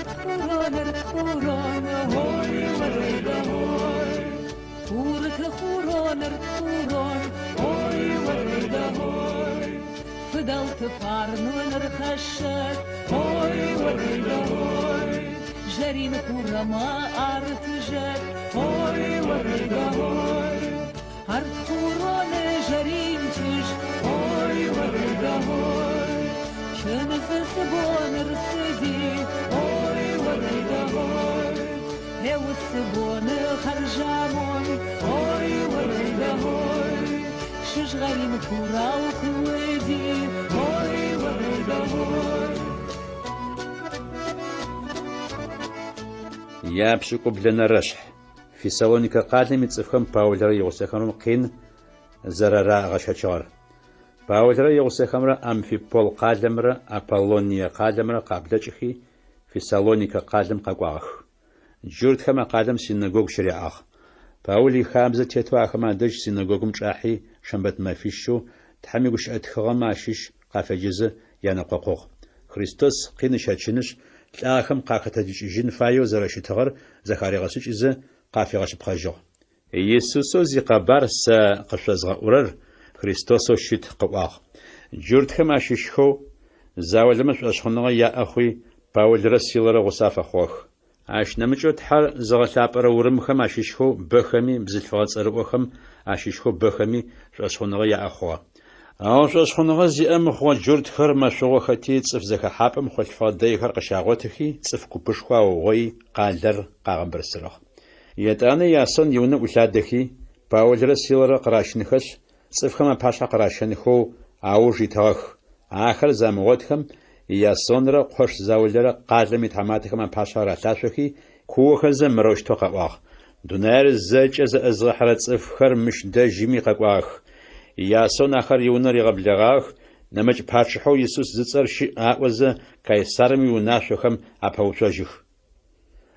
Хуроныр, хурон, ой, уэрэйдэ, ой. Хурты хуроныр, хурон, ой, уэрэйдэ, ой. Фыдӕлты фарн уын ӕрхӕссӕд, ой, уӕрӕйдӕ, ой. Зӕрин хур ӕмӕ арты зӕд, ой, уӕрӕйдӕ, ой. Ӕртхуроны зӕрин чызг, ой, уӕрӕйдӕ, ой. Чындзы цы бон ӕрцыди, ой, уӕрӕйдӕ, ой. Гъе уыцы боны хӕрзамонд, ой, уӕрӕйдӕ, ой. Сызгъӕрин хурау куы уыди, ой, уӕрӕйдӕ, ой. Япшӏыкӏублэнэрэшъхь. Фессалоникэ къалэм ицӏыфхэм Паулрэ игъусэхэмрэ къин зэрэрагъэщэчыгъэр. Паулрэ игъусэхэмрэ Амфипол къалэмрэ Аполлоние къалэмрэ къаблэкӏхи, Фессалоникэ къалэм къэкӏуагъэх. Джуртхэм а къалэм синэгогу щыряӏагъ. Паул ихабзэ тетэу ахэмэ адэжь синэгогум чӏахьи, шэмбэт мэфищэу Тхьэм игущыӏэ тхыгъэмэ ащыщ къафеджэзэ янэкъокъугъ. Христос къин ыщэчынышъ, лӏагъэхэм къахэтэджыкӏыжьын фаеу зэрэщытыгъэр зэхаригъэшӏыкӏызэ, къафигъэшъыпкъэжьыгъ. Исусэу зикъэбар сэ къышъозгъэӏурэр Христосэу щыт, къыӏуагъ. Джуртхэм ащыщхэу заулэмэ шӏошъхъуныгъэ яӏэ хъуи, Паулрэ Силэрэ гъусэ афэхъугъэх. Ащ нэмыкӏэу Тхьэр зыгъэлъапӏэрэ урымхэм ащыщхэу бэхэми бзылъфыгъэ цӏэрыӏохэм ащыщхэу бэхэми шӏошъхъуныгъэ яӏэ хъугъэ. Ау шӏошъхъуныгъэ зиӏэ мыхъугъэ джуртхэр мэшъугъохэти, цӏыф зэхэхьапӏэм хъулъфыгъэ дэйхэр къыщагъотыхи, цӏыф купышхо аугъои, къалэр къагъэбырсырыгъ. Етӏанэ Иасон иунэ ӏулъадэхи, Паулрэ Силэрэ къыращынхэшъ, цӏыфхэм апашъхьэ къыращэнхэу ауж итыгъэх. Ахэр замыгъотхэм, Иасонрэ къош заулэрэ къалэм итхьаматэхэм апашъхьэ ралъашъохи, куохэзэ мырэущтэу къаӏуагъ, Дунаир зэкӏэ зэӏызгъэхьэрэ цӏыфхэр мыщ дэжьыми къэкӏуагъэх. Иасон ахэр иунэ ригъэблэгъагъэх, нэмыкӏ пачъыхьэу Исус зыцӏэр щыӏ аӏозэ, Кайсарым иунашъохэм апэуцожьых.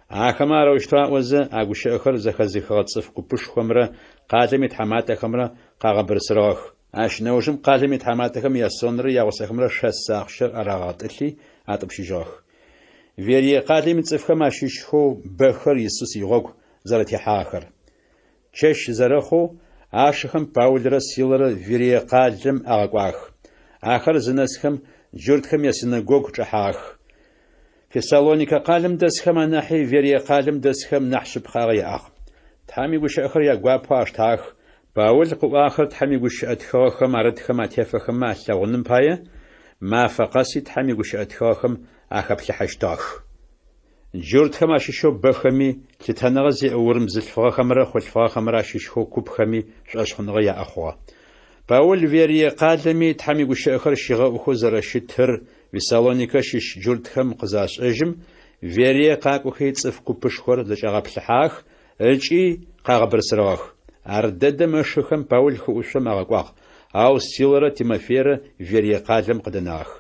Ахэмэ арэущтэу аӏозэ, а гущыӏэхэр зэхэзыхыгъэ цӏыф купышхомрэ къалэм итхьаматэхэмрэ къагъэбырсырыгъэх. Ащ нэужым къалэм итхьаматэхэм Иасонрэ ягъусэхэмрэ шэс ахъщэр арагъэтӏылъи атӏупщыжьыгъэх. Верие къалэм ицӏыфхэм ащыщхэу бэхэр Исус игъогу зэрэтехьагъэхэр. Чэщ зэрэхъоу, ашыхэм Паулрэ Силэрэ Верие къалэм агъэкӏуагъэх. Ахэр зынэсхэм, джуртхэм ясинэгогу чӏэхьагъэх. Фессалоникэ къалэм дэсхэм анахьи Верие къалэм дэсхэм нахь шъыпкъагъэ яӏагъ. Тхьэм игущыӏэхэр ягуапэу аштагъэх. Паул къыӏуагъэхэр Тхьэм игущыӏэ тхыгъэхэм арытхэм атефэхэмэ алъэгъуным пае, мафэ къэси Тхьэм игущыӏэ тхыгъэхэм ахэплъыхьэщтыгъэх. Джуртхэм ащыщэу бэхэми, лъытэныгъэ зиӏэ урым бзылъфыгъэхэмрэ хъулъфыгъэхэмрэ ащыщхэу купхэми шӏошъхъуныгъэ яӏэ хъугъэ. Паул Верие къалэми Тхьэм игущыӏэхэр щигъэӏухэу зэрэщытыр Вессалоникэ щыщ джуртхэм къызашӏэжьым, Верие къакӏохи цӏыф купышхор зэкӏагъэплъыхьагъэх ыкӏи къагъэбырсырыгъэх. Ардэдэм ышыхэм Паул хыӏушъом агъэкӏуагъ, ау Силэрэ Тимофейрэ Верие къалэм къыдэнагъэх.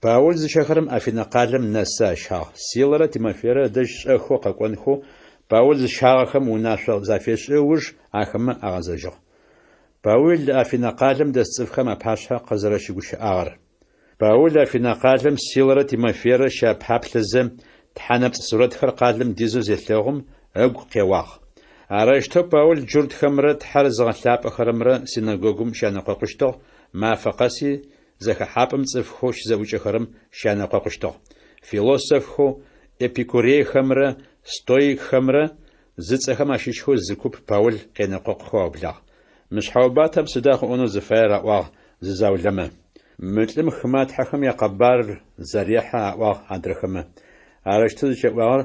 Паул зыщэхэрэм Афинэ къалэм нэсы ащагъ. Силэрэ Тимофейрэ ыдэжь шӏэхэу къэкӏонхэу Паул зыщагъэхэм унашъо зафешӏы ыуж ахэмэ агъэзэжьыгъ. Паул Афинэ къалэм дэс цӏыфхэм апашъхьэ къызэрэщыгущыӏагъэр. Паул Афинэ къалэм Силэрэ Тимофейрэ щапаплъэзэ, тхьэнэпцӏ сурэтхэр къалэм дизэу зелъэгъум, ыгу къеуагъ. Арэущтэу Паул джуртхэмрэ Тхьэр зыгъэлъапӏэхэрэмрэ синэгогум щянэкъокъущтыгъ, мафэ къэси зэхэхьапӏэм цӏыфхэу щызэӏукӏэхэрэм щянэкъокъущтыгъ. Философхэу эпикурейхэмрэ стоикхэмрэ зыцӏэхэм ащыщхэу зы куп Паул къенэкъокъухэу аублагъ. Мы шъхьэубатэм сыда къыӏонэу зыфаер аӏуагъ зы заулэмэ. Мы лӏым хымэ тхьэхэм якъэбар зэрехьэ аӏуагъ адрэхэмэ. Арэущтэу зыкӏаӏуагъэр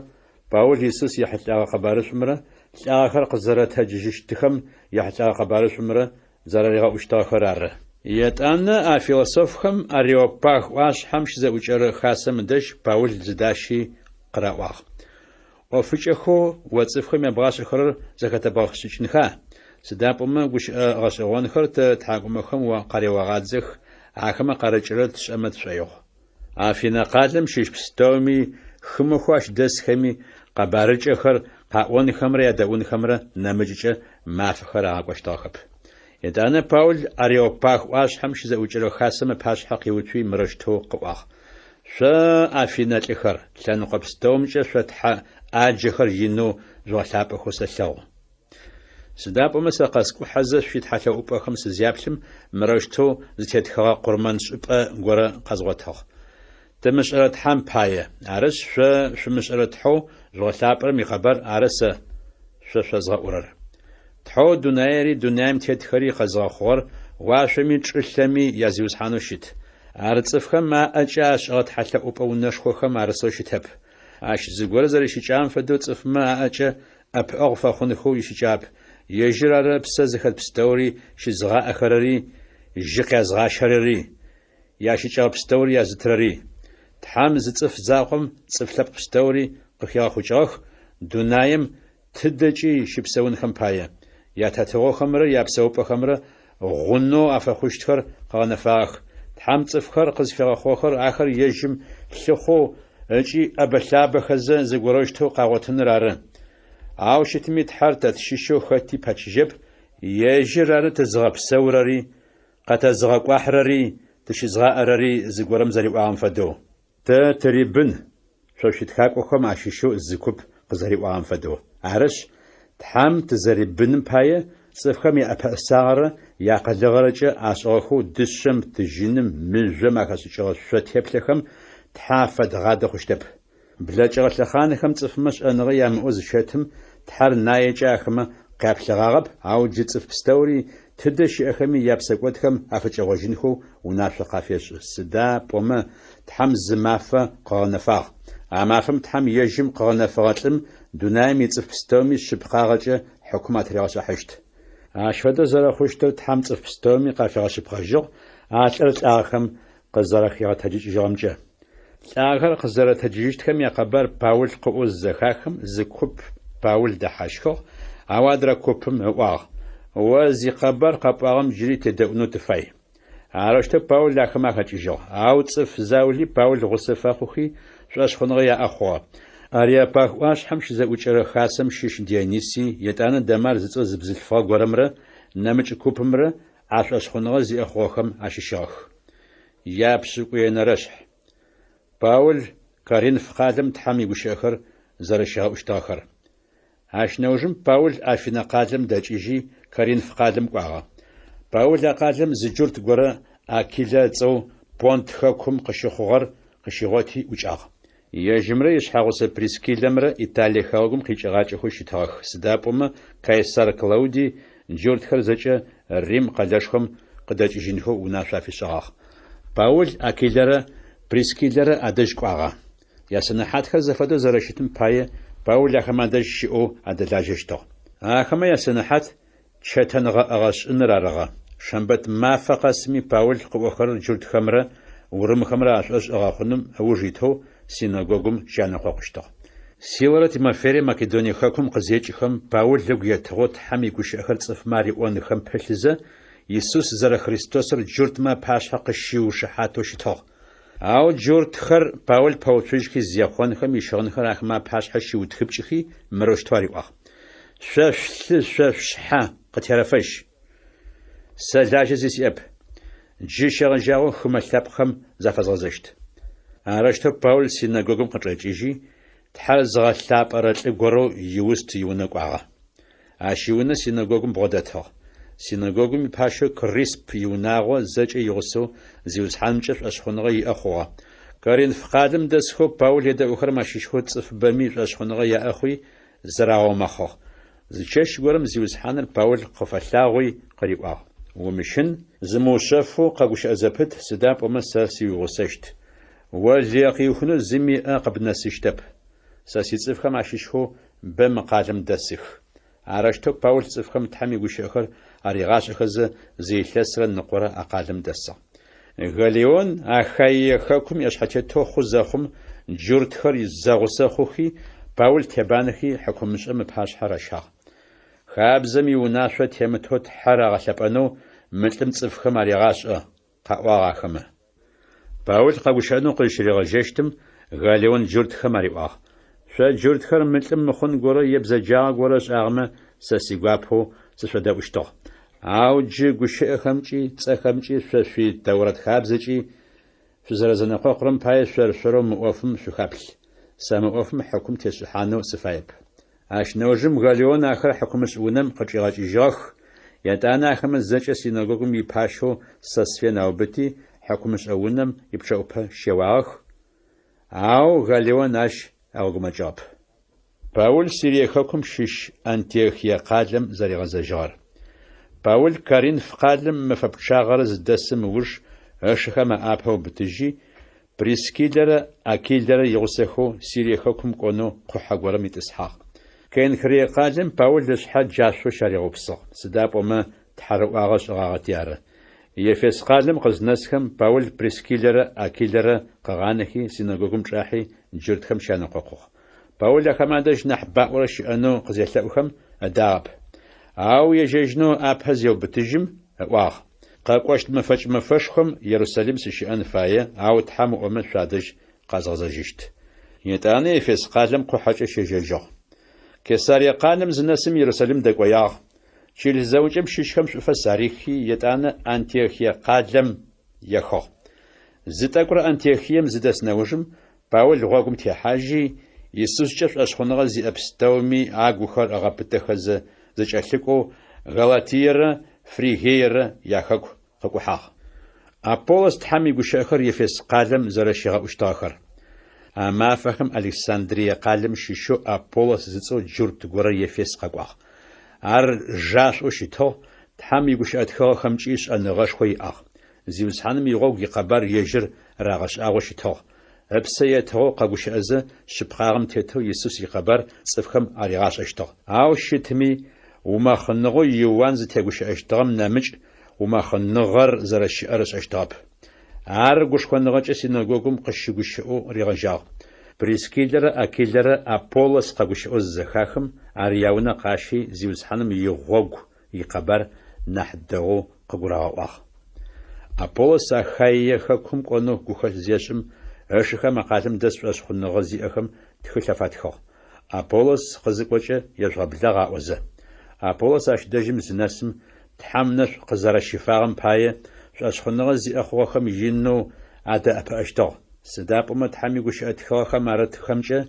Паул Исус ехьылӏэгъэ къэбарышӏумрэ лӏагъэхэр къызэрэтэджыжьыщтыхэм ехьылӏэгъэ къэбарышӏумрэ зэраригъэӏущтыгъэхэр ары. Етӏанэ а философхэм Ареопаг ӏуашъхьэм щызэӏукӏэрэ хасэм ыдэжь Паул зыдащи къыраӏуагъ. ӏофыкӏэхэу о цӏыфхэм ябгъашӏэхэрэр зэхэтэбгъэшӏыкӏынха? Сыда пӏомэ гущыӏэ гъэшӏэгъонхэр тэ ттхьакӏумэхэм о къареогъадзэх, ахэмэ къарыкӏырэр тшӏэмэ тшӏоигъу. Афинэ къалэм щыщ пстэуми, хымэхэу ащ дэсхэми къэбарыкӏэхэр къаӏонхэмрэ ядэӏунхэмрэ нэмыкӏкӏэ мафэхэр агъакӏощтыгъэхэп. Етӏанэ Паул Ареопаг ӏуашъхьэм щызэӏукӏэрэ хасэм ыпашъхьэ къиуцуи мырэущтэу къыӏуагъ. Шъо, Афинэ лӏыхэр, лъэныкъо пстэумкӏэ шъо тхьэ ӏаджэхэр инэу жъугъэлъапӏэхэу сэлъэгъу. Сыда пӏомэ сэ къэскӏухьэзэ шъуитхьэлъэӏупӏэхэм сызяплъым, мырэущтэу зытетхэгъэ къурмэншӏыпӏэ горэ къэзгъотыгъ. Тымышӏэрэ Тхьэм пае. Арышъ, шъо шъумышӏэрэ Тхьэу жъугъэлъапӏэрэм икъэбар ары сэ шъо шъозгъэӏурэр. Тхьэу дунаери дунаим тетхэри къэзыгъэхъугъэр уашъоми чӏылъэми я Зиусхьанэу щыт. Ар цӏыфхэм аӏэкӏэ ашӏыгъэ тхьэлъэӏупӏэ унэшхохэм арысэу щытэп. Ащ зыгорэ зэрищыкӏагъэм фэдэу цӏыфмэ аӏэкӏэ ӏэпыӏэгъу фэхъунхэу ищыкӏагъэп, ежьыр ары псэ зыхэт пстэури щызыгъаӏэхэрэри, жьы къязгъащэрэри, ящыкӏэгъэ пстэури язытырэри. Тхьэм зы цӏыф закъом цӏыф лъэпкъ пстэури къыхигъэхъукӏыгъэх, дунаем тыдэкӏи щыпсэунхэм пае. Ятетыгъохэмрэ япсэупӏэхэмрэ гъунэу афэхъущтхэр къыгъэнэфагъэх. Тхьэм цӏыфхэр къызфигъэхъугъэхэр ахэр ежьым лъыхъоу ыкӏи ӏэбэ-лъабэхэзэ зыгорэущтэу къагъотыныр ары. Ау щытми Тхьэр тэ тщыщэу хэти пэчыжьэп, ежьыр ары тызыгъэпсэурэри, къэтэзыгъэкӏуахьырэри, тыщызгъаӏэрэри зыгорэм зэриӏуагъэм фэдэу. Тэ тырибын, шъо шъуитхакӏохэм ащыщэу зы куп къызэриӏуагъэм фэдэу. Арышъ, Тхьэм тызэрибыным пае, цӏыфхэм яӏэпэӏэсагъэрэ яакъылыгъэрэкӏэ ашӏыгъэхэу дышъэм, тыжьыным, мыжъом ахэшӏыкӏыгъэ шъо теплъэхэм Тхьэ афэдгъадэ хъущтэп. Блэкӏыгъэ лъэхъанхэм цӏыфмэ шӏэныгъэ ямыӏэу зыщэтым, Тхьэр наекӏэ ахэмэ къяплъыгъагъэп, ау джы цӏыф пстэури, тыдэ щыӏэхэми япсэкӏодхэм афыкӏэгъожьынхэу унашъо къафешӏы, сыда пӏомэ Тхьэм зы мафэ къыгъэнэфагъ. А мафэм Тхьэм ежьым къыгъэнэфэгъэ лӏым дунаим ицӏыф пстэуми шъыпкъагъэкӏэ хьыкум атыригъэшӏыхьащт. Ащ фэдэу зэрэхъущтыр Тхьэм цӏыф пстэуми къафигъэшъыпкъэжьыгъ, а лӏыр лӏагъэхэм къызэрэхигъэтэджыкӏыжьыгъэмкӏэ. Лӏагъэхэр къызэрэтэджыжьыщтхэм якъэбар Паул къыӏоу зызэхахым, зы куп Паул дэхьащхыгъ, ау адрэ купым ыӏуагъ, О зикъэбар къэпӏуагъэм джыри тедэӏунэу тыфай. Арэущтэу Паул ахэмэ ахэкӏыжьыгъ. Ау цӏыф заули Паул гъусэ фэхъухи, шӏошъхъуныгъэ яӏэ хъугъэ. Ареопаг ӏуашъхьэм щызэӏукӏэрэ хасэм щыщ Дионисий, етӏанэ Дамар зыцӏэ зы бзылъфыгъэ горэмрэ нэмыкӏ купымрэ а шӏошъхъуныгъэ зиӏэ хъугъэхэм ащыщыгъэх. Япшӏыкӏуенэрэшъхь. Паул Коринф къалэм Тхьэм игущыӏэхэр зэрэщигъэӏущтыгъэхэр. Ащ нэужым Паул Афинэ къалэм дэкӏыжьи, Коринф къалэм кӏуагъэ. Паул а къалэм зы джурт горэ Акилэ ыцӏэу Понт хэкум къыщыхъугъэр къыщигъоти ӏукӏагъ. Ежьымрэ ишъхьэгъусэ Прискиллэмрэ Италие хэгъэгум къикӏыгъакӏэхэу щытыгъэх, сыда пӏомэ Кайсар Клаудий джуртхэр зэкӏэ Рим къэлэшхом къыдэкӏыжьынхэу унашъо афишӏыгъагъ. Паул Акилэрэ Прискиллэрэ адэжь кӏуагъэ. Ясэнэхьатхэр зэфэдэу зэрэщытым пае, Паул ахэмэ адэжь щыӏэу адэлажьэщтыгъ. Ахэмэ ясэнэхьат чэтэнгъэӏэгъэ шӏыныр арыгъэ. Шэмбэт мафэ къэсми Паул къыӏохэрэр джуртхэмрэ урымхэмрэ ашӏошъ ыгъэхъуным ыуж итэу синэгогум щянэкъокъущтыгъ. Силэрэ Тимофейрэ Македоние хэкум къызекӏыхэм, Паул ыгу етыгъэу Тхьэм игущыӏэхэр цӏыфмэ ариӏонхэм пылъызэ, Исус зэрэ Христосыр джуртмэ апашъхьэ къыщиушыхьатэу щытыгъ. Ау джуртхэр Паул пэуцужьхи зехъонхэм ищыгъынхэр ахэмэ апашъхьэ щиутхыпкӏыхи, мырэущтэу ариӏуагъ: Шъо шъулъы шъо шъушъхьэ къытерэфэжь. Сэ лажьэ зи сиӏэп. Джы щегъэжьагъэу хымэ лъэпкъхэм зафэзгъэзэщт. Арэущтэу Паул синэгогум къычӏэкӏыжьи, Тхьэр зыгъэлъапӏэрэ лӏы горэу Иуст иунэ кӏуагъэ. Ащ иунэ синэгогум бгъодэтыгъ. Синэгогум ипащэу Крисп иунагъо зэкӏэ игъусэу Зиусхьанымкӏэ шӏошъхъуныгъэ иӏэ хъугъэ. Коринф къалэм дэсхэу Паул едэӏухэрэм ащыщхэу цӏыфыбэми шӏошъхъуныгъэ яӏэ хъуи, зырагъэумэхъыгъ. Зы чэщ горэм Зиусхьаныр Паул къыфэлъагъуи къыриӏуагъ: Умыщын, зымыушъэфэу къэгущыӏэ зэпыт, сыда пӏомэ сэ сыуигъусэщт. О лые къыуихынэу зыми ыӏэ къыбнэсыщтэп. Сэ сицӏыфхэм ащыщхэу бэ мы къалэм дэсых. Арэущтэу Паул цӏыфхэм Тхьэм игущыӏэхэр аригъашӏэхэзэ, зы илъэсрэ ныкъорэ а къалэм дэсыгъ. Галлион Ахаие хэкум иӏэшъхьэтетэу хъу зэхъум, джуртхэр зэгъусэ хъухи, Паул тебанэхи хьыкумышӏэм ыпашъхьэ ращагъ. Хабзэм иунашъо темытэу Тхьэр агъэлъэпӏэнэу мы лӏым цӏыфхэм арегъашӏэ, къаӏуагъ ахэмэ. Паул къэгущыӏэнэу къызщыригъэжьэщтым, Галлион джуртхэм ариӏуагъ: Шъо джуртхэр мы лӏым мыхъун горэ е бзэджагъэ горэ ышӏагъэмэ, сэ сигуапэу сышъодэӏущтыгъ. Ау джы гущыӏэхэмкӏи, цӏэхэмкӏи, шъо шъуи Тэурэт хабзэкӏи Шъузэрэзэнэкъокъурэм пае шъор-шъорэу мы ӏофым шъухаплъ. Сэ мы ӏофым хьыкум тесшӏыхьанэу сыфаеп. Ащ нэужым Галлион ахэр хьыкумышӏ унэм къычӏигъэкӏыжьыгъэх, етӏанэ ахэмэ зэкӏэ синэгогум ипащэу Сосфен аубыти, хьыкумышӏэ унэм ипчъэӏупэ щеуагъэх, ау Галлион ащ ыгъэгумэкӏыгъэп. Паул Сирие хэкум щыщ Антиохие къалэм зэригъэзэжьыгъэр. Паул Коринф къалэм мэфэ пчъагъэрэ зыдэсым ыуж ышыхэм аӏапэ ыубытыжьи, Прискиллэрэ Акилэрэ игъусэхэу Сирие хэкум кӏонэу къухьэ горэм итӏысхьагъ. Кенхрие къалэм Паул ышъхьэ джашъоу щаригъэупсыгъ, сыда пӏомэ тхьэрыӏуагъэ ышӏыгъагъэти ары. Ефес къалэм къызнэсхэм, Паул Прискиллэрэ Акилэрэ къыгъанэхи, синэгогум чӏахьи, джуртхэм щянэкъокъугъ. Паул ахэмэ адэжь нахь баӏорэ щыӏэнэу къызелъэӏухэм, ыдагъэп. Ау ежьэжьынэу ыӏапэ зеубытыжьым, ыӏуагъ, Къэкӏощт мэфэкӏ мэфэшхом Ерусалим сыщыӏэн фае, ау Тхьэм ыӏомэ шъуадэжь къэзгъэзэжьыщт. Етӏанэ Ефес къалэм къухьэкӏэ щежьэжьыгъ. Кесарие къалэм зынэсым Ерусалим дэкӏоягъ. Чылыс зэӏукӏэм щыщхэм шӏуфэс арихи, етӏанэ Антиохие къалэм ехыгъ. Зы тӏэкӏурэ Антиохием зыдэс нэужым, Паул гъогум техьажьи, Исускӏэ шӏошъхъуныгъэ зиӏэ пстэуми агухэр ыгъэпытэхэзэ зэкӏэлъыкӏоу Галатиерэ Фригиерэ яхэку къыкӏухьагъ. Аполлос Тхьэм игущыӏэхэр Ефес къалэм зэрэщигъэӏущтыгъэхэр. А мафэхэм Александрие къалэм щыщэу Аполлос зыцӏэу джурт горэ Ефес къэкӏуагъ. Ар жашӏоу щытыгъ, Тхьэм игущыӏэ тхыгъэхэмкӏи шӏэныгъэшхо иӏагъ. Зиусхьаным игъогу икъэбар ежьыр рагъэшӏагъэу щытыгъ. Ыпсэ етыгъэу къэгущыӏэзэ, шъыпкъагъэм тетэу Исус икъэбар цӏыфхэм аригъашӏэщтыгъ. Ау щытми, умэхъыныгъэу Иуан зытегущыӏэщтыгъэм нэмыкӏ умэхъыныгъэр зэрэщыӏэр ышӏэщтыгъэп. Ар гушхоныгъэкӏэ синэгогум къыщыгущыӏэу ригъэжьагъ. Прискиллэрэ Акилэрэ Аполлос къэгущыӏэу зызэхахым, ар яунэ къащи, Зиусхьаным игъогу икъэбар нахь дэгъоу къыгурагъэӏуагъ. Аполлос Ахаие хэкум кӏонэу гухэлъ зешӏым, ышыхэм а къалэм дэс шӏошъхъуныгъэ зиӏэхэм тхылъ афатхыгъ, Аполлос къызыкӏокӏэ ежъугъэблагъ аӏозэ. Аполлос ащ дэжьым зынэсым, Тхьэм нэшӏу къызэрэщифагъэм пае, шӏошъхъуныгъэ зиӏэ хъугъэхэм инэу адэӏэпыӏэщтыгъ. Сыда пӏомэ Тхьэм игущыӏэ тхыгъэхэм арытхэмкӏэ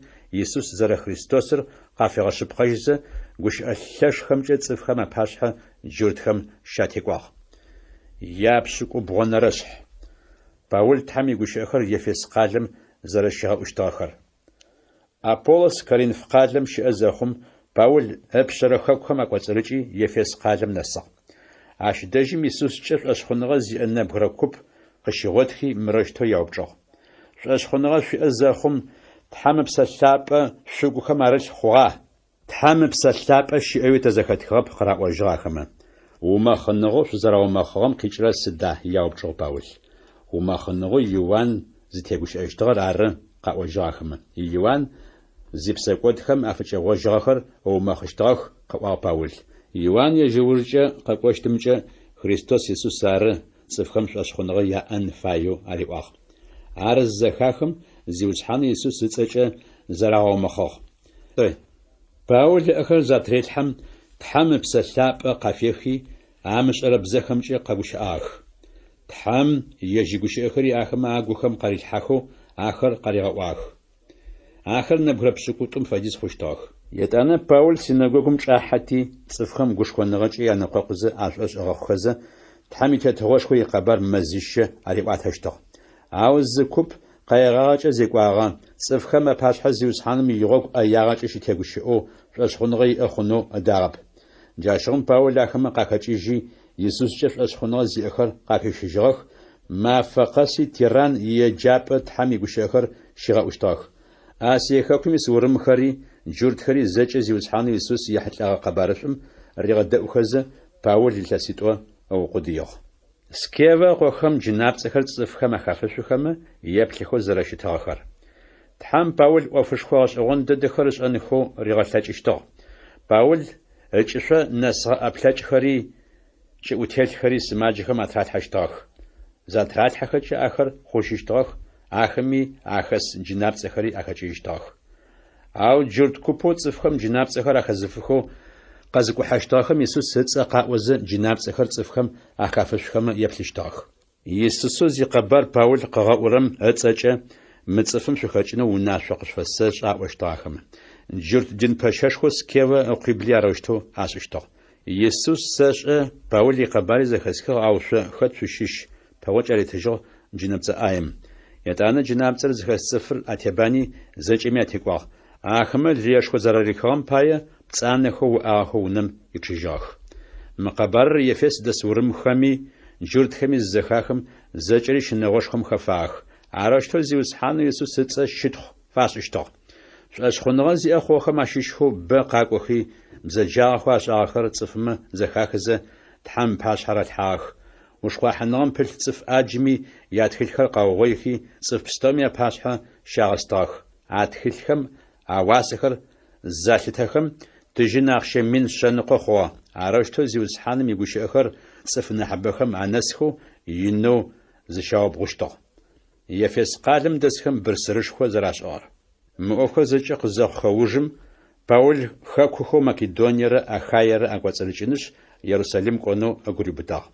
Исус зэрэХристосыр къафигъэшъыпкъэжьзэ, гущыӏэ лъэшхэмкӏэ цӏыфхэм апашъхьэ джуртхэм щатекӏуагъ. Япшӏыкӏубгъонэрэшъхь. Паул Тхьэм игущыӏэхэр Ефес къалэм зэрэщигъэӏущтыгъэхэр. Аполлос Коринф къалэм щыӏэ зэхъум, Паул ыпшъэрэ хэкухэм акӏоцӏырыкӏи Ефес къалэм нэсыгъ. Ащ дэжьым Исускӏэ шӏошъхъуныгъэ зиӏэ нэбгырэ куп къыщигъотхи мырэущтэу яупчӏыгъ. Шӏошъхъуныгъэ шъуиӏэ зэхъум, Тхьэм Ыпсэ Лъапӏэ шъугухэм арылъ хъугъа? Тхьэм Ыпсэ Лъапӏэ щыӏэуи тэ зэхэтхыгъэп, къыраӏожьыгъ ахэмэ. Умэхъыныгъэу шъузэраумэхъыгъэм къикӏырэр сыда? яупчӏыгъ Паул. Умэхъыныгъэу Иуан зытегущыӏэщтыгъэр ары, къаӏожьыгъ ахэмэ. Иуан зипсэкӏодхэм афыкӏэгъожьыгъэхэр ыумэхъыщтыгъэх, къыӏуагъ Паул. Иуан ежь ыужкӏэ къэкӏощтымкӏэ Христос Исус ары цӏыфхэм шӏошъхъуныгъэ яӏэн фаеу ариӏуагъ. Ар зызэхахым, Зиусхьанэу Исус ыцӏэкӏэ зарагъэумэхъыгъ. Паул ыӏэхэр затрелъхьэм, Тхьэм Ыпсэ Лъапӏэ къафехи, амышӏэрэ бзэхэмкӏэ къэгущыӏагъэх. Тхьэм ежь игущыӏэхэри ахэмэ агухэм къарилъхьахэу ахэр къаригъэӏуагъэх. Ахэр нэбгырэ пшӏыкӏутӏум фэдиз хъущтыгъэх. Етӏанэ Паул синэгогум чӏахьэти, цӏыфхэм гушхоныгъэкӏэ янэкъокъузэ ашӏошъ ыгъэхъухэзэ, Тхьэм и Тетыгъошхо икъэбар мэзищэ ариӏуатэщтыгъ. Ау зы куп къаигъагъэкӏэ зекӏуагъэ, цӏыфхэм апашъхьэ Зиусхьаным игъогу ӏэягъэкӏэ щытегущыӏэу шӏошъхъуныгъэ иӏэ хъунэу ыдагъэп. Джащыгъум Паул ахэмэ къахэкӏыжьи, Исускӏэ шӏошъхъуныгъэ зиӏэхэр къахищыжьыгъэх, мафэ къэси Тиранн иеджапӏэ Тхьэм игущыӏэхэр щигъэӏущтыгъэх. Асие хэкум ис урымхэри, джуртхэри зэкӏэ Зиусхьанэу Исус ехьылӏэгъэ къэбарышӏум ригъэдэӏухэзэ, Паул илъэситӏо ыукъудыигъ. Скевэ ыкъохэм джынапцӏэхэр цӏыфхэм ахафышъухэмэ, еплъыхэу зэрэщытыгъэхэр. Тхьэм Паул ӏофышхо гъэшӏэгъон дэдэхэр ышӏэнхэу ригъэлъэкӏыщтыгъ. Паул ыкӏышъо нэсыгъэ ӏэплъэкӏхэри кӏыӏутелъхэри сымаджэхэм атралъхьэщтыгъэх. Затралъхьэхэкӏэ ахэр хъужьыщтыгъэх, ахэми ахэс джынапцӏэхэри ахэкӏыжьыщтыгъэх. Ау джурт купэу цӏыфхэм джынапцӏэхэр ахэзыфыхэу къэзыкӏухьэщтыгъэхэм Исус ыцӏэ къаӏозэ джынапцӏэхэр цӏыфхэм ахафышъухэмэ еплъыщтыгъэх. Исусэу зикъэбар Паул къыгъэӏурэм ыцӏэкӏэ мы цӏыфым шъухэкӏынэу унашъо къышъуфэсэшӏы, аӏощтыгъ ахэмэ. Джурт дин пэщэшхоу Скевэ ыкъуибли арэущтэу ашӏыщтыгъ. Исус сэшӏэ, Паул икъэбари зэхэсхыгъ, ау шъо хэт шъущыщ? пэгъокӏ аритыжьыгъ джынэпцӏэ ӏаем. Етӏанэ джынапцӏэр зыхэс цӏыфыр атебани, зэкӏэми атекӏуагъ. Ахэмэ лыешхо зэрарихыгъэм пае, пцӏанэхэу уӏагъэхэу унэм ичъыжьыгъэх. Мы къэбарыр Ефес дэс урымхэми джуртхэми зызэхахым, зэкӏэри щынэгъошхом хэфагъэх. Арэущтэу Зиусхьанэу Исус ыцӏэ щытхъу фашӏыщтыгъ. Шӏошъхъуныгъэ зиӏэ хъугъэхэм ащыщхэу бэ къакӏохи, бзэджагъэхэу ашӏагъэхэр цӏыфмэ зэхахызэ, Тхьэм ыпашъхьэ ралъхьагъэх. Ушхъуахьыныгъэм пылъ цӏыф ӏаджми ятхылъхэр къаугъоихи, цӏыф пстэуми апашъхьэ щагъэстыгъэх. А тхылъхэм ауасэхэр залъытэхэм, тыжьын ахъщэ 100 100 хъугъэ. Арэущтэу Зиусхьаным игущыӏэхэр цӏыф нахьыбэхэм анэсхэу инэу зыщаубгъущтыгъ. Ефес къалэм дэсхэм бырсырышхо зэрашӏыгъэр. Мы ӏофхэр зэкӏэ къызэхъухэ ужым, Паул хэкухэу Македониерэ Ахаерэ акӏоцӏырыкӏынышъ, Ерусалим кӏонэу ыгу риубытагъ.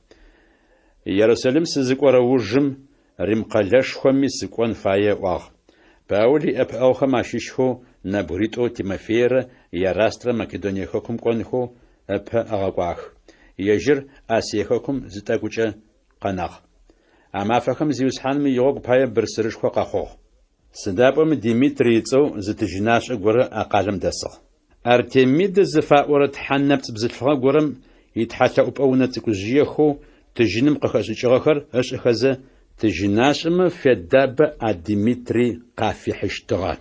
Ерусалим сызыкӏорэ ужым, Рим къэлэшхоми сыкӏон фае ыӏуагъ. Паул иӏэпыӏэгъухэм ащыщхэу нэбгыритӏоу Тимофейрэ Ерастрэ Македоние хэкум кӏонхэу ыпэ ыгъэкӏуагъэх. Ежьыр Асие хэкум зы тӏэкӏукӏэ къэнагъ. А мафэхэм Зиусхьаным игъогу пае бырсырышхо къэхъугъ. Сыда пӏомэ Димитрий ыцӏэу зы тыжьынашӏэ горэ а къалэм дэсыгъ. Артемидэ зыфаӏорэ тхьэ нэпцӏ бзылъфыгъэ горэм итхьэлъэӏупӏэ унэ цӏыкӏужъыехэу тыжьыным къыхэшӏыкӏыгъэхэр ышӏыхэзэ, тыжьынашӏэмэ федабэ а Димитрий къафихьыщтыгъэ.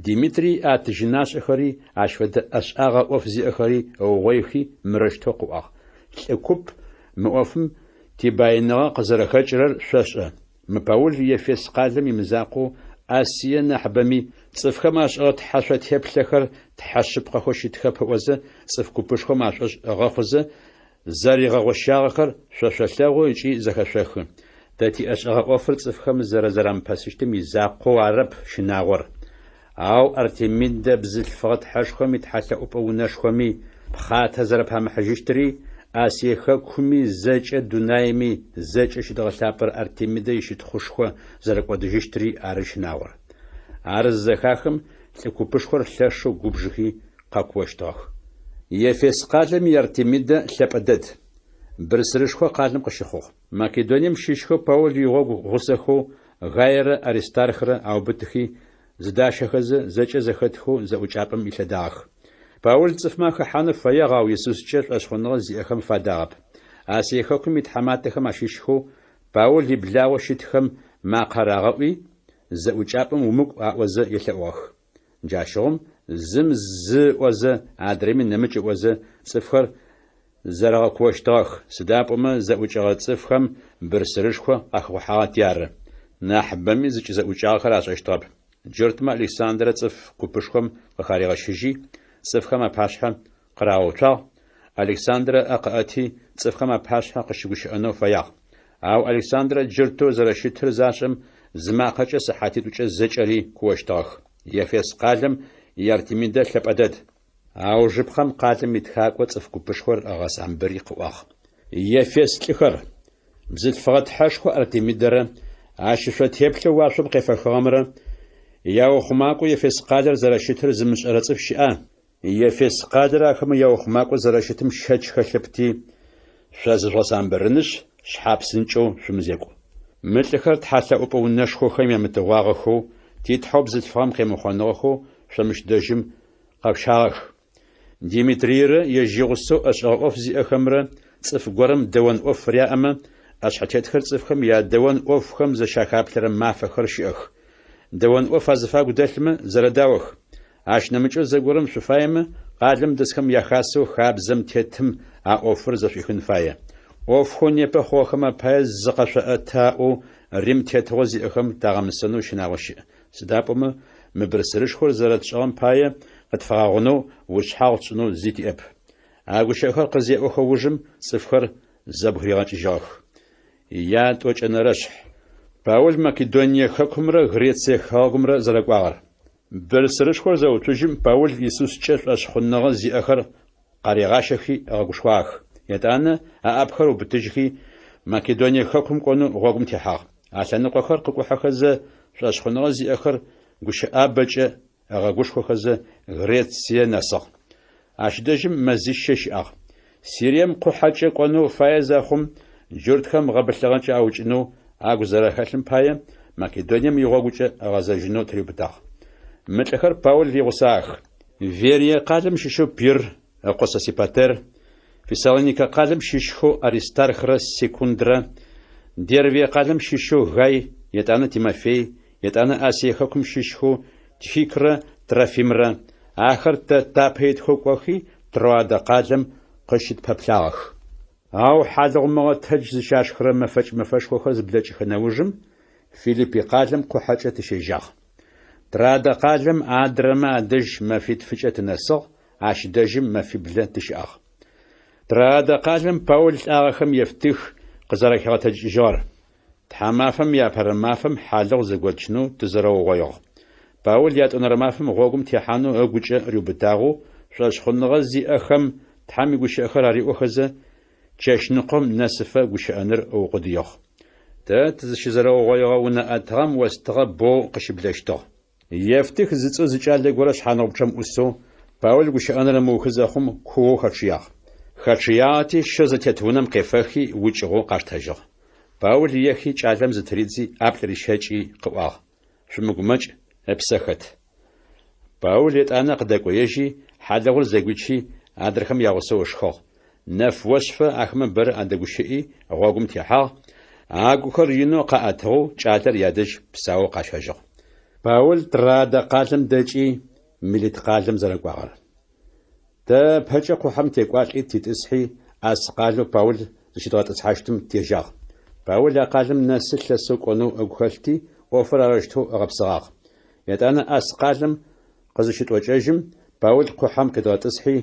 Димитрий а тыжьынашӏэхэри, ащ фэдэ ӏэшӏагъэ ӏоф зиӏэхэри ыугъоихи мырэущтэу къыӏуагъ, Лӏы куп, мы ӏофым тибаиныгъэ къызэрэхэкӏырэр шъошӏэ. Мы Паул Ефес къалэм имызакъоу, Асие нахьыбэми, цӏыфхэм ашӏыгъэ тхьэшъо теплъэхэр тхьэ шъыпкъэхэу щытхэп ыӏозэ, цӏыф купышхом ашӏошъ ыгъэхъузэ, зэригъэгъощагъэхэр шъо шъолъэгъу ыкӏи зэхэшъохы. Тэ тиӏэшӏэгъэ ӏофыр цӏыфхэм зэрэзэрамыпэсыщтым изакъоу арэп щынагъор. Ау Артемидэ бзылъфыгъэ тхьэшхом итхьэлъэӏупӏэ унэшхоми, пхъатэ зэрэпамыхьыжьыщтыри, Асие хэкуми зэкӏэ дунаими зэкӏэ щыдгъэлъапӏэрэ Артемидэ ищытхъушхо зэрэкӏодыжьыщтыри ары щынагъор. Ар зызэхахым, лӏы купышхор лъэшэу губжыхи къэкуощтыгъэх. Ефес къалэм и Артемидэ лъэпӏэ дэд. Бырсырышхо къалэм къыщыхъугъ. Македонием щыщхэу Паул игъогу гъусэхэу Гайрэ Аристархрэ аубытыхи, зыдащэхэзэ, зэкӏэ зэхэтхэу зэӏукӏапӏэм илъэдагъэх. Паул цӏыфмэ ахэхьанэу фэягъ, ау Исускӏэ шӏошъхъуныгъэ зиӏэхэм фадагъэп. Асие хэкум итхьаматэхэм ащыщхэу Паул иблагъэу щытхэм макъэ рагъэӏуи, зэӏукӏапӏэм умыкӏу аӏозэ елъэӏугъэх. Джащыгъум зым зы ыӏозэ, адрэми нэмыкӏ ыӏозэ, цӏыфхэр зэрэгъэкуощтыгъэх, сыда пӏомэ зэӏукӏэгъэ цӏыфхэм бырсырышхо къахэхъухьагъэти ары. Нахьыбэми зыкӏызэӏукӏагъэхэр ашӏэщтыгъэп. Джуртмэ Александрэ цӏыф купышхом къыхаригъэщыжьи, цӏыфхэм апашъхьэ къырагъэуцуагъ, Александрэ ыӏэ къыӏэти, цӏыфхэм апашъхьэ къыщыгущыӏэнэу фэягъ. Ау Александрэ джуртэу зэрэщытыр зашӏэм, зы макъэкӏэ сыхьатитӏукӏэ зэкӏэри куощтыгъэх. Ефес къалэм и Артемидэ лъэпӏэ дэд. Аужыпкъэм къалэм итхакӏо цӏыф купышхор ыгъэсамбыри къыӏуагъ. Ефес лӏыхэр! Бзылъфыгъэ тхьэшхо Артемидэрэ ащ ышъо теплъэу уашъом къефэхыгъэмрэ яухъумакӏоу Ефес къалэр зэрэщытыр зымышӏэрэ цӏыф щыӏа? Ефес къалэр ахэмэ яухъумакӏо зэрэщытым щэч хэлъэпти, шъо зыжъугъэсамбырынышъ, шъхьапсынкӏэу шъумызекӏу. Мы лӏыхэр тхьэлъэӏупӏэ унэшхохэм ямытыгъуагъэхэу, титхьэу бзылъфыгъэм къемыхъоныгъэхэу шъо мыщ дэжьым къэшъущагъэх. Димитрийрэ ежь игъусэу ӏэшӏэгъэ ӏоф зиӏэхэмрэ цӏыф горэм дэон ӏоф фыряӏэмэ, ӏэшъхьэтетхэр цӏыфхэм ядэон ӏофхэм зыщахаплъэрэ мафэхэр щыӏэх. Дэон ӏоф азыфагу дэлъмэ, зэрэдаох. Ащ нэмыкӏэу зэгорэм шъуфаемэ, къалэм дэсхэм яхасэу хабзэм тетым а ӏофыр зэшӏуихын фае. ӏофхэу непэ хъугъэхэм апае зыкъэшъоӏэты аӏоу Рим тетыгъо зиӏэхэм тагъэмысэнэу щынагъо щыӏ. Сыда пӏомэ мы бырсырышхор зэрэтшӏыгъэм пае къытфагъэгъунэу ушъхьагъу тшӏынэу зи тиӏэп. А гущыӏэхэр къызеӏохэ ужым цӏыфхэр зэбгыригъэкӏыжьыгъэх. Ятӏокӏэнэрэшъхь. Паул Македоние хэкумрэ Грецие хэгъэгумрэ зэрэкӏуагъэр. Бырсырышхор зэуцужьым, Паул Исускӏэ шӏошъхъуныгъэ зиӏэхэр къаригъащэхи ыгъэгушхуагъэх. Етӏанэ аӏапэхэр ыубытыжьхи, Македоние хэкум кӏонэу гъогум техьагъ. А лъэныкъохэр къыкӏухьэхэзэ, шӏошъхъуныгъэ зиӏэхэр гущыӏабэкӏэ ыгъэгушхохэзэ, Грецие нэсыгъ. Ащ дэжьым мэзищэ щыӏагъ. Сирием къухьэкӏэ кӏонэу фае зэхъум, джуртхэм гъэбылъыгъэкӏэ аукӏынэу агу зэрэхэлъым пае, Македонием игъогукӏэ ыгъэзэжьынэу тыриубытагъ. Мы лӏыхэр Паул игъусагъэх. Верие къалэм щыщэу Пирр ыкъо Сосипатер, Фессалоникэ къалэм щыщхэу Аристархрэ Секундрэ, Дервие къалэм щыщэу Гай, етӏанэ Тимофей, етӏанэ Асие хэкум щыщхэу Тихикрэ Трофимрэ, ахэр тэ тапэ итхэу кӏохи, Троадэ къалэм къыщытпэплъагъэх. Ау хьалыгъу мыгъэтэдж зыщашхырэ мэфэкӏ мэфэшхохэр зыблэкӏыхэ нэужым, Филиппи къалэм къухьэкӏэ тыщежьагъ. Троадэ къалэм адрэмэ адэжь мэфитфыкӏэ тынэсыгъ, ащ дэжьым мэфиблэ тыщыӏагъ. Троадэ къалэм Паул лӏагъэхэм Евтых къызэрэхигъэтэджыкӏыжьыгъэр. Тхьамафэм иапэрэ мафэм хьалыгъу зэготчынэу тызэрэугъоигъ. Паул ятӏонэрэ мафэм гъогум техьанэу ыгукӏэ риубытагъэу, шӏошъхъуныгъэ зиӏэхэм Тхьэм игущыӏэхэр ариӏохэзэ, чэщныкъом нэсыфэ гущыӏэныр ыукъудыигъ. Тэ тызыщызэрэугъоигъэ унэ ӏэтыгъэм остыгъэ боу къыщыблэщтыгъ. Евтых зыцӏэу зы кӏалэ горэ шъхьаныгъупчъэм ӏусэу, Паул гущыӏэныр ымыухы зэхъум, куоу хэчъыягъ. Хэчъыягъэти, щэу зэтет унэм къефэхи, укӏыгъэу къаштэжьыгъ. Паул ехи, кӏалэм зытыридзи, ӏаплӏ рищэкӏи, къыӏуагъ, Шъумыгумэкӏ, ыпсэ хэт. Паул етӏанэ къыдэкӏоежьи, хьалыгъур зэгуичи, адрэхэм ягъусэу ышхыгъ. Нэф ошъыфэ ахэмэ бэрэ адэгущыӏи, гъогум техьагъ, агухэр инэу къаӏэтыгъэу кӏалэр ядэжь псаоу къащэжьыгъ. Паул Троадэ къалэм дэкӏи, Милит къалэм зэрэкӏуагъэр. Тэ ыпэкӏэ къухьэм текӏуалӏи титӏысхьи, Асс къалэу Паул зыщыдгъэтӏысхьащтым тежьагъ. Паул а къалэм нэсы лъэсэу кӏонэу ыгу хэлъти, ӏофыр арэущтэу ыгъэпсыгъагъ. Етӏанэ Асс къалэм къызыщытӏокӏэжьым, Паул къухьэм къидгъэтӏысхьи,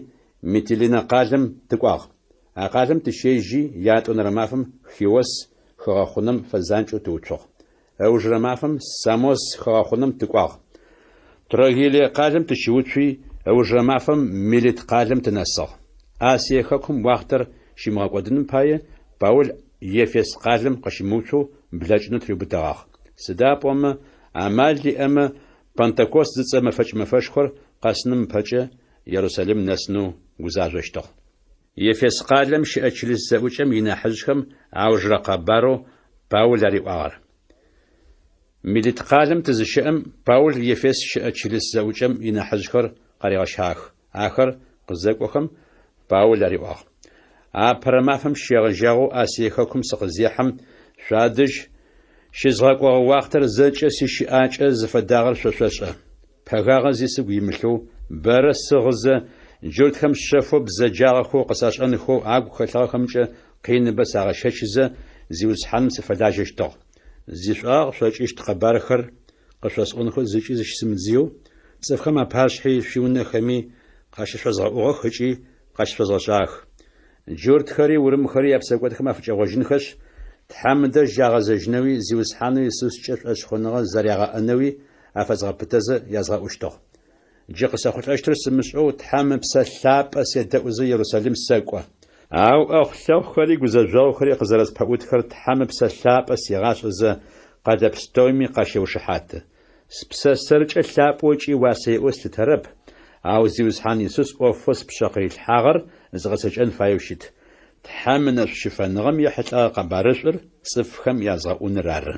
Митилинэ къалэм тыкӏуагъ. А къалэм тыщежьи, ятӏонэрэ мафэм Хиос хыгъэхъунэм фэзанкӏэу тыуцугъ. Ыужырэ мафэм Самос хыгъэхъунэм тыкӏуагъ. Трогиллие къалэм тыщыуцуи, ыужырэ мафэм Милит къалэм тынэсыгъ. Асие хэкум уахътэр щимыгъэкӏодыным пае, Паул Ефес къалэм къыщымыуцоу блэкӏынэу тыриубытэгъагъ. Сыда пӏомэ, амал иӏэмэ, Пэнтэкост зыцӏэ мэфэкӏ мэфэшхор къэсыным ыпэкӏэ Ерусалим нэсынэу гузажъощтыгъ. Ефес къалэм щыӏэ чылыс зэӏукӏэм инахьыжъхэм аужырэ къэбарэу Паул ариӏуагъэр. Милит къалэм тызыщэӏэм, Паул Ефес щыӏэ чылыс зэӏукӏэм инахьыжъхэр къаригъэщагъэх. Ахэр къызэкӏохэм, Паул ариӏуагъ: Апэрэ мафэм щегъэжьагъэу Асие хэкум сыкъызехьэм, шъуадэжь щызгъэкӏогъэ уахътэр зэкӏэ сищыӏакӏэ зыфэдагъэр шъо шъошӏэ. Пэгагъэ зи сыгу имылъэу, бэрэ сыгъызэ, джуртхэм шъэфэу бзэджагъэхэу къысашӏэнхэу агу хэлъыгъэхэмкӏэ къиныбэ сагъэщэчызэ, Зиусхьаным сыфэлажьэщтыгъ. Зишӏуагъэ къышъокӏыщт къэбархэр къышъосӏонхэу зыкӏи зыщысымыдзыеу, цӏыфхэм апашъхьи шъуиунэхэми къащышъозгъэӏугъэх ыкӏи къащышъозгъэшӏагъэх. Джуртхэри урымхэри япсэкӏодхэм афыкӏэгъожьынхэшъ, Тхьэм ыдэжь ягъэзэжьынэуи Зиусхьанэу Исускӏэ шӏошъхъуныгъэ зэрягъэӏэнэуи афэзгъэпытэзэ язгъэӏущтыгъ. Джы къысэхъулӏэщтыр сымышӏэу Тхьэм Ыпсэ Лъапӏэ седэӏузэ Ерусалим сэкӏо. Ау ӏэхъу-лъэхъухэри гузэжъогъухэри къызэрэспэӏутхэр Тхьэм Ыпсэ Лъапӏэ сигъашӏэзэ, къэлэ пстэуми къащеушыхьаты. Спсэ сэркӏэ лъапӏэу ыкӏи уасэ иӏэу слъытэрэп, ау Зиусхьан Исус ӏофэу спшъэ къырилъхьагъэр згъэцэкӏэн фаеу щыт, Тхьэм ынэшӏу щыфэныгъэм ехьылӏэгъэ къэбарышӏур цӏыфхэм язгъэӏуныр ары.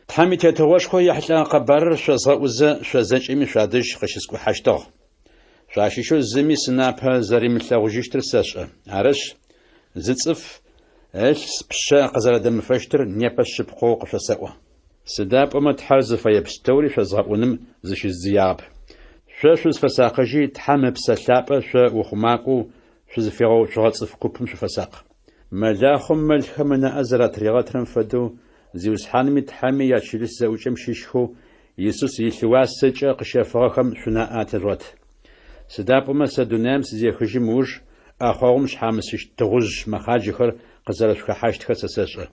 Тхьэм и Тетыгъошхо ехьылӏэгъэ къэбарыр шъозгъэӏузэ, шъо зэкӏэми шъуадэжь къыщыскӏухьэщтыгъ. Шъуащыщэу зыми сынапэ зэримылъэгъужьыщтыр сэшӏэ. Арышъ, зы цӏыф ылъ спшъэ къызэрэдэмыфэщтыр непэ шъыпкъэу къышъосэӏо. Сыда пӏомэ Тхьэр зыфэе пстэури шъозгъэӏуным зыщыздзыягъэп. Шъо шъузфэсакъыжьи, Тхьэм Ыпсэ Лъапӏэ шъо ухъумакӏоу шъузыфигъэуцугъэ цӏыф купым шъуфэсакъ. Мэлахъом мэлхэм ынаӏэ зэратыригъэтырэм фэдэу, Зиусхьанми Тхьэми ячылыс зэӏукӏэм щыщхэу Исус илъ уасэкӏэ къыщэфыгъэхэм шъунаӏэ атежъугъэт. Сыда пӏомэ сэ дунаим сызехыжьым ыуж ӏэхъогъум шъхьамысыщт тыгъужъ мэхъаджэхэр къызэрэшъухэхьащтхэр сэ сэшӏэ.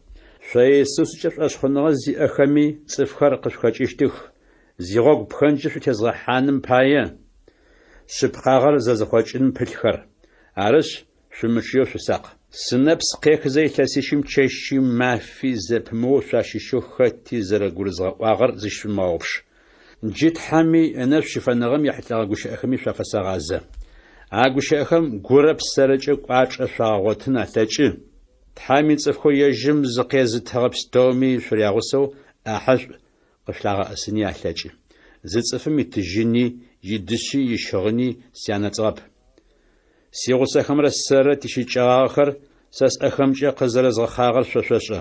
Шъо Исускӏэ шӏошъхъуныгъэ зиӏэхэми цӏыфхэр къышъухэкӏыщтых, зигъогу пхэнджы шъутезгъэхьаным пае, шъыпкъагъэр зэзыхъокӏыным пылъхэр. Арышъ, шъумычъыеу шъусакъ. Сынэпс къехызэ илъэсищым чэщи мафи зэпымыоу шъуащыщэу хэти зэрэгурызгъэӏуагъэр зыщышъумыгъэгъупш. Джы Тхьэми ынэшӏу щыфэныгъэм ехьылӏэгъэ гущыӏэхэми шъуафэсэгъазэ. А гущыӏэхэм гурэ псэрэкӏэ кӏуачӏэ шъуагъэгъотын алъэкӏы, Тхьэм ицӏыфхэу ежьым зыкъезытыгъэ пстэуми шъурягъусэу ӏахьышӏу къышъулъагъэӏэсыни алъэкӏы. Зы цӏыфым итыжьыни, идышъи, ищыгъыни сянэцӏыгъэп. Сигъусэхэмрэ сэрэ тищыкӏагъэхэр сэ сӏэхэмкӏэ къызэрэзгъэхъагъэр шъо шъошӏэ.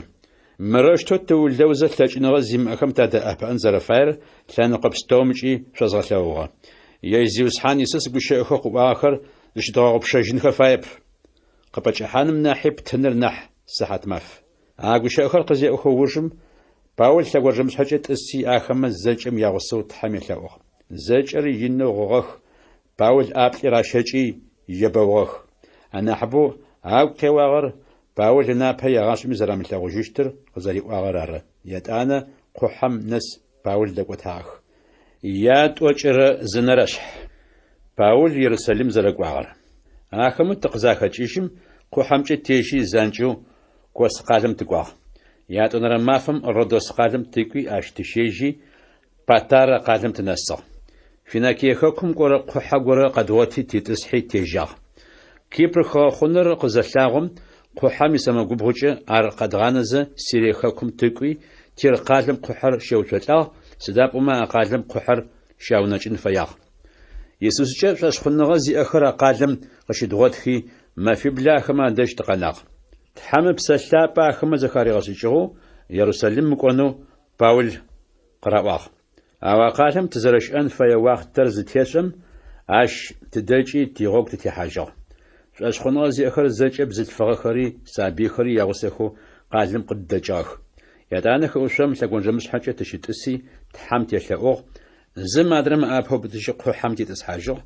Мырэущтэу тыулэузэ лъэкӏыныгъэ зимыӏэхэм тадэӏэпыӏэн зэрэфаер лъэныкъо пстэумкӏи шъозгъэлъэгъугъэ. Ежь Зиусхьан Исус гущыӏэхэу къыӏуагъэхэр зыщыдгъэгъупшэжьынхэ фаеп. Къыпӏэкӏэхьаным нахьи птыныр нахь сыхьатмаф. А гущыӏэхэр къызеӏохэ ужым, Паул лъэгонджэмышъхьэкӏэ тӏыси, ахэмэ зэкӏэм ягъусэу Тхьэм елъэӏугъ. Зэкӏэри инэу гъыгъэх, Паул ӏаплӏи ращэкӏи, ебэугъэх. Анахьыбэу агу къеуагъэр Паул ынапэ егъашӏэми зэрамылъэгъужьыщтыр къызэриӏуагъэр ары. Етӏанэ къухьэм нэс Паул дэкӏотагъэх. Ятӏокӏырэ зы нэрэшъхь. Паул Ерусалим зэрэкӏуагъэр. Ахэмэ тыкъызахэкӏыжьым, къухьэмкӏэ тежьи занкӏэу Кос къалэм тыкӏуагъ. Ятӏонэрэ мафэм Родос къалэм тыкӏуи ащ тыщежьи, Патарэ къалэм тынэсыгъ. Финикие хэкум кӏорэ къухьэ горэ къэдгъоти титӏысхьи тежьагъ. Кипр хыгъэхъунэр къызэлъагъом, къухьэм исэмэгубгъукӏэ ар къэдгъанэзэ Сирие хэкум тыкӏуи, Тир къалэм къухьэр щеуцолӏагъ, сыда пӏомэ а къалэм къухьэр щаунэкӏын фэягъ. Исускӏэ шӏошъхъуныгъэ зиӏэхэр а къалэм къыщыдгъотхи, мэфиблэ ахэмэ адэжь тыкъэнагъ. Тхьэм Ыпсэ Лъапӏэ ахэмэ зэхаригъэшӏыкӏыгъэу Ерусалим мыкӏонэу Паул къыраӏуагъ. Ау а къалэм тызэрэщыӏэн фэе уахътэр зытешӏэм, ащ тыдэкӏи тигъогу тытехьажьыгъ. Шӏошъхъуныгъэ зиӏэхэр зэкӏэ бзылъфыгъэхэри сабыйхэри ягъусэхэу къалэм къыддэкӏыгъэх. Етӏанэ хыӏушъом лъэгонджэмышъхьэкӏэ тыщытӏыси, Тхьэм телъэӏугъ, зым адрэм ыӏапэ ыубытыжьи къухьэм титӏысхьажьыгъ,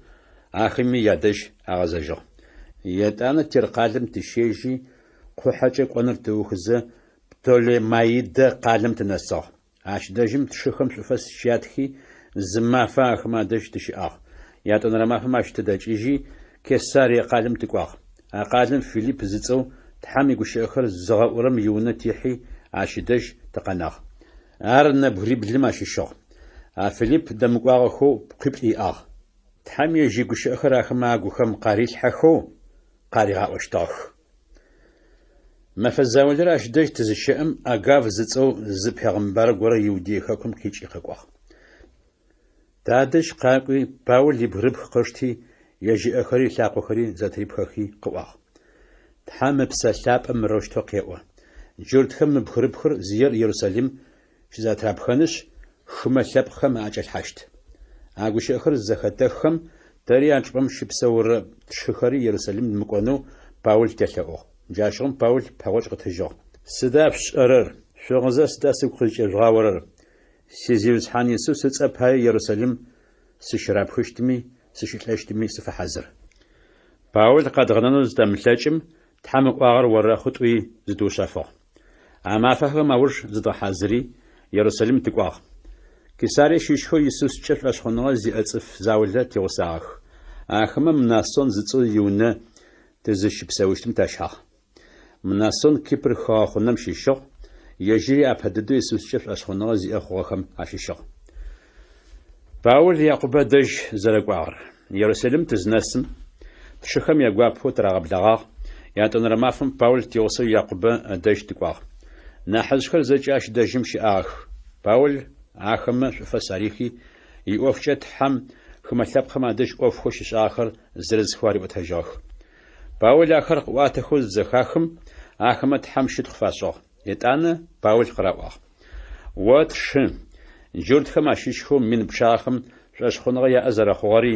ахэми ядэжь агъэзэжьыгъ. Етӏанэ Тир къалэм тыщежьи, къухьэкӏэ кӏоныр тыухызэ, Птолемаидэ къалэм тынэсыгъ. Ащ дэжьым тшыхэм шӏуфэс щятхи, зы мафэ ахэмэ адэжь тыщыӏагъ. Ятӏонэрэ мафэм ащ тыдэкӏыжьи, Кесарие къалэм тыкӏуагъ. А къалэм Филипп зыцӏэу Тхьэм игущыӏэхэр зыгъэӏурэм иунэ тихьи, ащ ыдэжь тыкъэнагъ. Ар нэбгыриблым ащыщыгъ. А Филипп дэмыкӏуагъэхэу пкъуиплӏ иӏагъ. Тхьэм ежь игущыӏэхэр ахэмэ агухэм къарилъхьэхэу къаригъаӏощтыгъэх. Мэфэ заулэрэ ащ дэжь тызыщэӏэм, Агав зыцӏэу зы пегъымбар горэ Иудей хэкум къикӏи къэкӏуагъ. Тадэжь къакӏуи, Паул ибгырыпх къышти, ежь ыӏэхэри ылъакъохэри зэтырипхэхи къыӏуагъ. Тхьэм Ыпсэ Лъапӏэ мырэущтэу къеӏо: Джуртхэм мы бгырыпхыр зиер Ерусалим щызэтырапхэнышъ, хымэ лъэпкъхэм аӏэкӏалъхьащт. А гущыӏэхэр зызэхэтэххэм, тэри а чӏыпӏэм щыпсэурэ тшыхэри Ерусалим мыкӏонэу Паул телъэӏугъ. Джащыгъум Паул пэгъокӏ къытыжьыгъ. Сыда шъушӏэрэр? Шъугъызэ сыда сыгу къызкӏежъугъаорэр? Си Зиусхьан Исус ыцӏэ пае Ерусалим сыщырапхыщтми сыщылӏэщтми сыфэхьазыр. Паул къэдгъэнэнэу зытэмылъэкӏым, Тхьэм ыӏуагъэр орэхъу тӏуи зытыушъэфыгъ. А мафэхэм ауж зыдгъэхьазыри, Ерусалим тыкӏуагъ. Кесарие щыщхэу Исускӏэ шӏошъхъуныгъэ зиӏэ цӏыф заулэ тигъусагъэх. Ахэмэ Мнасон зыцӏэу иунэ тызыщыпсэущтым тащагъ. Мнасон Кипр хыгъэхъунэм щыщыгъ, ежьыри апэ дэдэу Исускӏэ шӏошъхъуныгъэ зиӏэ хъугъэхэм ащыщыгъ. Паул Якъубэ дэжь зэрэкӏуагъэр. Ерусалим тызнэсым, тшыхэм ягуапэу тырагъэблэгъагъ, ятӏонэрэ мафэм Паул тигъусэу Якъубэ ыдэжь тыкӏуагъ. Нахьыжъхэр зэкӏэ ащ дэжьым щыӏагъэх. Паул ахэмэ шӏуфэс арихи, иӏофкӏэ Тхьэм хымэ лъэпкъхэм адэжь ӏофхэу щишӏагъэхэр зырызхэу ариӏотэжьыгъэх. Паул ахэр къыӏуатэхэу зызэхахым, ахэмэ Тхьэм щытхъу фашӏыгъ. Етӏанэ Паул къыраӏуагъ. О тшы, джуртхэм ащыщхэу мин пчъагъэхэм шӏошъхъуныгъэ яӏэ зэрэхъугъэри,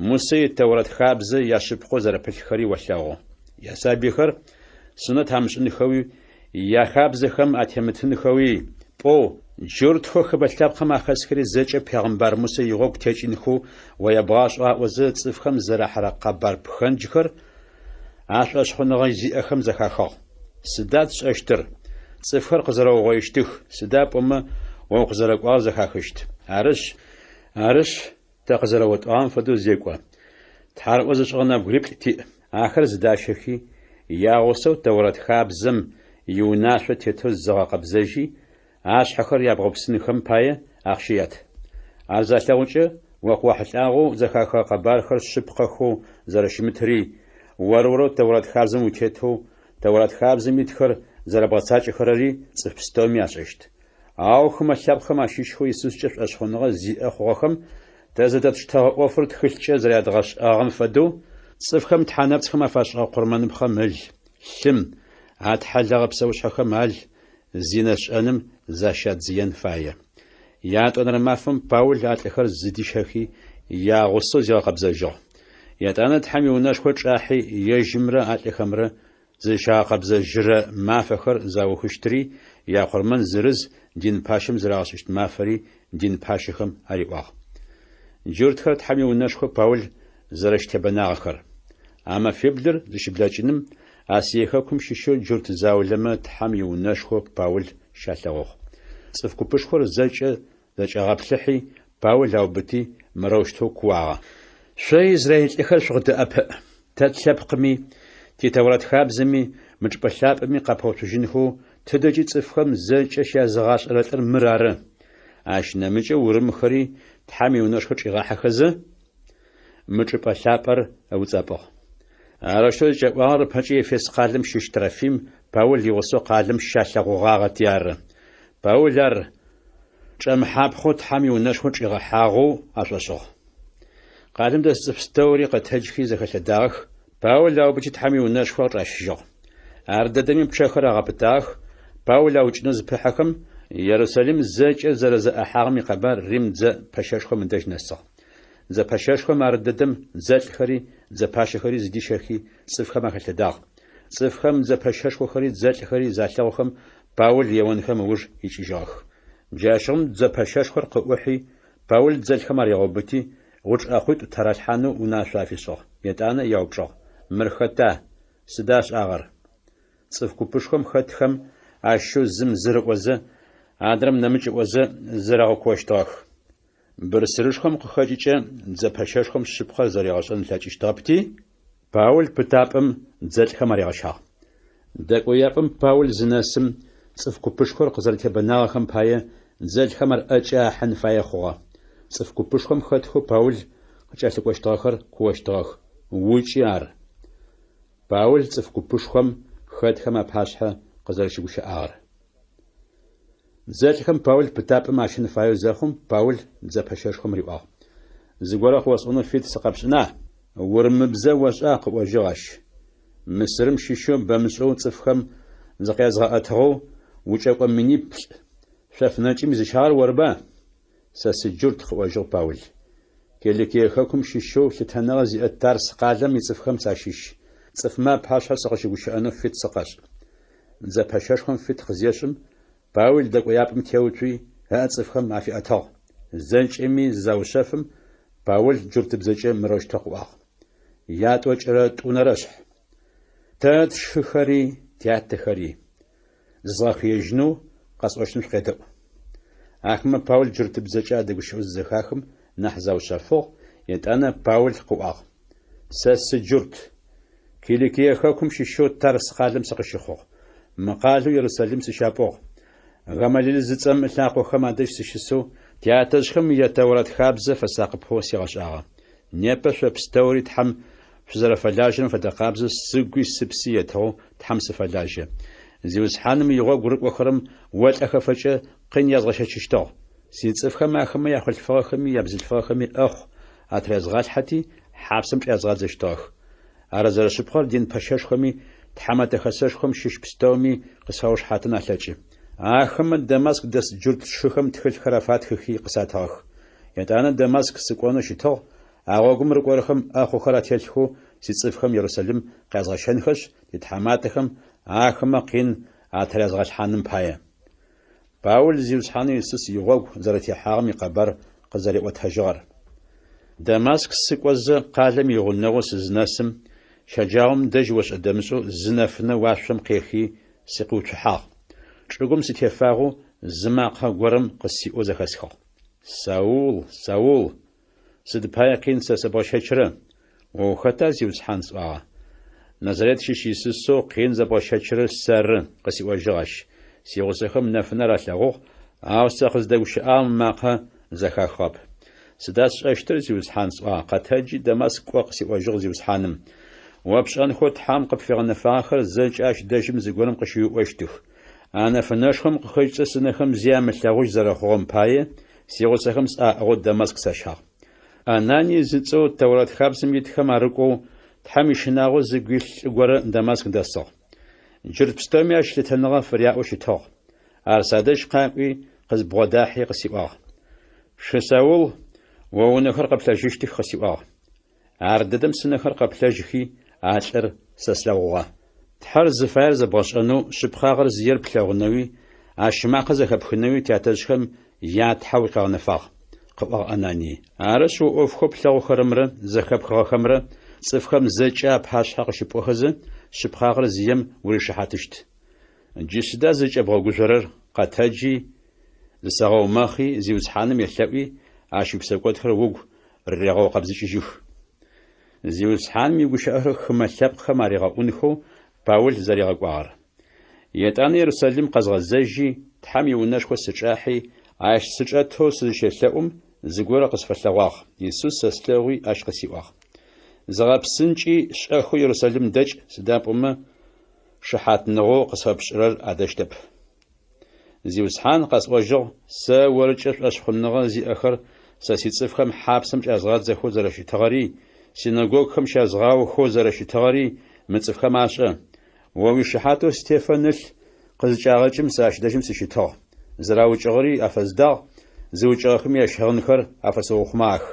Мусэ и Тэурэт хабзэ яшъыпкъэу зэрэпылъхэри олъэгъу. Ясабыйхэр сунэт амышӏынхэуи, яхабзэхэм атемытынхэуи пӏоу, джуртхэу хымэ лъэпкъхэм ахэсхэри зэкӏэ пегъымбар Мусэ игъогу текӏынхэу о ябгъашӏэу аӏозэ цӏыфхэм зэрахьэрэ къэбар пхэнджхэр а шӏошъхъуныгъэ зиӏэхэм зэхахыгъ. Сыда тшӏэщтыр? Цӏыфхэр къызэрэугъоищтых, сыда пӏомэ о укъызэрэкӏуагъэр зэхахыщт. Арышъ, арышъ, тэ къызэрэотӏуагъэм фэдэу зекӏо. Тхьарыӏо зышӏыгъэ нэбгыриплӏ тиӏ. Ахэр зыдащэхи, Ягъусэу Тэурат хабзэм иунашъо тетэу зыгъэкъэбзэжьи, ашъхьэхэр ябгъэупсынхэм пае, ахъщэ ят. Ар залъэгъукӏэ, о къыуахьылӏагъэу зэхахыгъэ къэбархэр шъыпкъэхэу зэрэщымытри, ор-орэу Тэурат хабзэм утетэу, Тэурат хабзэм итхэр зэрэбгъэцакӏэхэрэри цӏыф пстэуми ашӏэщт. Ау хымэ лъэпкъхэм ащыщхэу Исускӏэ шӏошъхъуныгъэ зиӏэ хъугъэхэм тэ зэдэтштэгъэ ӏофыр тхылъкӏэ зэрядгъэшӏагъэм фэдэу, цӏыфхэм тхьэ нэпцӏхэм афашӏыгъэ къурмэныпхъэм ыл, лъым, атхьэлэгъэ псэушъхьэхэм ал, зинэ шӏэным защадзыен фае. Ятӏонэрэ мафэм Паул а лӏыхэр зыдищэхи, ягъусэу зигъэкъэбзэжьыгъ. Етӏанэ Тхьэм иунэшхо чӏахьи, ежьымрэ а лӏыхэмрэ зызщагъэкъэбзэжьырэ мафэхэр заухыщтри, якъурмэн зырыз дин пащэм зырагъэшӏыщт мафэри дин пащэхэм ариӏуагъ. Джуртхэр Тхьэм иунэшхо Паул зэрэщытебэнагъэхэр. А мэфиблыр зыщыблэкӏыным, Асие хэкум щыщэу джурт заулэмэ Тхьэм иунэшхо Паул щалъэгъугъ. Цӏыф купышхор зэкӏэ зэкӏагъэплъыхьи, Паул аубыти, мырэущтэу кууагъэ. Шъо израиль лӏыхэр шъукъыддэӏэпыӏ! Тэ тлъэпкъми, ти Тэурат хабзэми, мы чӏыпӏэ лъапӏэми къапэуцужьынхэу тыдэкӏи цӏыфхэм зэкӏэ щязыгъашӏэрэ лӏыр мыр ары. Ащ нэмыкӏэу урымхэри Тхьэм иунэшхо чӏигъахьэхэзэ, мы чӏыпӏэ лъапӏэр ыуцӏэпӏыгъ. Арэущтэу зыкӏаӏуагъэр ыпэкӏэ Ефес къалэм щыщ Трофим Паул игъусэу къалэм щалъэгъугъагъэти ары. Паул ар чӏэмыхьапхъэу Тхьэм иунэшхо чӏигъэхьагъэу ашӏошӏыгъ. Къалэм дэс цӏыф пстэури къэтэджхи зэхэлъэдагъэх, Паул аубыти Тхьэм иунэшхо къычӏащыжьыгъ. Ардэдэми пчъэхэр агъэпытагъэх, Паул аукӏынэу зыпыхьэхэм, Ерусалим зэкӏэ зэрэзэӏэхьагъэм икъэбар Рим дзэ пэщэшхом ыдэжь нэсыгъ. Дзэ пэщэшхом ардэдэм дзэлӏхэри дзэ пащэхэри зыдищэхи, цӏыфхэм ахэлъэдагъ. Цӏыфхэм дзэ пэщэшхохэри дзэлӏхэри залъэгъухэм, Паул еонхэм ыуж икӏыжьыгъэх. Джащыгъум дзэ пэщэшхор къыӏухьи, Паул дзэлӏхэм аригъэубыти, гъучӏ ӏэхъуитӏу тыралъхьанэу унашъо афишӏыгъ. Етӏанэ яупчӏыгъ, Мыр хэта, сыда ышӏагъэр? Цӏыф купышхом хэтхэм ащыщэу зым зыр ыӏозэ, адрэм нэмыкӏ ыӏозэ зэрэгъэкуощтыгъэх. Бырсырышхом къыхэкӏыкӏэ дзэ пэщэшхом шъыпкъэр зэригъэшӏэн ылъэкӏыщтыгъэпти, Паул пытапӏэм дзэлӏхэм аригъэщагъ. Дэкӏояпӏэм Паул зынэсым, цӏыф купышхор къызэрэтебэнагъэхэм пае дзэлӏхэм ар ӏэкӏэ ахьын фае хъугъэ. Цӏыф купышхом хэтхэу Паул къыкӏэлъыкӏощтыгъэхэр куощтыгъэх: Укӏы ар! Паул цӏыф купышхом хэтхэм апашъхьэ къызэрэщыгущыӏагъэр. Дзэлӏхэм Паул пытапӏэм ащэн фаеу зэхъум, Паул дзэ пэщэшхом риӏуагъ, Зыгорэ къыосӏонэу фит сыкъэпшӏына? Урымыбзэ ошӏа? къыӏожьыгъ ащ. Мысырым щыщэу бэмышӏэу цӏыфхэм зыкъязгъэӏэтыгъэу укӏэкӏо миниплӏ шъоф нэкӏым изыщагъэр орыба? Сэ сыджурт, къыӏожьыгъ Паул. Киликие хэкум щыщэу лъытэныгъэ зиӏэ Тарс къалэм ицӏыфхэм сащыщ. Цӏыфмэ апашъхьэ сыкъыщыгущыӏэнэу фит сыкъэшӏ. Дзэ пэщэшхом фит къызешӏым, Паул дэкӏояпӏэм теуцуи, ыӏэ цӏыфхэм афиӏэтыгъ. Зэкӏэми зызаушъэфым, Паул джуртыбзэкӏэ мырэущтэу къыӏуагъ. Ятӏокӏырэ тӏунэрэшъхь. Тэ тшыхэри, тятэхэри. Зызгъэхыежьынэу къэсӏощтым шъукъедэӏу. Ахэмэ Паул джуртыбзэкӏэ адэгущыӏэу зызэхахым, нахь заушъэфыгъ, етӏанэ Паул къыӏуагъ, Сэ сыджурт. Киликие хэкум щыщэу Тарс къалэм сыкъыщыхъугъ. Мы къалэу Ерусалим сыщапӏугъ. Гамалил зыцӏэм ылъакъохэм адэжь сыщысэу, тятэжъхэм я Тэурат хабзэ фэсакъыпэу сигъэшӏагъэ. Непэ шъо пстэури Тхьэм шъузэрэфэлажьэрэм фэдэкъабзэу сыгуи сыпси етыгъэу Тхьэм сыфэлажьэ. Зиусхьаным игъогу рыкӏохэрэм олӏэхэфэкӏэ къин язгъэщэчыщтыгъ. Сицӏыфхэм ахэмэ яхъулъфыгъэхэми ябзылъфыгъэхэми ӏэхъу атырязгъалъхьэти, хьапсэм чӏязгъадзэщтыгъэх. Ар зэрэшъыпкъэр дин пэщэшхоми Тхьэмэтэ Хэсэшхом щыщ пстэуми къысфаушыхьатын алъэкӏы. Ахэмэ Дамаск дэс джурт сшыхэм тхылъхэр афатхыхи къысатыгъэх. Етӏанэ Дамаск сыкӏонэу щытыгъ, а гъогум рыкӏорэхэм ӏэхъухэр ателъхэу сицӏыфхэм Ерусалим къязгъэщэнхэшъ, титхьаматэхэм ахэмэ къин атырязгъэлъхьаным пае. Паул Зиусхьанэу Исус игъогу зэрэтехьагъэм икъэбар къызэриӏотэжьыгъэр. Дамаск сыкӏозэ, къалэм игъунэгъоу сызынэсым, щэджагъом дэжь ошӏэ-дэмышӏэу зы нэфынэ уашъом къехи, сыкъиуцухьагъ. Чӏыгум сытефагъэу зы макъэ горэм къысиӏоу зэхэсхыгъ. Саул, Саул, сыд пае къин сэ сэбгъэщэчрэ? О ухэта, Зиусхьан? сӏуагъэ. Назарет щыщ Исусэу къин зэбгъэщэчырэр сэры, къысиӏожьыгъ ащ. Сигъусэхэм нэфынэр алъэгъугъ, ау сэ къыздэгущыӏагъэм ымакъэ зэхахыгъэп. Сыда сшӏэщтыр, Зиусхьан? сӏуагъэ. Къэтэджи, Дамаск кӏо, къысиӏожьыгъ Зиусхьаным. О пшӏэнхэу Тхьэм къыпфигъэнэфагъэхэр зэкӏэ ащ дэжьым зыгорэм къыщыуиӏощтых. А нэфынэшхом къыхэкӏыкӏэ сынэхэм зи амылъэгъужь зэрэхъугъэм пае, сигъусэхэм сӏэ аӏыгъэу Дамаск сащагъ. Ананий зыцӏэу Тэурэт хабзэм итхэм арыкӏоу, Тхьэм ищынагъо зыгу илъ лӏы горэ Дамаск дэсыгъ. Джурт пстэуми ащ лъытэныгъэ фыряӏэу щытыгъ. Ар садэжь къакӏуи, къызбгъодахьи къысиӏуагъ. Сшы Саул, о унэхэр къэплъэжьыщтых, къысиӏуагъ. Ардэдэм сынэхэр къэплъэжьхи, а лӏыр сэ слъэгъугъэ. Тхьэр зыфаер зэбгъэшӏэнэу, шъыпкъагъэр зыер плъэгъунэуи, ащ ымакъэ зэхэпхынэуи тятэжъхэм я Тхьэ укъигъэнэфагъ, къыӏуагъ Ананий. Арышъ, о ӏофхэу плъэгъухэрэмрэ зэхэпхыгъэхэмрэ цӏыфхэм зэкӏэ апашъхьэ къыщыпӏохэзэ, шъыпкъагъэр зием уришыхьатыщт. Джы сыда зыкӏэбгъэгужъорэр, къэтэджи, зысэгъэумэхъи, Зиусхьаным елъэӏуи, ащ уипсэкӏодхэр угу рырегъэукъэбзыкӏыжьых. Зиусхьаным игущыӏэхэр хымэ лъэпкъхэм аригъэӏунхэу Паул зэригъэкӏуагъэр. Етӏанэ Ерусалим къэзгъэзэжьи, Тхьэм иунэшхо сычӏахьи, ащ сычӏэтэу сызыщелъэӏум, зыгорэ къысфэлъэгъуагъ. Исус сэ слъэгъуи, ащ къысиӏуагъ. Зыгъэпсынкӏи, шӏэхэу Ерусалим дэкӏ, сыда пӏомэ шыхьатныгъэу къысфэпшӏырэр адэщтэп. Зиусхьан, къэсӏожьыгъ, сэ орыкӏэ шӏошъхъуныгъэ зиӏэхэр сэ сицӏыфхэм хьапсэм чӏязгъадзэхэу зэрэщытыгъэри, синэгогухэм щязгъаохэу зэрэщытыгъэри мы цӏыфхэм ашӏэ. О уишыхьатэу Стефэн ылъ къызыкӏагъэкӏым сэ ащ дэжьым сыщытыгъ. Зэраукӏыгъэри афэздагъ, зыукӏыгъэхэми ящыгъынхэр афэсыухъумагъэх.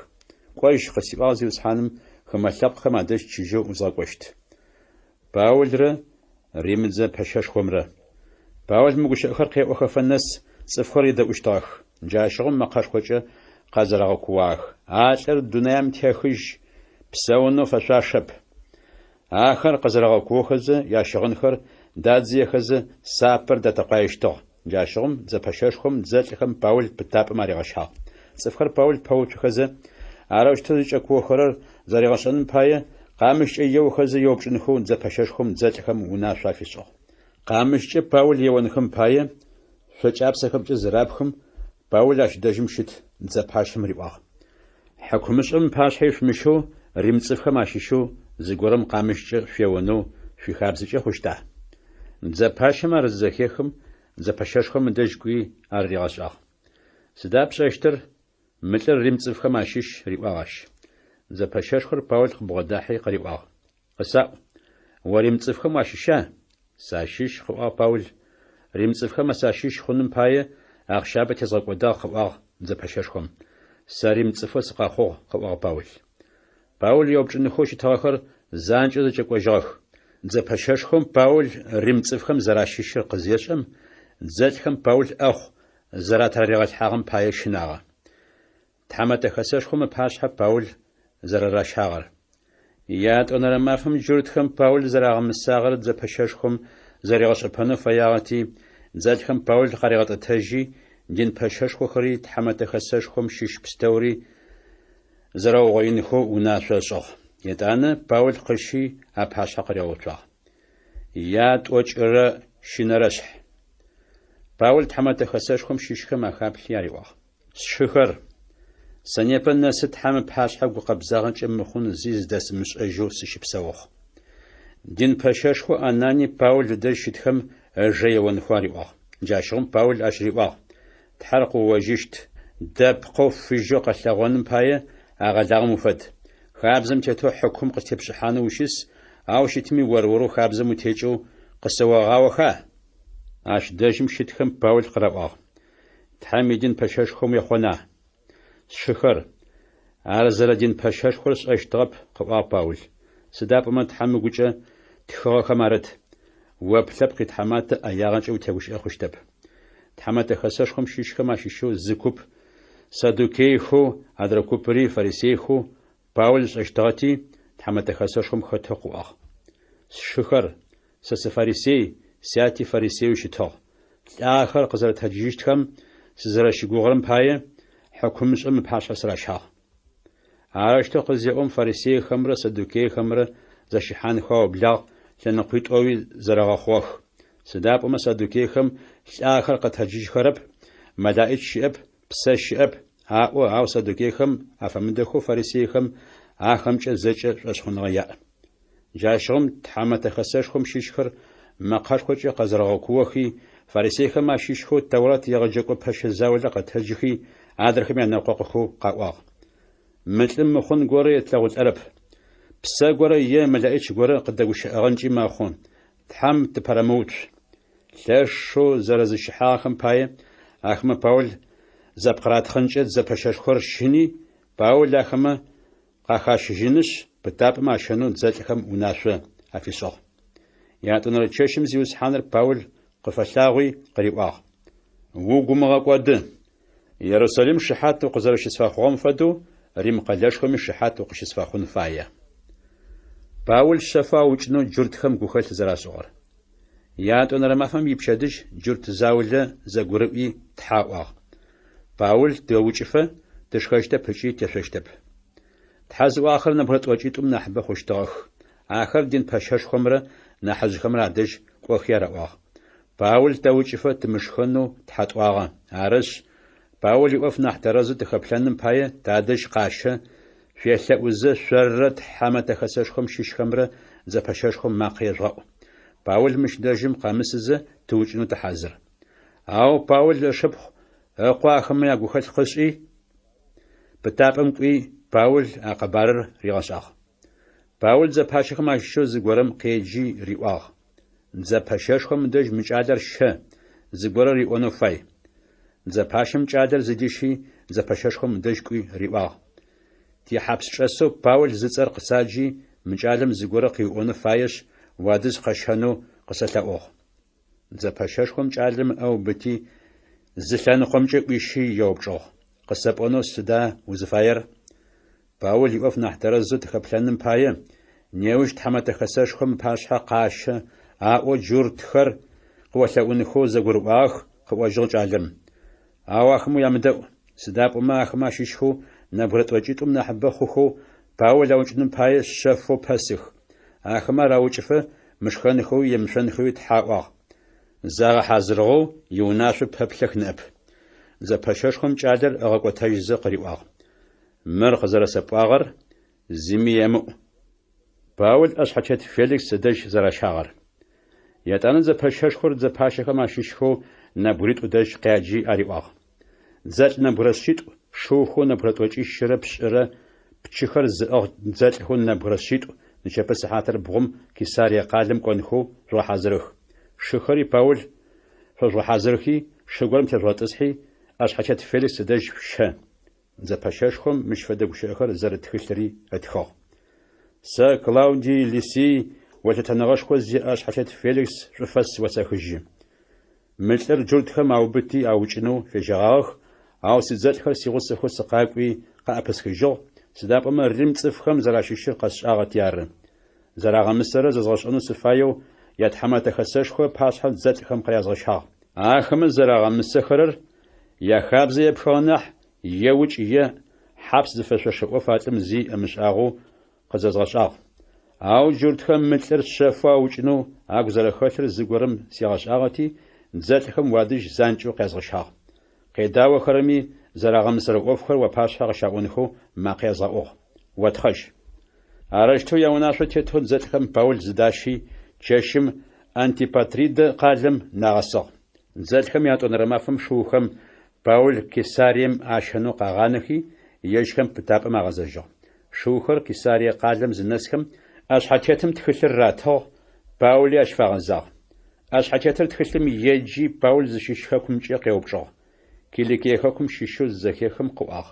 Кӏожь, къысиӏуагъ Зиусхьаным, хымэ лъэпкъхэм адэжь чыжьэу узгъэкӏощт. Паулрэ Римыдзэ пэщэшхомрэ. Паул мы гущыӏэхэр къеӏохэфэ нэс цӏыфхэр едэӏущтыгъэх. Джащыгъум мэкъэшхокӏэ къэзэрэгъэкууагъэх. А лӏыр дунаим техыжь, псэунэу фэшъуашэп. Ахэр къэзэрэгъэкуохэзэ, ящыгъынхэр дадзыехэзэ, сапэр датэкъуаещтыгъ. Джащыгъум дзэ пэщэшхом дзэлӏхэм Паул пытапӏэм аригъэщагъ. Цӏыфхэр Паул пэуцухэзэ, арэущтэу зыкӏэкуохэрэр зэригъэшӏэным пае, къамыщкӏэ еохэзэ еупчӏынхэу дзэ пэщэшхом дзэлӏхэм унашъо афишӏыгъ. Къамыщкӏэ Паул еонхэм пае, шъо кӏапсэхэмкӏэ зырапхым, Паул ащ дэжьым щыт дзэ пащэм риӏуагъ. Хьыкумышӏэм ыпашъхьэ ишъумыщэу рим цӏыфхэм ащыщэу зыгорэм къамыщкӏэ шъуеонэу шъуихабзэкӏэ хъущта? Дзэ пащэм ар зызэхехым, дзэ пэщэшхом ыдэжь кӏуи ар ригъэшӏагъ. Сыда пшӏэщтыр? Мы лӏыр рим цӏыфхэм ащыщ, риӏуагъ ащ. Дзэ пэщэшхор Паул къыбгъодахьи къыриӏуагъ. Къысаӏу, о рим цӏыфхэм уащыща? Сащыщ, къыӏуагъ Паул. Рим цӏыфхэм сащыщ хъуным пае ахъщабэ тезгъэкӏодагъ, къыӏуагъ дзэ пэщэшхом. Сэ рим цӏыфэу сыкъэхъугъ, къыӏуагъ Паул. Паул еупчӏынхэу щытыгъэхэр занкӏэу зэкӏэкӏожьыгъэх. Дзэ пэщэшхом Паул рим цӏыфхэм зэращыщыр къызешӏэм, дзэлӏхэм Паул ӏэхъу зэратыраригъэлъхьагъэм пае щынагъэ. Тхьэмэтэ Хэсэшхом ыпашъхьэ Паул зэрэращагъэр. Ятӏонэрэ мафэм джуртхэм Паул зэрагъэмысагъэр дзэ пэщэшхом зэригъэшӏэпэнэу фэягъэти, дзэлӏхэм Паул къаригъэтӏэтэжьи, дин пэщэшхохэри Тхьэмэтэ Хэсэшхом щыщ пстэури зэрэугъоинхэу унашъо ышӏыгъ. Етӏанэ Паул къыщи апашъхьэ къыригъэуцуагъ. Ятӏокӏырэ щынэрэшъхь. Паул Тхьэмэтэ Хэсэшхом щыщхэм ахаплъи ариӏуагъ. Сшыхэр, сэ непэ нэсы Тхьэм ыпашъхьэ гукъэбзагъэкӏэ мыхъун зи зыдэсымышӏэжьэу сыщыпсэугъ. Дин пэщэшхоу Ананий Паул ыдэжь щытхэм ыжэ еонхэу ариӏуагъ. Джащыгъум Паул ащ риӏуагъ, Тхьэр къыоожьыщт, дэпкъэу фыжьэу къэлъэгъоным пае агъэлагъэм уфэд. Хабзэм тетэу хьыкум къыстепшӏыхьанэу ущыс, ау щытми ор-орэу хабзэм утекӏэу къысэогъаоха? Ащ дэжьым щытхэм Паул къыраӏуагъ. Тхьэм идин пэщэшхом уехъона? Сшыхэр, ар зэрэдин пэщэшхор сшӏэщтыгъэп, къыӏуагъ Паул. Сыда пӏомэ Тхьэм ыгукӏэ тхыгъэхэм арыт, О плъэпкъ итхьаматэ ӏэягъэкӏэ утегущыӏэ хъущтэп. Тхьэмэтэ хэсэшхом щыщхэм ащыщэу зы куп саддукейхэу, адрэ купыри фарисейхэу Паул ышӏэщтыгъэти, Тхьэмэтэ Хэсэшхом хэтэу къыӏуагъ. Сшыхэр, сэ сыфарисей, сяти фарисееу щытыгъ. Лӏагъэхэр къызэрэтэджыжьыщтхэм сызэрэщыгугъырэм пае, хьыкумышӏэм ыпашъхьэ сыращагъ. Арэущтэу къызеӏом, фарисейхэмрэ саддукейхэмрэ зэщыхьанхэу аублагъ. лъэныкъуитӏоуи зэрэгъэхъугъэх. Сыда пӏомэ саддукейхэм Лӏагъэхэр къэтэджыжьхэрэп, мэлэӏич щыӏэп, псэ щыӏэп, аӏо, ау саддукейхэм афэмыдэхэу фарисейхэм ахэмкӏэ зэкӏэ шӏошъхъуныгъэ яӏ. Джащыгъум Тхьэмэтэ Хэсэшхом щыщхэр мэкъэшхокӏэ къэзэрэгъэкуохи, фарисейхэм ащыщхэу Тэурат егъэджэкӏо пэщэ заулэ къэтэджыхи, адрэхэм янэкъокъухэу къаӏуагъ. Мы лӏым мыхъун горэ етлъэгъулӏэрэп. Псэ горэ е мэлэӏич горэ къыдэгущыӏэгъэнкӏи мэхъу. Тхьэм тыпэрэмыуцу. Лъэшэу зэрэзыщыхьагъэхэм пае ахэмэ Паул зэпкъыратхъынкӏэ дзэ пэщэшхор щыни, Паул ахэмэ къахащыжьынышъ, пытапӏэм ащэнэу дзэлӏхэм унашъо афишӏыгъ. Ятӏонэрэ чэщым Зиусхьаныр Паул къыфэлъагъуи къыриӏуагъ, Угу умыгъэкӏоды! Ерусалим шыхьат укъызэрэщысфэхъугъэм фэдэу Рим къэлэшхоми шыхьат укъыщысфэхъун фае. Паул шъэфэу аукӏынэу джуртхэм гухэлъ зэрашӏыгъэр. Ятӏонэрэ мафэм ипчэдыжь джурт заулэ зэгурыӏуи тхьэ аӏуагъ. Паул тэукӏыфэ тышхэщтэп ыкӏи тешъощтэп. Тхьэ зыӏуагъэхэр нэбгырэ тӏокӏитӏум нахьыбэ хъущтыгъэх. Ахэр дин пэщэшхомрэ нахьыжъхэмрэ адэжь кӏохи араӏуагъ. Паул тэукӏыфэ тымышхэнэу тхьэ тӏуагъэ. Арышъ, Паул иӏоф нахь тэрэзэу тыхэплъэным пае тадэжь къащэ, шъуелъэӏузэ шъоррэ Тхьэмэтэ Хэсэшхом щыщхэмрэ дзэ пэщэшхом макъэ ежъугъэӏу. Паул мыщ дэжьым къэмысызэ тыукӏынэу тыхьазыр. Ау Паул ышыпхъу ыкъо ахэмэ ягухэлъ къышӏи, пытапӏэм кӏуи, Паул а къэбарыр ригъэшӏагъ. Паул дзэ пащэхэм ащыщэу зыгорэм къеджи риӏуагъ. Дзэ пэщэшхом ыдэжь мы кӏалэр щэ, зыгорэ риӏонэу фай. Дзэ пащэм кӏалэр зыдищи, дзэ пэщэшхом ыдэжь кӏуи риӏуагъ. Тихьапсчӏэсэу Паул зыцӏэр къысаджи, мы кӏалэм зыгорэ къыуиӏонэу фаешъ, уадэжь къэсщэнэу къысэлъэӏугъ. Дзэ пэщэшхом кӏалэм ыӏэ ыубыти, зы лъэныкъомкӏэ ӏуищи еупчӏыгъ, Къысэпӏонэу сыда узыфаер? Паул иӏоф нахь тэрэзэу тыхэплъэным пае, неущ Тхьэмэтэ Хэсэшхом ыпашъхьэ къащэ, аӏоу джуртхэр къыолъэӏунхэу зэгурыӏуагъэх, къыӏожьыгъ кӏалэм. Ау ахэмэ уямыдэӏу, сыда пӏомэ ахэмэ ащыщхэу нэбгырэ тӏокӏитӏум нахьыбэ хъухэу Паул аукӏыным пае шъэфэу пэсых. Ахэмэ ар аукӏыфэ мышхэнхэуи емышъонхэуи тхьэ аӏуагъ. Загъэхьазырыгъэу иунашъо пэплъэх ныӏэп. Дзэ пэщэшхом кӏалэр ыгъэкӏотэжьзэ къыриӏуагъ. Мыр къызэрэсэпӏуагъэр зыми емыӏу. Паул ӏэшъхьэтет Феликс ыдэжь зэращагъэр. Етӏанэ дзэ пэщэшхор дзэ пащэхэм ащыщхэу нэбгыритӏу дэжь къяджи ариӏуагъ. Дзэлӏ нэбгырэ шъитӏу, шыухэу нэбгырэ тӏокӏищырэ пшӏырэ, пчыхэр зыӏыгъ дзэлӏхэу нэбгырэ шъитӏу нычэпэ сыхьатыр бгъум Кесарие къалэм кӏонхэу жъугъэхьазырых. Шыхэри Паул фэжъугъэхьазырхи, шы горэм тежъугъэтӏысхьи, ӏэшъхьэтет Феликс ыдэжь шъущэ. Дзэ пэщэшхом мыщ фэдэ гущыӏэхэр зэрыт тхылъри ытхыгъ. Сэ, Клаудий Лисий, о лъытэныгъэшхо зиӏэ ӏэшъхьэтет Феликс шӏуфэс осэхыжьы. Мы лӏыр джуртхэм аубыти аукӏынэу фежьэгъагъэх, ау сидзэлӏхэр сигъусэхэу сыкъакӏуи къаӏэпысхыжьыгъ, сыда пӏомэ Рим цӏыфхэм зэращыщыр къэсшӏагъэти ары. Зэрагъэмысэрэр зэзгъэшӏэнэу сыфаеу я Тхьэмэтэ Хэсэшхо ыпашъхьэ дзэлӏхэм къырязгъэщагъ. Ахэмэ зэрагъэмысэхэрэр яхабзэ епхыгъэ нахь, е укӏ е хьапс зыфэшъошэ ӏоф а лӏым зи ымышӏагъэу къызэзгъэшӏагъ. Ау джуртхэм мы лӏыр шъэфэу аукӏынэу агу зэрэхэлъыр зыгорэм сигъэшӏагъэти, дзэлӏхэм уадэжь занкӏэу къязгъэщагъ. Къедаохэрэми зэрагъэмысэрэ ӏофхэр уапашъхьэ къыщаӏонхэу макъэ язгъэӏугъ. Отхъэжь. Арэущтэу яунашъо тетэу дзэлӏхэм Паул зыдащи, чэщым Антипатридэ къалэм нагъэсыгъ. Дзэлӏхэм ятӏонэрэ мафэм шыухэм Паул Кесарием ащэнэу къагъанэхи, ежьхэм пытапӏэм агъэзэжьыгъ. Шыухэр Кесарие къалэм зынэсхэм, ӏэшъхьэтетым тхылъыр ратыгъ, Паули ащ фагъэзагъ. ӏэшъхьэтетыр тхылъым еджи, Паул зыщыщ хэкумкӏэ къеупчӏыгъ. Киликие хэкум щыщэу зызэхехым къыӏуагъ.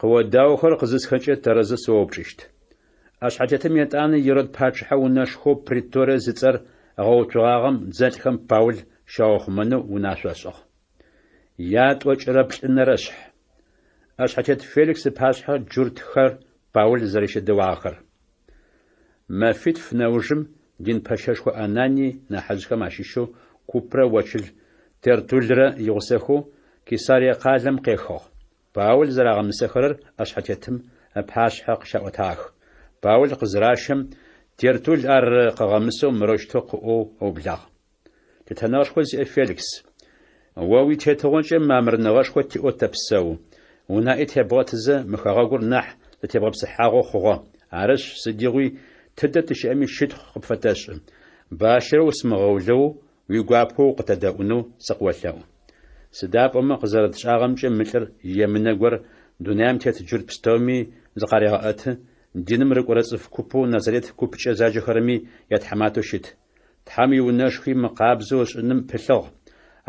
Къыодаохэр къызысхэкӏэ тэрэзэу сыоупчӏыщт. ӏэшъхьэтетым етӏанэ Ирод пачъыхьэ унэшхоу преторие зыцӏэр ыгъэуцугъагъэм дзэлӏхэм Паул щаухъумэнэу унашъо ышӏыгъ. Ятӏокӏырэ плӏынэрэ шъхь. ӏэшъхьэтет Феликс ыпашъхьэ джуртхэр Паул зэрэщедэуагъэхэр. Мэфитф нэужым дин пэщэшхо Ананий нахьыжъхэм ащыщэу купрэ очыл Тертуллрэ игъусэхэу Кесарие къалэм къехыгъ. Паул зэрагъэмысэхэрэр ӏэшъхьэтетым ыпашъхьэ къыщаӏотагъэх. Паул къызыращэм, Тертулл ар къыгъэмысэу мырэущтэу къыӏоу ыублагъ. Лъытэныгъэшхо зиӏэ Феликс, о уитетыгъокӏэ мамырныгъэшхо тиӏэу тэпсэу, унаӏи тебгъэтызэ, мы хэгъэгур нахь зэтебгъэпсыхьагъэу хъугъэ. Арышъ, сыдигъуи, тыдэ тыщыӏэми щытхъу къыпфэтэшӏы. Бащэрэ усымыгъэулэоу, уигуапэу укъытэдэӏунэу сыкъыолъэӏу. Сыда пӏомэ къызэрэтшӏагъэмкӏэ мы лӏыр емынэ гор дунаим тет джурт пстэуми зыкъарегъэӏэты, диным рыкӏорэ цӏыф купэу Назарет купкӏэ заджэхэрэми ятхьаматэу щыт. Тхьэм иунэшхуи мыкъабзэу ышӏыным пылъыгъ.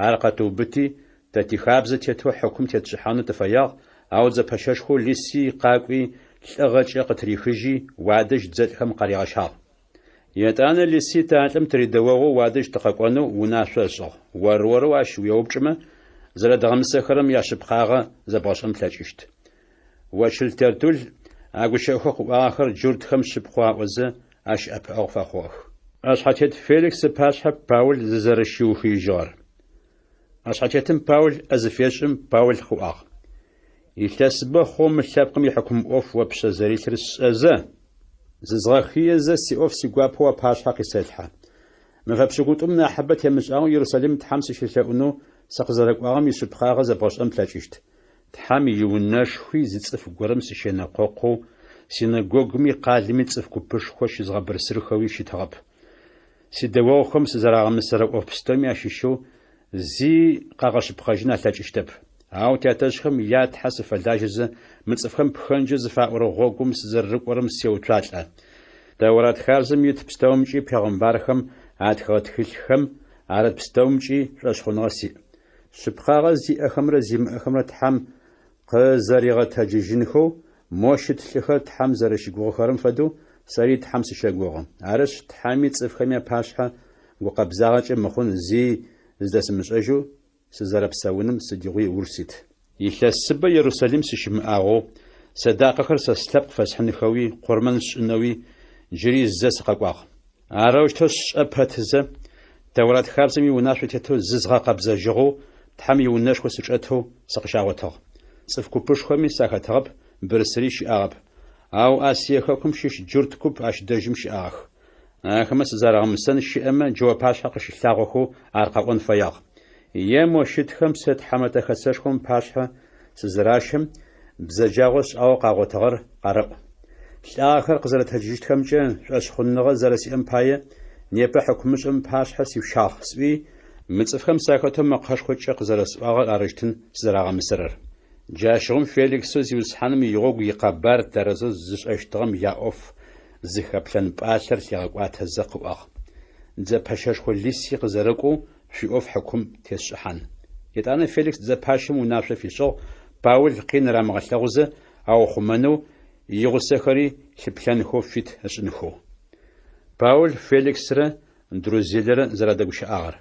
Ар къэтыубыти, тэ тихабзэ тетэу хьыкум тетшӏыхьанэу тыфэягъ, ау дзэ пэщэшхоу Лисий къакӏуи, лӏыгъэкӏэ къытырихыжьи, уадэжь дзэлӏхэм къаригъэщагъ. Етӏанэ Лисий тэ а лӏым тыридэогъоу уадэжь тыкъэкӏонэу унашъо ышӏыгъ. Ор-орэу ащ уеупчӏымэ, зэрэдгъэмысэхэрэм яшъыпкъагъэ зэбгъэшӏэн плъэкӏыщт. Очыл Тертулл а гущыӏэхэу къыӏуагъэхэр джуртхэм шъыпкъэу аӏозэ, ащ ӏэпыӏэгъу фэхъугъэх. ӏэшъхьэтет Феликс ыпашъхьэ Паул зызэрэщиухыижьыгъэр. ӏэшъхьэтетым Паул ӏэ зыфешӏым, Паул къыӏуагъ: Илъэсыбэ хъугъэу мы лъэпкъым ихьыкум ӏоф о пшъэ зэрилъыр сшӏэзэ, зызгъэхыезэ, сиӏоф сигуапэу уапашъхьэ къисэлъхьэ. Мэфэ пшӏыкӏутӏум нахьыбэ темышӏагъэу Ерусалим Тхьэм сыщелъэӏунэу сыкъызэрэкӏуагъэм ишъыпкъагъэ зэбгъэшӏэн плъэкӏыщт. Тхьэм иунэшхуи зы цӏыф горэм сыщенэкъокъоу, синэгогуми къалэми цӏыф купышхо щызгъэбырсырхэуи щытыгъэп. Сидэогъухэм сызэрагъэмысэрэ ӏоф пстэуми ащыщэу зи къагъэшъыпкъэжьын алъэкӏыщтэп. Ау тятэжъхэм я Тхьэ сыфэлажьэзэ, мы цӏыфхэм пхэнджэу зыфаӏорэ гъогум сызэрэрыкӏорэм сеуцуалӏэ. Тэурат хабзэм ит пстэумкӏи пегъымбархэм атхыгъэ тхылъхэм арыт пстэумкӏи шӏошъхъуныгъэ сиӏ. Шъыпкъагъэ зиӏэхэмрэ зимыӏэхэмрэ Тхьэм къызэригъэтэджыжьынхэу мо щыт лӏыхэр Тхьэм зэрэщыгугъыхэрэм фэдэу сэри Тхьэм сыщэгугъы. Арышъ, Тхьэми цӏыфхэми апашъхьэ гукъэбзагъэкӏэ мыхъун зи зыдэсымышӏэжьэу сызэрэпсэуным сыдигъуи ыуж сит. Илъэсыбэ Ерусалим сыщымыӏагъэу, сэдакъэхэр сэ слъэпкъ фэсхьынхэуи къурмэн сшӏынэуи джыри зэ сыкъэкӏуагъ. Арэущтэу сшӏэ пэтызэ, Тэурат хабзэм иунашъо тетэу зызгъэкъэбзэжьыгъэу, Тхьэм иунэшхо сычӏэтэу сыкъыщагъотыгъ. Цӏыф купышхоми сахэтыгъэп, бырсыри щыӏагъэп. Ау Асие хэкум щыщ джурт куп ащ дэжьым щыӏагъэх. Ахэмэ сызэрагъэмысэн щыӏэмэ, джы уапашъхьэ къыщылъагъохэу ар къэӏон фэягъ. Е мо щытхэм сэ Тхьэмэтэ Хэсэшхом ыпашъхьэ сызыращэм, бзэджагъэу сшӏагъэу къагъотыгъэр къарэӏу. Лӏагъэхэр къызэрэтэджыжьыщтхэмкӏэ шӏошъхъуныгъэ зэрэсиӏэм пае, непэ хьыкумышӏэм ыпашъхьэ сишъущагъ, сӏуи, мы цӏыфхэм сахэтэу мэкъэшхокӏэ къызэрэсӏуагъэр арыщтын сызэрагъэмысэрэр. Джащыгъум Феликсэу Зиусхьаным игъогу икъэбар тэрэзэу зышӏэщтыгъэм яӏоф зыхэплъэн пӏалъэр лъигъэкӏуатэзэ къыӏуагъ, Дзэ пэщэшхо Лисий къызэрэкӏоу шъуиӏоф хьыкум тесшӏыхьан. Етӏанэ Феликс дзэ пащэм унашъо фишӏыгъ Паул къин рамыгъэлъэгъузэ аухъумэнэу, игъусэхэри лъыплъэнхэу фит ышӏынхэу. Паул Феликсрэ Друзилэрэ зэрадэгущыӏагъэр.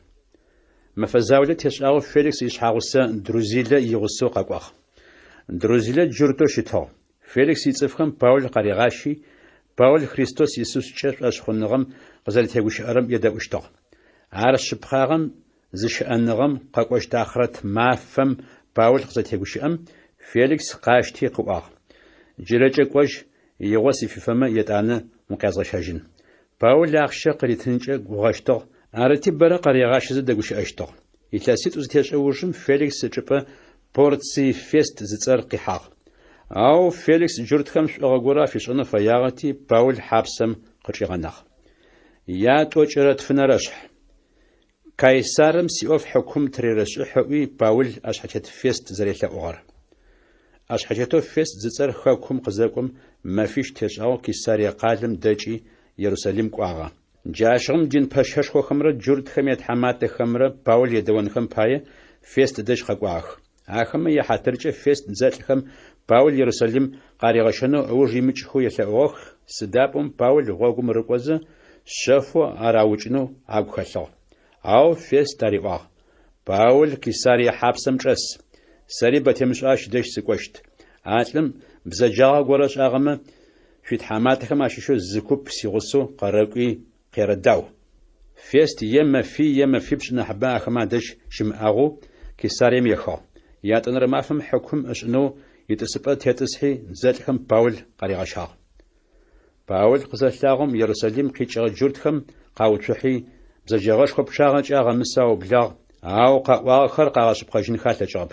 Мэфэ заулэ тешӏагъэу Феликс ишъхьагъусэ Друзилэ игъусэу къэкӏуагъ. Друзилэ джуртэу щытыгъ. Феликс ицӏыфхэм Паул къаригъащи, Паул Христос Исускӏэ шӏошъхъуныгъэм къызэрэтегущыӏэрэм едэӏущтыгъ. Ар шъыпкъагъэм, зыщыӏэныгъэм, къэкӏощт ахърэт мафэм Паул къызэтегущыӏэм, Феликс къащти къыӏуагъ, Джырэкӏэ кӏожь, игъо сыфифэмэ, етӏанэ укъязгъэщэжьын. Паул ахъщэ къыритынкӏэ гугъэщтыгъ, арыти бэрэ къаригъащэзэ дэгущыӏэщтыгъ. Илъэситӏу зытешӏэ ужым Феликс ычӏыпӏэ Порций Фест зыцӏэр къихьагъ. Ау Феликс джуртхэм шӏугъэ горэ афишӏэнэу фэягъэти, Паул хьапсэм къычӏигъэнагъ. Ятӏокӏырэ тфынэрэшъхь. Кайсарым сиӏоф хьыкум тырерэшӏыхь ыӏуи, Паул ӏэшъхьэтет Фест зэрелъэӏугъэр. ӏэшъхьэтетэу Фест зыцӏэр хэкум къызэкӏом, мэфищ тешӏагъэу Кесарие къалэм дэкӏи, Ерусалим кӏуагъэ. Джащыгъум дин пэщэшхохэмрэ джуртхэм ятхьаматэхэмрэ Паул едэонхэм пае Фест дэжь къэкӏуагъэх. Ахэмэ яхьатыркӏэ Фест дзэлӏхэм Паул Ерусалим къаригъэщэнэу ыуж имыкӏхэу елъэӏугъэх, сыда пӏомэ Паул гъогум рыкӏозэ, шъэфэу ар аукӏынэу агу хэлъыгъ. Ау Фест ариӏуагъ, Паул Кесарие хьапсэм чӏэс, сэри бэ темышӏэу ащ дэжь сыкӏощт. А лӏым бзэджагъэ горэ ышӏагъэмэ, шъуитхьаматэхэм ащыщэу зы куп сигъусэу къэрэкӏуи къерэдау. Фест е мэфий е мэфипшӏ нахьыбэ ахэмэ адэжь щымыӏагъэу Кесарием ехыгъ. Ятӏонэрэ мафэм хьыкум ышӏынэу итӏысыпӏэ тетӏысхьи, дзэлӏхэм Паул къаригъэщагъ. Паул къызэлъагъом, Ерусалим къикӏыгъэ джуртхэм къауцухьи, бзэджэгъэшхо пчъагъэкӏэ агъэмысэу аублагъ, ау къаӏуагъэхэр къагъэшъыпкъэжьынхэ алъэкӏыгъэп.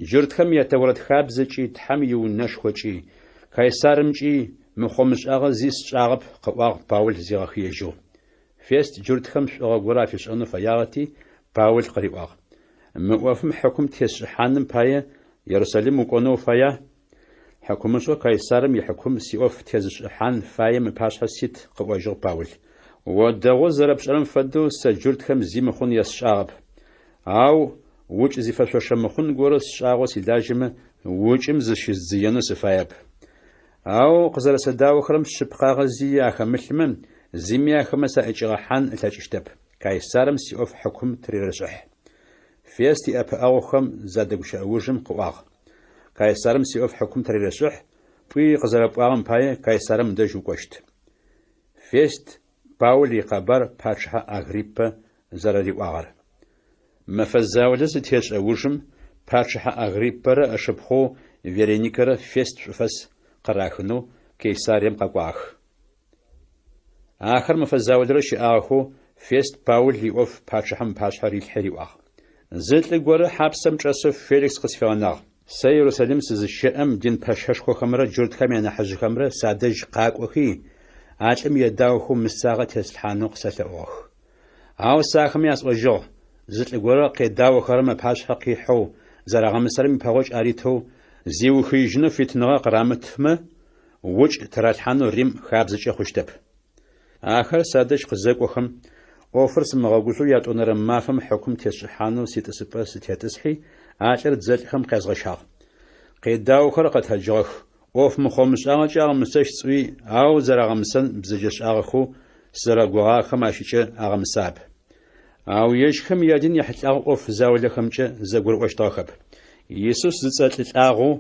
Джуртхэм я Тэурэт хабзэкӏи, Тхьэм иунэшхокӏи, Кайсарымкӏи мыхъо-мышӏагъэ зи сшӏагъэп, къыӏуагъ Паул зигъэхыежьэу. Фест джуртхэм шӏугъэ горэ афишӏэнэу фэягъэти, Паул къыриӏуагъ: Мы ӏофым хьыкум тесшӏыхьаным пае, Ерусалим укӏонэу уфая? Хьыкумышӏэу Кайсарым ихьыкум сиӏоф тезышӏыхьан фаем ыпашъхьэ сит, къыӏожьыгъ Паул. О дэгъоу зэрэпшӏэрэм фэдэу, сэ джуртхэм зи мыхъун есшӏагъэп. Ау укӏ зифэшъошэ мыхъун горэ сшӏагъэу силажьэмэ, укӏым зыщыздзыенэу сыфаеп. Ау къызэрэсэдаохэрэм шъыпкъагъэ зи ахэмылъмэ, зыми ахэмэ саӏэкӏигъэхьан ылъэкӏыщтэп. Кайсарым сиӏоф хьыкум тырерэшӏыхь. Фест иӏэпыӏэгъухэм задэгущыӏэ ужым къыӏуагъ: Кайсарым сиӏоф хьыкум тырерэшӏыхь, пӏуи къызэрэпӏуагъэм пае Кайсарым дэжь укӏощт. Фест Паул икъэбар пачъыхьэ Агриппэ зэрэриӏуагъэр. Мэфэ заулэ зытешӏэ ужым, пачъыхьэ Агриппэрэ ышыпхъоу Вереникэрэ Фест шӏуфэс къырахынэу Кесарием къэкӏуагъэх. Ахэр мэфэ заулэрэ щыӏагъэхэу, Фест Паул иӏоф пачъыхьэм ыпашъхьэ рилъхьи риӏуагъ: Зы лӏы горэ хьапсэм чӏэсэу Феликс къысфигъэнагъ. Сэ Ерусалим сызыщэӏэм дин пэщэшхохэмрэ джуртхэм янахьыжъхэмрэ садэжь къакӏохи, а лӏым едаохэу мысагъэ теслъхьанэу къысэлъэӏугъэх. Ау сэ ахэмэ ясӏожьыгъ, зы лӏы горэ къедаохэрэм ыпашъхьэ къихьэу, зэрагъэмысэрэм ипэгъокӏ аритэу, зиухыижьынэу фитыныгъэ къырамытмэ, укӏ тыралъхьанэу Рим хабзэкӏэ хъущтэп. Ахэр садэжь къызэкӏохэм, ӏофыр сымыгъэгужъоу ятӏонэрэ мафэм хьыкум тесшӏыхьанэу ситӏысыпӏэ сытетӏысхьи, а лӏыр дзэлӏхэм къязгъэщагъ. Къедаохэр къэтэджыгъэх, ӏоф мыхъо-мышӏагъэкӏэ агъэмысэщт сӏуи, ау зэрагъэмысэн бзэджэшӏагъэхэу сызэрэгугъагъэхэм ащыкӏэ агъэмысагъэп. Ау ежьхэм ядин ехьылӏагъэу ӏоф заулэхэмкӏэ зэгурыӏощтыгъэхэп. Исус зыцӏэ лӏы лӏагъэу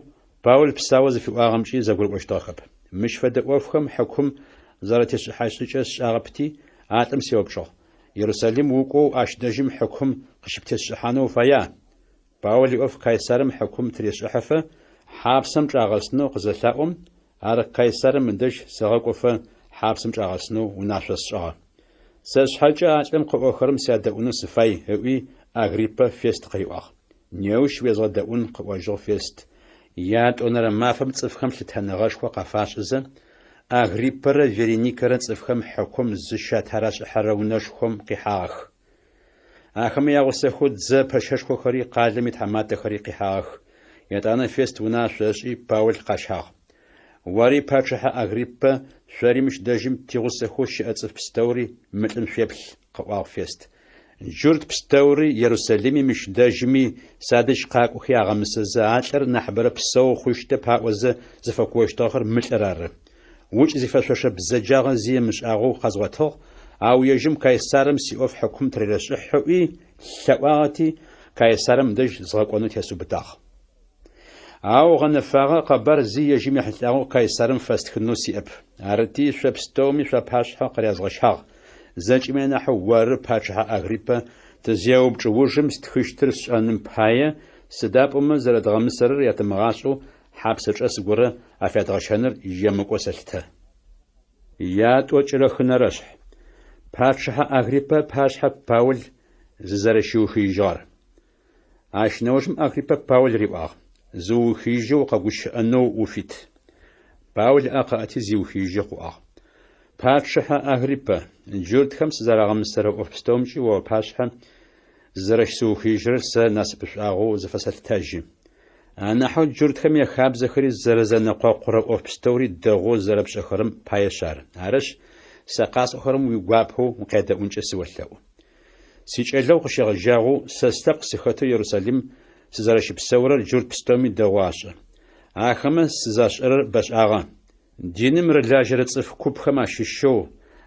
Паул псаоу зыфиӏуагъэмкӏи зэгурыӏощтыгъэхэп. Мыщ фэдэ ӏофхэм хьыкум зэратешӏыхьащт шӏыкӏэр сшӏагъэпти, а лӏым сеупчӏыгъ, Ерусалим укӏоу ащ дэжьым хьыкум къыщыптесшӏыхьанэу уфая? Паул иӏоф Кайсарым хьыкум тырешӏыхьэфэ, хьапсэм чӏагъэсынэу къызэлъаӏом, ар Кайсарым ыдэжь сэгъэкӏофэ хьапсэм чӏагъэсынэу унашъо сшӏыгъэ. Сэ сшъхьэкӏэ а лӏым къыӏохэрэм сядэӏунэу сыфай, ыӏуи, Агриппэ Фест къыриӏуагъ. Неущ уезгъэдэӏун, къыӏожьыгъ Фест. Ятӏонэрэ мафэм цӏыфхэм лъытэныгъэшхо къафашӏызэ, Агриппэрэ Вереникэрэ цӏыфхэм хьыкум зыщатарашӏыхьэрэ унэшхом къихьагъэх. Ахэмэ ягъусэхэу дзэ пэщэшхохэри къалэм итхьаматэхэри къихьагъэх. Етӏанэ Фест унашъо ышӏи, Паул къащагъ. Ори, пачъыхьэ Агриппэ, шъори мыщ дэжьым тигъусэхэу щыӏэ цӏыф пстэури мы лӏым шъуеплъ, къыӏуагъ Фест. Джурт пстэури Ерусалими мыщ дэжьыми садэжь къакӏохи агъэмысэзэ, а лӏыр нахьыбэрэ псэу хъущтэп аӏозэ зыфэкуощтыгъэхэр мы лӏыр ары. Укӏ зифэшъошэ бзэджагъэ зи ымышӏагъэу къэзгъотыгъ, ау ежьым Кайсарым сиӏоф хьыкум тырерэшӏыхь ыӏуи, лъэӏуагъэти, Кайсарым дэжь згъэкӏонэу тесыубытагъ. Ау гъэнэфагъэ къэбар зи ежьым ехьылӏагъэу Кайсарым фэстхынэу сиӏэп. Арыти, шъо пстэуми шъуапашъхьэ къырязгъэщагъ. Зэкӏэми анахьэу оры, пачъыхьэ Агриппэ, тызеупчӏ ужым стхыщтыр сшӏэным пае, сыда пӏомэ зэрэдгъэмысэрэр ятымыгъашӏэу хьапсэчӏэс горэ афядгъэщэныр емыкӏоу сэлъытэ. Ятӏокӏырэ хынэрэшъхь. Пачъыхьэ Агриппэ ыпашъхьэ Паул зызэрэщиухыижьыгъэр. Ащ нэужым Агриппэ Паул риӏуагъ: Зыуухыижьэу укъэгущыӏэнэу уфит. Паул ыӏэ къыӏэти зиухыижьэу къыӏуагъ: Пачъыхьэ Агриппэ, джуртхэм сызэрагъэмысэрэ ӏоф пстэумкӏи о ыпашъхьэ зызэрэщысыухыижьырэр сэ насыпышӏуагъэу зыфэсэлъытэжьы. Анахьэу джуртхэм яхабзэхэри зэрэзэнэкъокъурэ ӏоф пстэури дэгъоу зэрэпшӏэхэрэм паешъ ары. Арышъ, сэ къасӏохэрэм уигуапэу укъядэӏункӏэ сыолъэӏу. Сикӏэлэгъу къыщегъэжьагъэу сэ слъэпкъ сыхэтэу Ерусалим сызэрэщыпсэурэр джурт пстэуми дэгъоу ашӏэ. Ахэмэ сызашӏэрэр бэшӏагъэ. Диным рылажьэрэ цӏыф купхэм ащыщэу,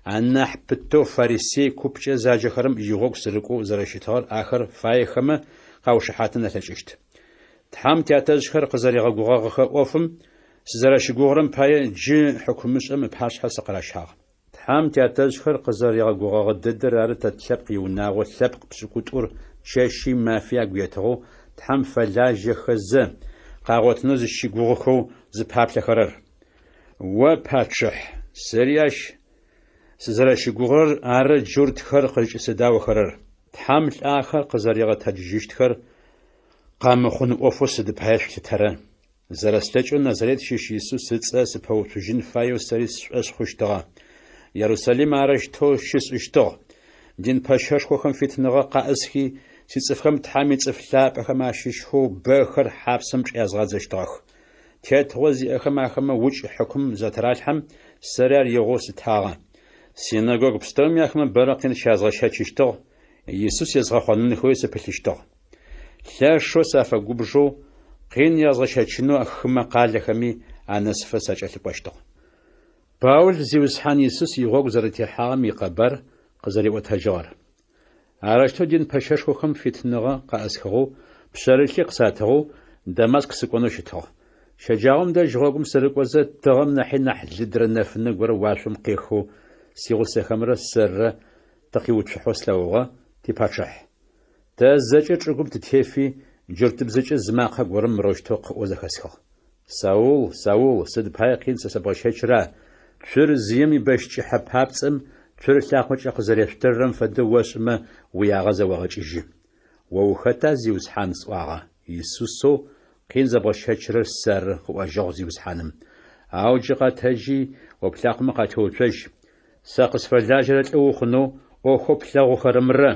анахь пытэу фарисей купкӏэ заджэхэрэм игъогу сырыкӏоу зэрэщытыгъэр ахэр фаехэмэ къаушыхьатын алъэкӏыщт. Тхьэм тятэжъхэр къызэригъэгугъэгъэхэ ӏофым сызэрэщыгугъырэм пае джы хьыкумышӏэм ыпашъхьэ сыкъыращагъ. Тхьэм тятэжъхэр къызэригъэгугъэгъэ дэдэр ары тэ тлъэпкъ иунагъо лъэпкъ пшӏыкӏутӏур чэщи мафи агу етыгъэу Тхьэм фэлажьэхэзэ, къагъотынэу зыщыгугъыхэу зыпаплъэхэрэр. О, пачъыхь! Сэри ащ сызэрэщыгугъырэр ары джуртхэр къызкӏысэдаохэрэр. Тхьэм лӏахэр къызэригъэтэджыжьыщтхэр къэмыхъун ӏофэу сыд пае шъулъытэрэ? Зэрэслъэкӏэу Назарет щыщ Исус ыцӏэ сыпэуцужьын фаеу сэри сшӏошъ хъущтыгъэ. Ерусалим арэущтэу щысшӏыщтыгъ. Дин пэщэшхохэм фитыныгъэ къаӏысхи, сицӏыфхэм Тхьэм ицӏыф лъапӏэхэм ащыщхэу бэхэр хьапсэм чӏязгъадзэщтыгъэх. Тетыгъо зиӏэхэм ахэмэ укӏ хьыкум затыралъхьэм, сэри ар игъоу слъытагъэ. Синэгогу пстэуми ахэмэ бэрэ къин щязгъэщэчыщтыгъ, Исус езгъэхъонынхэуи сыпылъыщтыгъ. Лъэшэу сафэгубжэу, къин язгъэщэчынэу хымэ къалэхэми анэсыфэ сакӏэлъыкӏощтыгъ. Паул Зиусхьан Исус игъогу зэрэтехьагъэм икъэбар къызэриӏотэжьыгъэр. Арэущтэу дин пэщэшхохэм фитыныгъэ къаӏысхыгъэу, пшъэрылъи къысатыгъэу Дамаск сыкӏонэу щытыгъ. Щэджагъом дэжь гъогум сырыкӏозэ, тыгъэм нахьи нахь лыдрэ нэфынэ горэ уашъом къехэу сигъусэхэмрэ сэррэ тыкъиуцухьэу слъэгъугъэ, типачъыхь. Тэ зэкӏэ чӏыгум тытефи, джуртыбзэкӏэ зы макъэ горэм мырэущтэу къыӏоу зэхэсхыгъ. Саул, Саул, сыд пае къин сэ сэбгъэщэчра? Цур зыем ибэщ кӏыхьэ папцӏэм цур лъакъокӏэ къызэрешъутырэм фэдэу ошӏымэ, уиягъэ зэогъэкӏыжьы. О ухэта, Зиусхьан? сӏуагъэ. Исусэу къин зэбгъэщэчырэр сэры, къыӏожьыгъ Зиусхьаным. Ау джы къэтэджи, о плъакъомэ къатеуцожь. Сэ къысфэлажьэрэ лӏы ухъунэу ӏофхэу плъэгъухэрэмрэ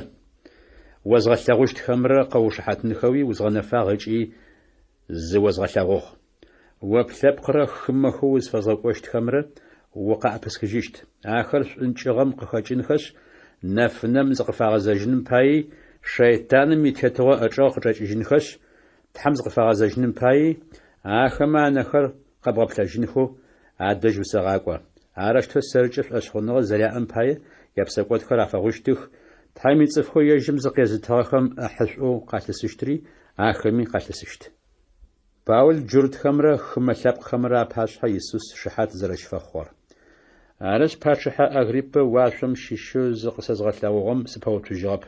озгъэлъэгъущтхэмрэ къэуушыхьатынхэуи узгъэнэфагъ ыкӏи зыозгъэлъэгъугъ. О плъэпкърэ хымэхэу узфэзгъэкӏощтхэмрэ укъаӏэпысхыжьыщт. Ахэр шӏункӏыгъэм къыхэкӏынхэшъ, нэфынэм зыкъыфагъэзэжьыным паий, шэйтаным итетыгъо ычӏэгъ къычӏэкӏыжьынхэшъ, Тхьэм зыкъыфагъэзэжьыным паий, ахэмэ анэхэр къэбгъэплъэжьынхэу адэжь усэгъакӏо. Арэущтэу сэркӏэ шӏошъхъуныгъэ зэряӏэм пае япсэкӏодхэр афэгъущтых, Тхьэм ицӏыфхэу ежьым зыкъезытыгъэхэм ӏэхьышӏоу къалъысыщтри ахэми къалъысыщт. Паул джуртхэмрэ хымэ лъэпкъхэмрэ апашъхьэ Исус шыхьат зэрэщыфэхъугъэр. Арышъ, пачъыхьэ Агриппэ уашъом щыщэу зыкъысэзгъэлъэгъугъэм сыпэуцужьыгъэп.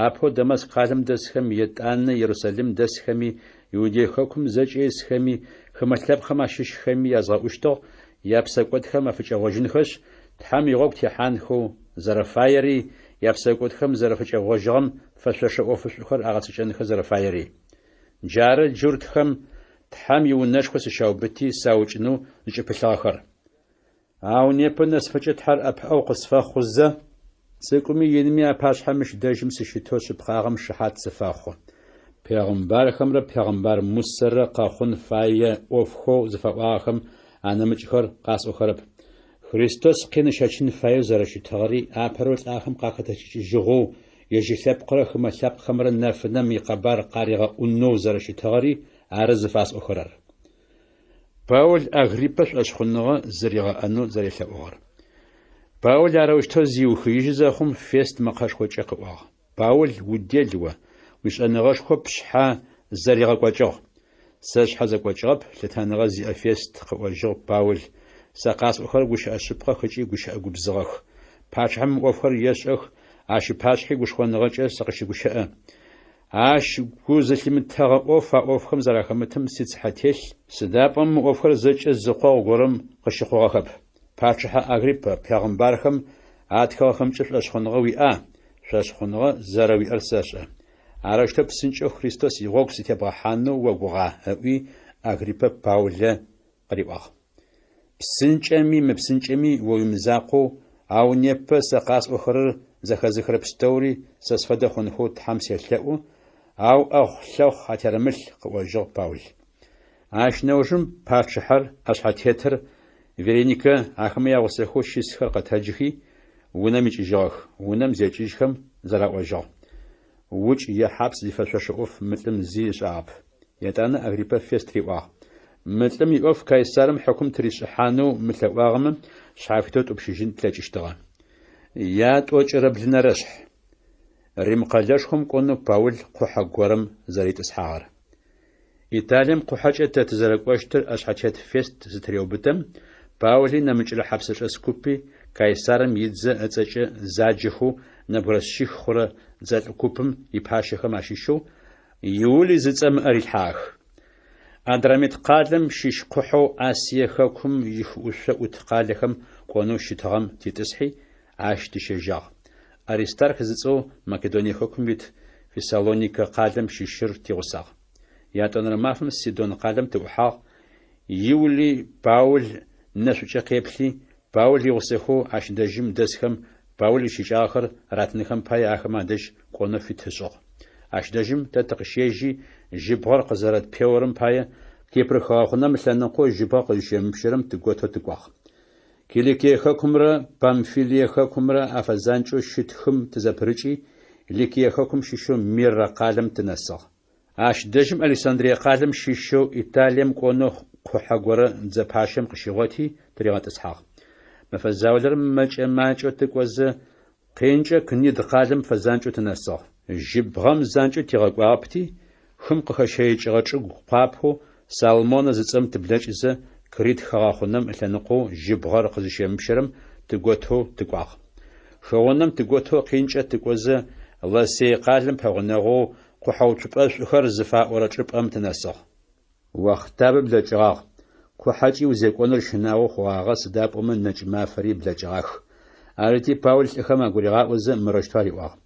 Апэу Дамаск къалэм дэсхэм, етӏанэ Ерусалим дэсхэми, Иудей хэкум зэкӏэ исхэми, хымэ лъэпкъхэм ащыщхэми язгъэӏущтыгъ, япсэкӏодхэм афыкӏэгъожьынхэшъ, Тхьэм игъогу техьанхэу зэрэфаери, япсэкӏодхэм зэрафыкӏэгъожьыгъэм фэшъошэ ӏофышӏухэр агъэцэкӏэнхэ зэрэфаери. Джары джуртхэм Тхьэм иунэшхо сыщаубыти саукӏынэу зыкӏыпылъыгъэхэр. Ау непэ нэсыфэкӏэ Тхьэр ӏэпыӏэгъу къысфэхъузэ, цӏыкӏуми инми апашъхьэ мыщ дэжьым сыщытэу шъыпкъагъэм шыхьат сыфэхъу. Пегъымбархэмрэ пегъымбар Мусэрэ къэхъун фае ӏофхэу зыфаӏуагъэхэм анэмыкӏхэр къасӏохэрэп. Христос къин ыщэчын фаеу зэрэщытыгъэри, апэрэу лӏахэм къахэтэджыкӏыжьыгъэу, ежь ылъэпкърэ хымэ лъэпкъхэмрэ нэфынэм икъэбар къаригъэӏунэу зэрэщытыгъэри ары зыфасӏохэрэр. Паул Агриппэ шӏошъхъуныгъэ зыригъэӏэнэу зэрелъэӏугъэр. Паул арэущтэу зиухыижьы зэхъум, Фест мэкъэшхокӏэ къыӏуагъ, Паул, удел о, уишӏэныгъэшхо пшъхьэ зэригъэкӏокӏыгъ. Сэ сшъхьэ зэкӏокӏыгъэп, лъытэныгъэ зиӏэ Фест, къыӏожьыгъ Паул, сэ къасӏохэрэр гущыӏэ шъыпкъэх ыкӏи гущыӏэ губзыгъэх. Пачъыхьэм мы ӏофхэр ешӏэх, ащ ыпашъхьи гушхоныгъэкӏэ сыкъыщыгущыӏэ. Ащ гу зылъимытэгъэ ӏоф а ӏофхэм зэрахэмытым сицыхьэ телъ, сыда пӏомэ мы ӏофхэр зэкӏэ зы къогъу горэм къыщыхъугъэхэп. Пачъыхьэ Агриппэ, пегъымбархэм атхыгъэхэмкӏэ шӏошъхъуныгъэ уиӏа? Шӏошъхъуныгъэ зэрэуиӏэр сэшӏэ. Арэущтэу псынкӏэу Христос игъогу сытебгъэхьанэу огугъа? ыӏуи, Агриппэ Паулэ къыриӏуагъ. Псынкӏэми мыпсынкӏэми о уимызакъоу, ау непэ сэ къасӏохэрэр зэхэзыхырэ пстэури сэ сфэдэ хъунхэу Тхьэм селъэӏу, ау ӏэхъу-лъэхъу атерэмылъ, къыӏожьыгъ Паул. Ащ нэужым пачъыхьэр, ӏэшъхьэтетыр, Вереникэ, ахэмэ ягъусэхэу щысхэр къэтэджыхи, унэм икӏыжьыгъэх. Унэм зекӏыжьхэм зэраӏожьыгъ. Укӏ е хьапс зифэшъошэ ӏоф мы лӏым зи ышӏагъэп. Етӏанэ Агриппэ Фест риӏуагъ, Мы лӏым иӏоф Кайсарым хьыкум тыришӏыхьанэу мылъэӏуагъэмэ, шъхьафитэу ттӏупщыжьын тлъэкӏыщтыгъэ. Ятӏокӏырэ блынэрэшъхь. Рим къэлэшхом кӏонэу Паул къухьэ горэм зэритӏысхьагъэр. Италием къухьэкӏэ тэ тызэрэкӏощтыр ӏэшъхьэтет Фест зытыреубытэм, Паули нэмыкӏрэ хьапсэчӏэс купи Кайсарым идзэ ыцӏэкӏэ заджэхэу нэбгырэ шъих хъурэ дзэлӏ купым ипащэхэм ащыщэу Иулый зыцӏэм ыӏэ рилъхьагъэх. Адрамит къалэм щыщ къухьэу Асие хэкум ихыӏушъо ӏут къалэхэм кӏонэу щытыгъэм титӏысхьи, ащ тыщежьагъ. Аристарх зыцӏэу Македоние хэкум ит Фессалоникэ къалэм щыщыр тигъусагъ. Ятӏонэрэ мафэм Сидон къалэм тыӏухьагъ. Иули Паул нэшӏукӏэ къеплъи, Паул игъусэхэу ащ дэжьым дэсхэм Паул ищыкӏагъэхэр ратынхэм пае ахэмэ адэжь кӏонэу фит ышӏыгъ. Ащ дэжьым тэ тыкъыщежьи, жьыбгъэр къызэрэтпеорэм пае, Кипр хыгъэхъунэм ылъэныкъоу жьыбгъэ къызщемыпщэрэм тыготэу тыкӏуагъ. Киликие хэкумрэ Памфилие хэкумрэ афэзанкӏэу щыт хым тызэпырыкӏи, Ликие хэкум щыщэу Мирэ къалэм тынэсыгъ. Ащ дэжьым Александрие къалэм щыщэу Италием кӏонэу къухьэ горэ дзэ пащэм къыщигъоти тыригъэтӏысхьагъ. Мэфэ заулэрэ мэкӏэ-макӏэу тыкӏозэ, къинкӏэ Книд къалэм фэзанкӏэу тынэсыгъ. Жьыбгъэм занкӏэу тигъэкӏуагъэпти, хым къыхэщэикӏыгъэ чӏыгу къуапэу Салмонэ зыцӏэм тыблэкӏызэ, Крит хыгъэхъунэм ылъэныкъоу жьыбгъэр къызыщемыпщэрэм тыготэу тыкӏуагъ. Хыгъунэм тыготэу къинкӏэ тыкӏозэ, Ласей къалэм пэгъунэгъоу Къухьэуцупӏэшӏухэр зыфаӏорэ чӏыпӏэм тынэсыгъ. Охътабэ блэкӏыгъагъ, къухьэкӏи узекӏоныр щынагъо хъугъагъэ, сыда пӏомэ нэкӏ мафэри блэкӏыгъах. Арыти, Паул лӏыхэм агуригъаӏозэ, мырэущтэу ариӏуагъ,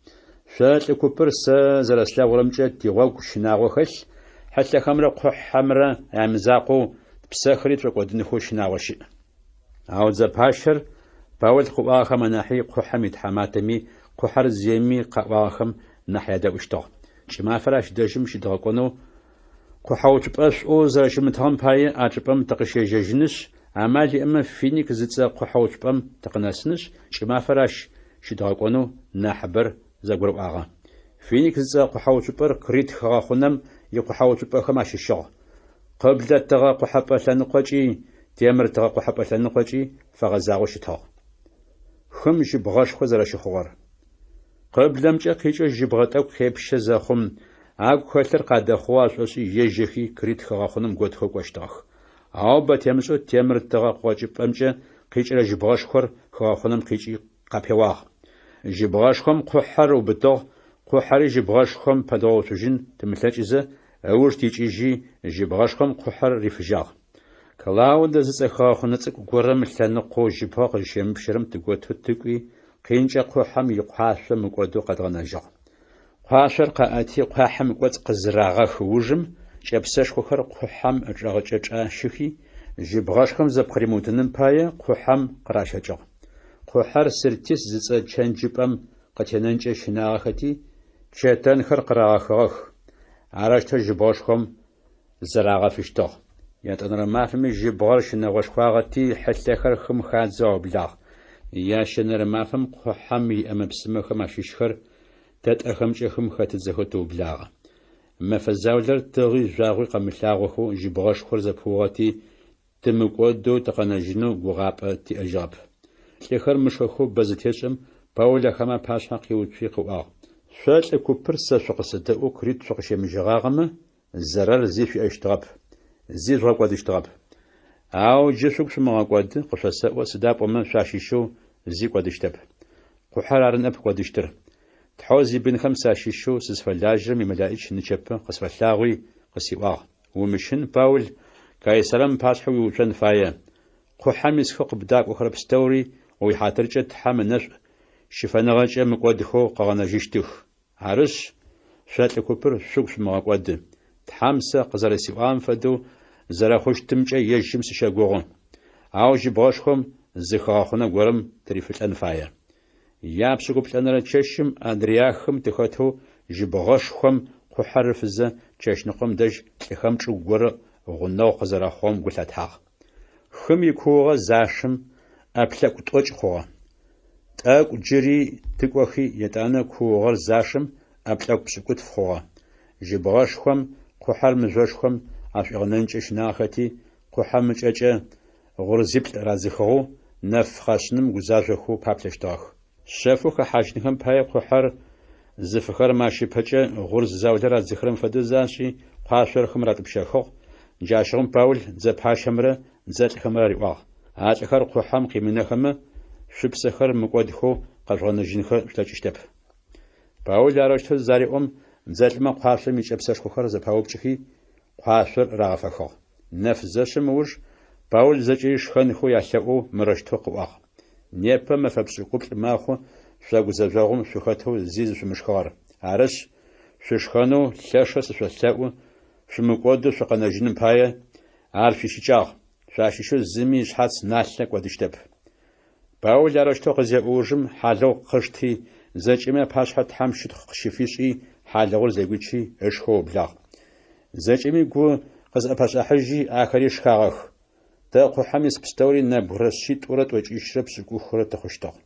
Шъо лӏы купыр сэ зэрэслъэгъурэмкӏэ тигъогу щынагъо хэлъ, хьылъэхэмрэ къухьэмрэ ямызакъоу, тпсэхэри тшӏокӏодынхэу щынагъо щыӏ. Ау дзэ пащэр Паул къыӏуагъэхэм анахьи къухьэм итхьаматэми къухьэр зиеми къаӏуагъэхэм нахь ядэӏущтыгъ. Кӏымафэр ащ дэжьым щыдгъэкӏонэу къухьэуцупӏэшӏоу зэрэщымытыгъэм пае а чӏыпӏэм тыкъыщежьэжьынышъ, амал иӏэмэ Финик зыцӏэ къухьэуцупӏэм тыкъынэсынышъ, кӏымафэр ащ щыдгъэкӏонэу нахьыбэр зэгурыӏуагъэ. Финик зыцӏэ къухьэуцупӏэр Крит хыгъэхъунэм икъухьэуцупӏэхэм ащыщыгъ. Къыблэ тыгъэ къохьэпӏэ лъэныкъокӏи, темыр тыгъэ къохьэпӏэ лъэныкъокӏи фэгъэзагъэу щытыгъ. Хым жьыбгъэшхо зэрэщыхъугъэр. Къыблэмкӏэ къикӏэу жьыбгъэ тӏэкӏу къепщэ зэхъум, агу хэлъыр къадэхъугъэу ашӏошӏи ежьэхи Крит хыгъэхъунэм готхэу кӏощтыгъэх. Ау бэ темышӏэу темыр тыгъэ къокӏыпӏэмкӏэ къикӏырэ жьыбгъэшхор хыгъэхъунэм къикӏи къапеуагъ. Жьыбгъэшхом къухьэр ыубытыгъ, къухьэри жьыбгъэшхом пэдгъэуцужьын тымылъэкӏызэ, ыуж тикӏыжьи, жьыбгъэшхом къухьэр рифыжьагъ. Клаудэ зыцӏэ хыгъэхъунэ цӏыкӏу горэм ылъэныкъоу жьыбгъэ къызщемыпщэрэм тыготэу тыкӏуи, къинкӏэ къухьэм икъуашъо мыкӏодэу къэдгъэнэжьыгъ. Къуашъор къаӏэти, къуахьым ыкӏоцӏ къызырагъэх ужым, кӏэпсэшхохэр къухьэм ычӏэгъыкӏэ чӏащыхи, жьыбгъэшхом зэпкъыримыутыным пае къухьэм къыращэкӏыгъ. Къухьэр Сыртис зыцӏэ чэнджыпӏэм къытенэнкӏэ щынагъэхэти, чэтэнхэр къырагъэхыгъэх. Арэущтэу жьыбгъэшхом зырагъэфыщтыгъ. Ятӏонэрэ мафэми жьыбгъэр щынэгъошхуагъэти, хьылъэхэр хым хадзэу аублагъ. Ящэнэрэ мафэм къухьэм иӏэмэ-псымэхэм ащыщхэр тэ тӏэхэмкӏэ хым хэтыдзэхэу тыублагъэ. Мэфэ заулэр тыгъи жъуагъуи къэмылъагъохэу жьыбгъэшхор зэпыугъэти, тымыкӏодэу тыкъэнэжьынэу гугъапӏэ тиӏэжьыгъэп. Лӏыхэр мышхэхэу бэ зытешӏэм, Паул ахэмэ апашъхьэ къиуцуи къыӏуагъ, Шъо лӏы купыр сэ шъукъысэдэӏоу Крит шъукъыщемыжьэгъагъэмэ, зэрэр зи шъуиӏэщтыгъэп, зи жъугъэкӏодыщтыгъэп. Ау джы шъугу шъумыгъэкӏоды, къышъосэӏо, сыда пӏомэ шъуащыщэу зи кӏодыщтэп. Къухьэр ары ныӏэп кӏодыщтыр. Тхьэу зибынхэм сащыщэу сызфэлажьэрэм имэлаӏич нычэпэ къысфэлъагъуи къысиӏуагъ, Умыщын, Паул, Кайсарым ыпашъхьэ уиуцон фае. Къухьэм исхэу къыбдакӏохэрэ пстэури о уихьатыркӏэ Тхьэм ынэшӏу щыфэныгъэкӏэ мыкӏодхэу къыгъэнэжьыщтых. Арышъ, шъо лӏы купыр шъугу шъумыгъэкӏоды. Тхьэм сэ къызэрэсиӏуагъэм фэдэу зэрэхъущтымкӏэ ежьым сыщэгугъы. Ау жьыбгъэшхом зы хыгъэхъунэ горэм тырифылӏэн фае. Япшӏыкӏуплӏэнэрэ чэщым Адриахым тыхэтэу жьыбгъэшхом къухьэр ыфызэ чэщныкъом дэжь лӏыхэм чӏыгу горэ гъунэгъу къызэрэхъугъэм гу лъатагъ. Хым икуугъэ зашым, ӏэплъэкӏу тӏокӏ хъугъэ. Тӏэкӏу джыри тыкӏохи, етӏанэ куугъэр зашым, ӏэплъэкӏу пшӏыкӏутф хъугъэ. Жьыбгъэшхом къухьэр мыжъошхом ашӏуигъэнэнкӏэ щынагъэхэти, къухьэм ыкӏэкӏэ гъурзиплӏ радзыхыгъэу, нэф къэшъыным гузажъохэу паплъэщтыгъэх. Шъэфэу хэхьажьынхэм пае къухьэр зыфыхэрэм ащ ыпэкӏэ гъурз заулэ радзыхырэм фэдэу зашӏи, къуашъор хым ратӏупщэхыгъ. Джащыгъум Паул дзэ пащэмрэ дзэлӏхэмрэ ариӏуагъ, А лӏыхэр къухьэм къимынэхэмэ, шъупсэхэр мыкӏодхэу къэжъугъэнэжьынхэ шъулъэкӏыщтэп. Паул арэущтэу зареӏом, дзэлӏмэ къуашъом икӏэпсэшхохэр зэпаупкӏыхи, къуашъор рагъэфэхыгъ. Нэф зэшъым ыуж, Паул зэкӏэри шхэнхэу ялъэӏоу мырэущтэу къыӏуагъ: Непэ мэфэ пшӏыкӏуплӏ мэхъу шъо гузэжъогъум шъухэтэу зи зышъумышхыгъэр. Арышъ, шъушхэнэу лъэшэу сышъолъэӏу, шъумыкӏодэу шъукъэнэжьыным пае, ар шъуищыкӏагъ. Шъуащыщэу зыми ышъхьац налъэ кӏодыщтэп. Паул арэущтэу къызеӏо ужым, хьалыгъу къышти, зэкӏэми апашъхьэ Тхьэм щытхъу къыщыфишӏи, хьалыгъур зэгуичи, ышхэу ыублагъ. Зэкӏэми гу къызӏэпашӏахьыжьи, ахэри шхагъэх. Тэ къухьэм ис пстэури нэбгырэ шъитӏурэ тӏокӏищрэ пшӏыкӏухрэ тыхъущтыгъ.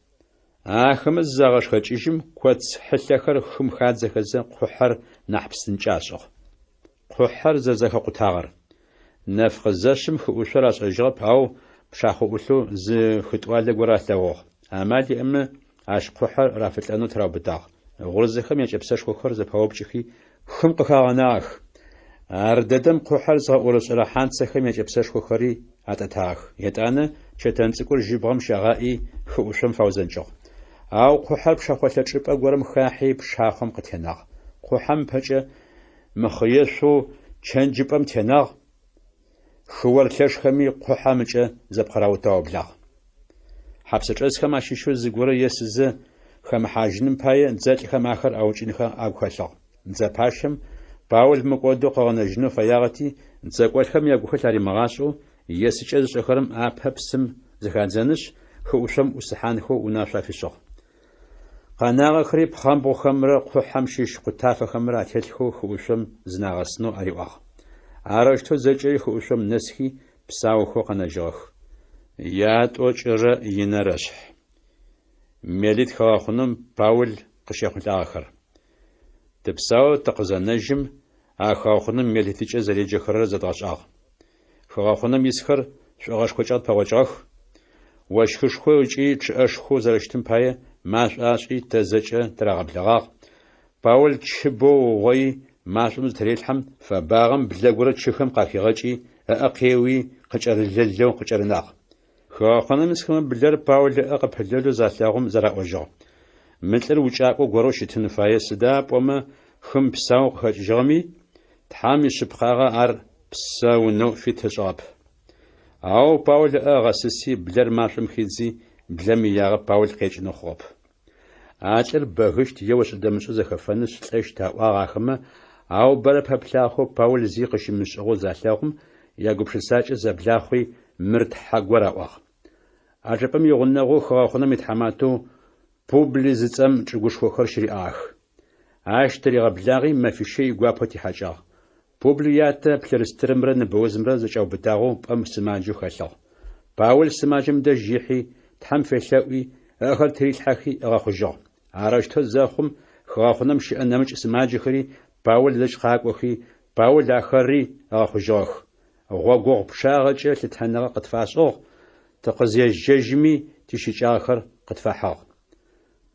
Ахэмэ зызагъэшхэкӏыжьым, коц хьылъэхэр хым хадзэхэзэ, къухьэр нахь псынкӏэ ашӏыгъ. Къухьэр зэрэзэхэкъутагъэр. Нэф къызэшъым хыӏушъор ашӏэжьыгъэп, ау пшахъо ӏулъэу зы хытӏуалэ горэ алъэгъугъ. Амал иӏэмэ, ащ къухьэр рафылӏэнэу тыраубытагъ. Гъурзэхэм якӏэпсэшхохэр зэпаупкӏыхи, хым къыхагъэнагъэх. Ардэдэм къухьэр зыгъэӏорышӏэрэ хьанцэхэм якӏэпсэшхохэри атӏэтагъэх. Етӏанэ чэтэн цӏыкӏур жьыбгъэм щагъаӏи, хыӏушъом фаузэнкӏыгъ. Ау къухьэр пшэхъолъэ чӏыпӏэ горэм хахьи, пшахъом къытенагъ. Къухьэм ыпэкӏэ мыхъыешъоу чэнджыпӏэм тенагъ, хыор лъэшхэми къухьэм ыкӏэ зэпкъыраутэу аублагъ. Хьапсычӏэсхэм ащыщэу зыгорэ есызэ хэмыхьажьыным пае дзэлӏхэм ахэр аукӏынхэ агу хэлъыгъ. Дзэ пащэм Паул мыкӏодэу къыгъэнэжьынэу фэягъэти, дзэкӏолӏхэм ягухэлъ аримыгъашӏэу, есыкӏэ зышӏэхэрэм апэ псым зыхадзэнышъ, хыӏушъом ӏусыхьанхэу унашъо афишӏыгъ. Къэнагъэхэри пхъэмбгъухэмрэ къухьэм щыщ къутафэхэмрэ ателъхэу хыӏушъом зынагъэсынэу ариӏуагъ. Арэущтэу зэкӏэри хыӏушъом нэсхи, псаухэу къэнэжьыгъэх. Ятӏокӏырэ инэр ышъхь. Мелит хыгъэхъунэм Паул къыщехъулӏагъэхэр. Тыпсаоу тыкъызэнэжьым, а хыгъэхъунэм Мелитыкӏэ зэреджэхэрэр зэдгъэшӏагъ. Хыгъэхъунэм исхэр шӏогъэшхокӏэ къытпэгъокӏыгъэх. Ощхышхо ыкӏи чъыӏэшхоу зэрэщытым пае машӏо ашӏи тэ зэкӏэ тырагъэблэгъагъ. Паул чы бэу ыугъои, машӏом зытырелъхьэм, фэбагъэм блэ горэ чыхэм къахигъэкӏи, ыӏэ къеуи, къыкӏэрылэлэу къыкӏэрынагъ. Хыгъэхъунэм исхэмэ блэр Паул ыӏэ къыпылэлэу залъэгъум зэраӏожьыгъ: Мы лӏыр укӏакӏо горэу щытын фае, сыда пӏомэ хым псаоу къыхэкӏыжьыгъэми, Тхьэм ишъыпкъагъэ ар псэунэу фит ышӏыгъэп. Ау Паул ыӏэ ыгъэсыси, блэр машӏом хидзи, блэм иягъэ Паул къекӏынэу хъугъэп. А лӏыр бэгыщт е ошӏэ-дэмышӏэу зэхэфэнышъ лӏэщт аӏуагъ ахэмэ, ау бэрэ пэплъагъэхэу Паул зи къыщымышӏыгъэу залъэгъум, ягупшысакӏэ зэблахъуи, мыр тхьэ гор аӏуагъ. А чӏыпӏэм игъунэгъоу хыгъэхъунэм итхьаматэу Публый зыцӏэм чӏыгушхохэр щыриӏагъэх. Ащ тыригъэблагъи мэфищэ игуапэу тихьакӏагъ. Публый ятэ плъырыстырымрэ ныбэузымрэ зэкӏаубытагъэу пӏэм сымаджэу хэлъыгъ. Паул сымаджэм дэжь ихьи, Тхьэм фелъэӏуи, ыӏэхэр тырилъхьэхи ыгъэхъужьыгъ. Арэущтэу зэхъум, хыгъэхъунэм щыӏэ нэмыкӏ сымаджэхэри Паул дэжь къакӏохи, Паул ахэри ыгъэхъужьыгъэх. Гъогогъу пчъагъэкӏэ лъытэныгъэ къытфашӏыгъ, тыкъызежьэжьми тищыкӏагъэхэр къытфахьыгъ.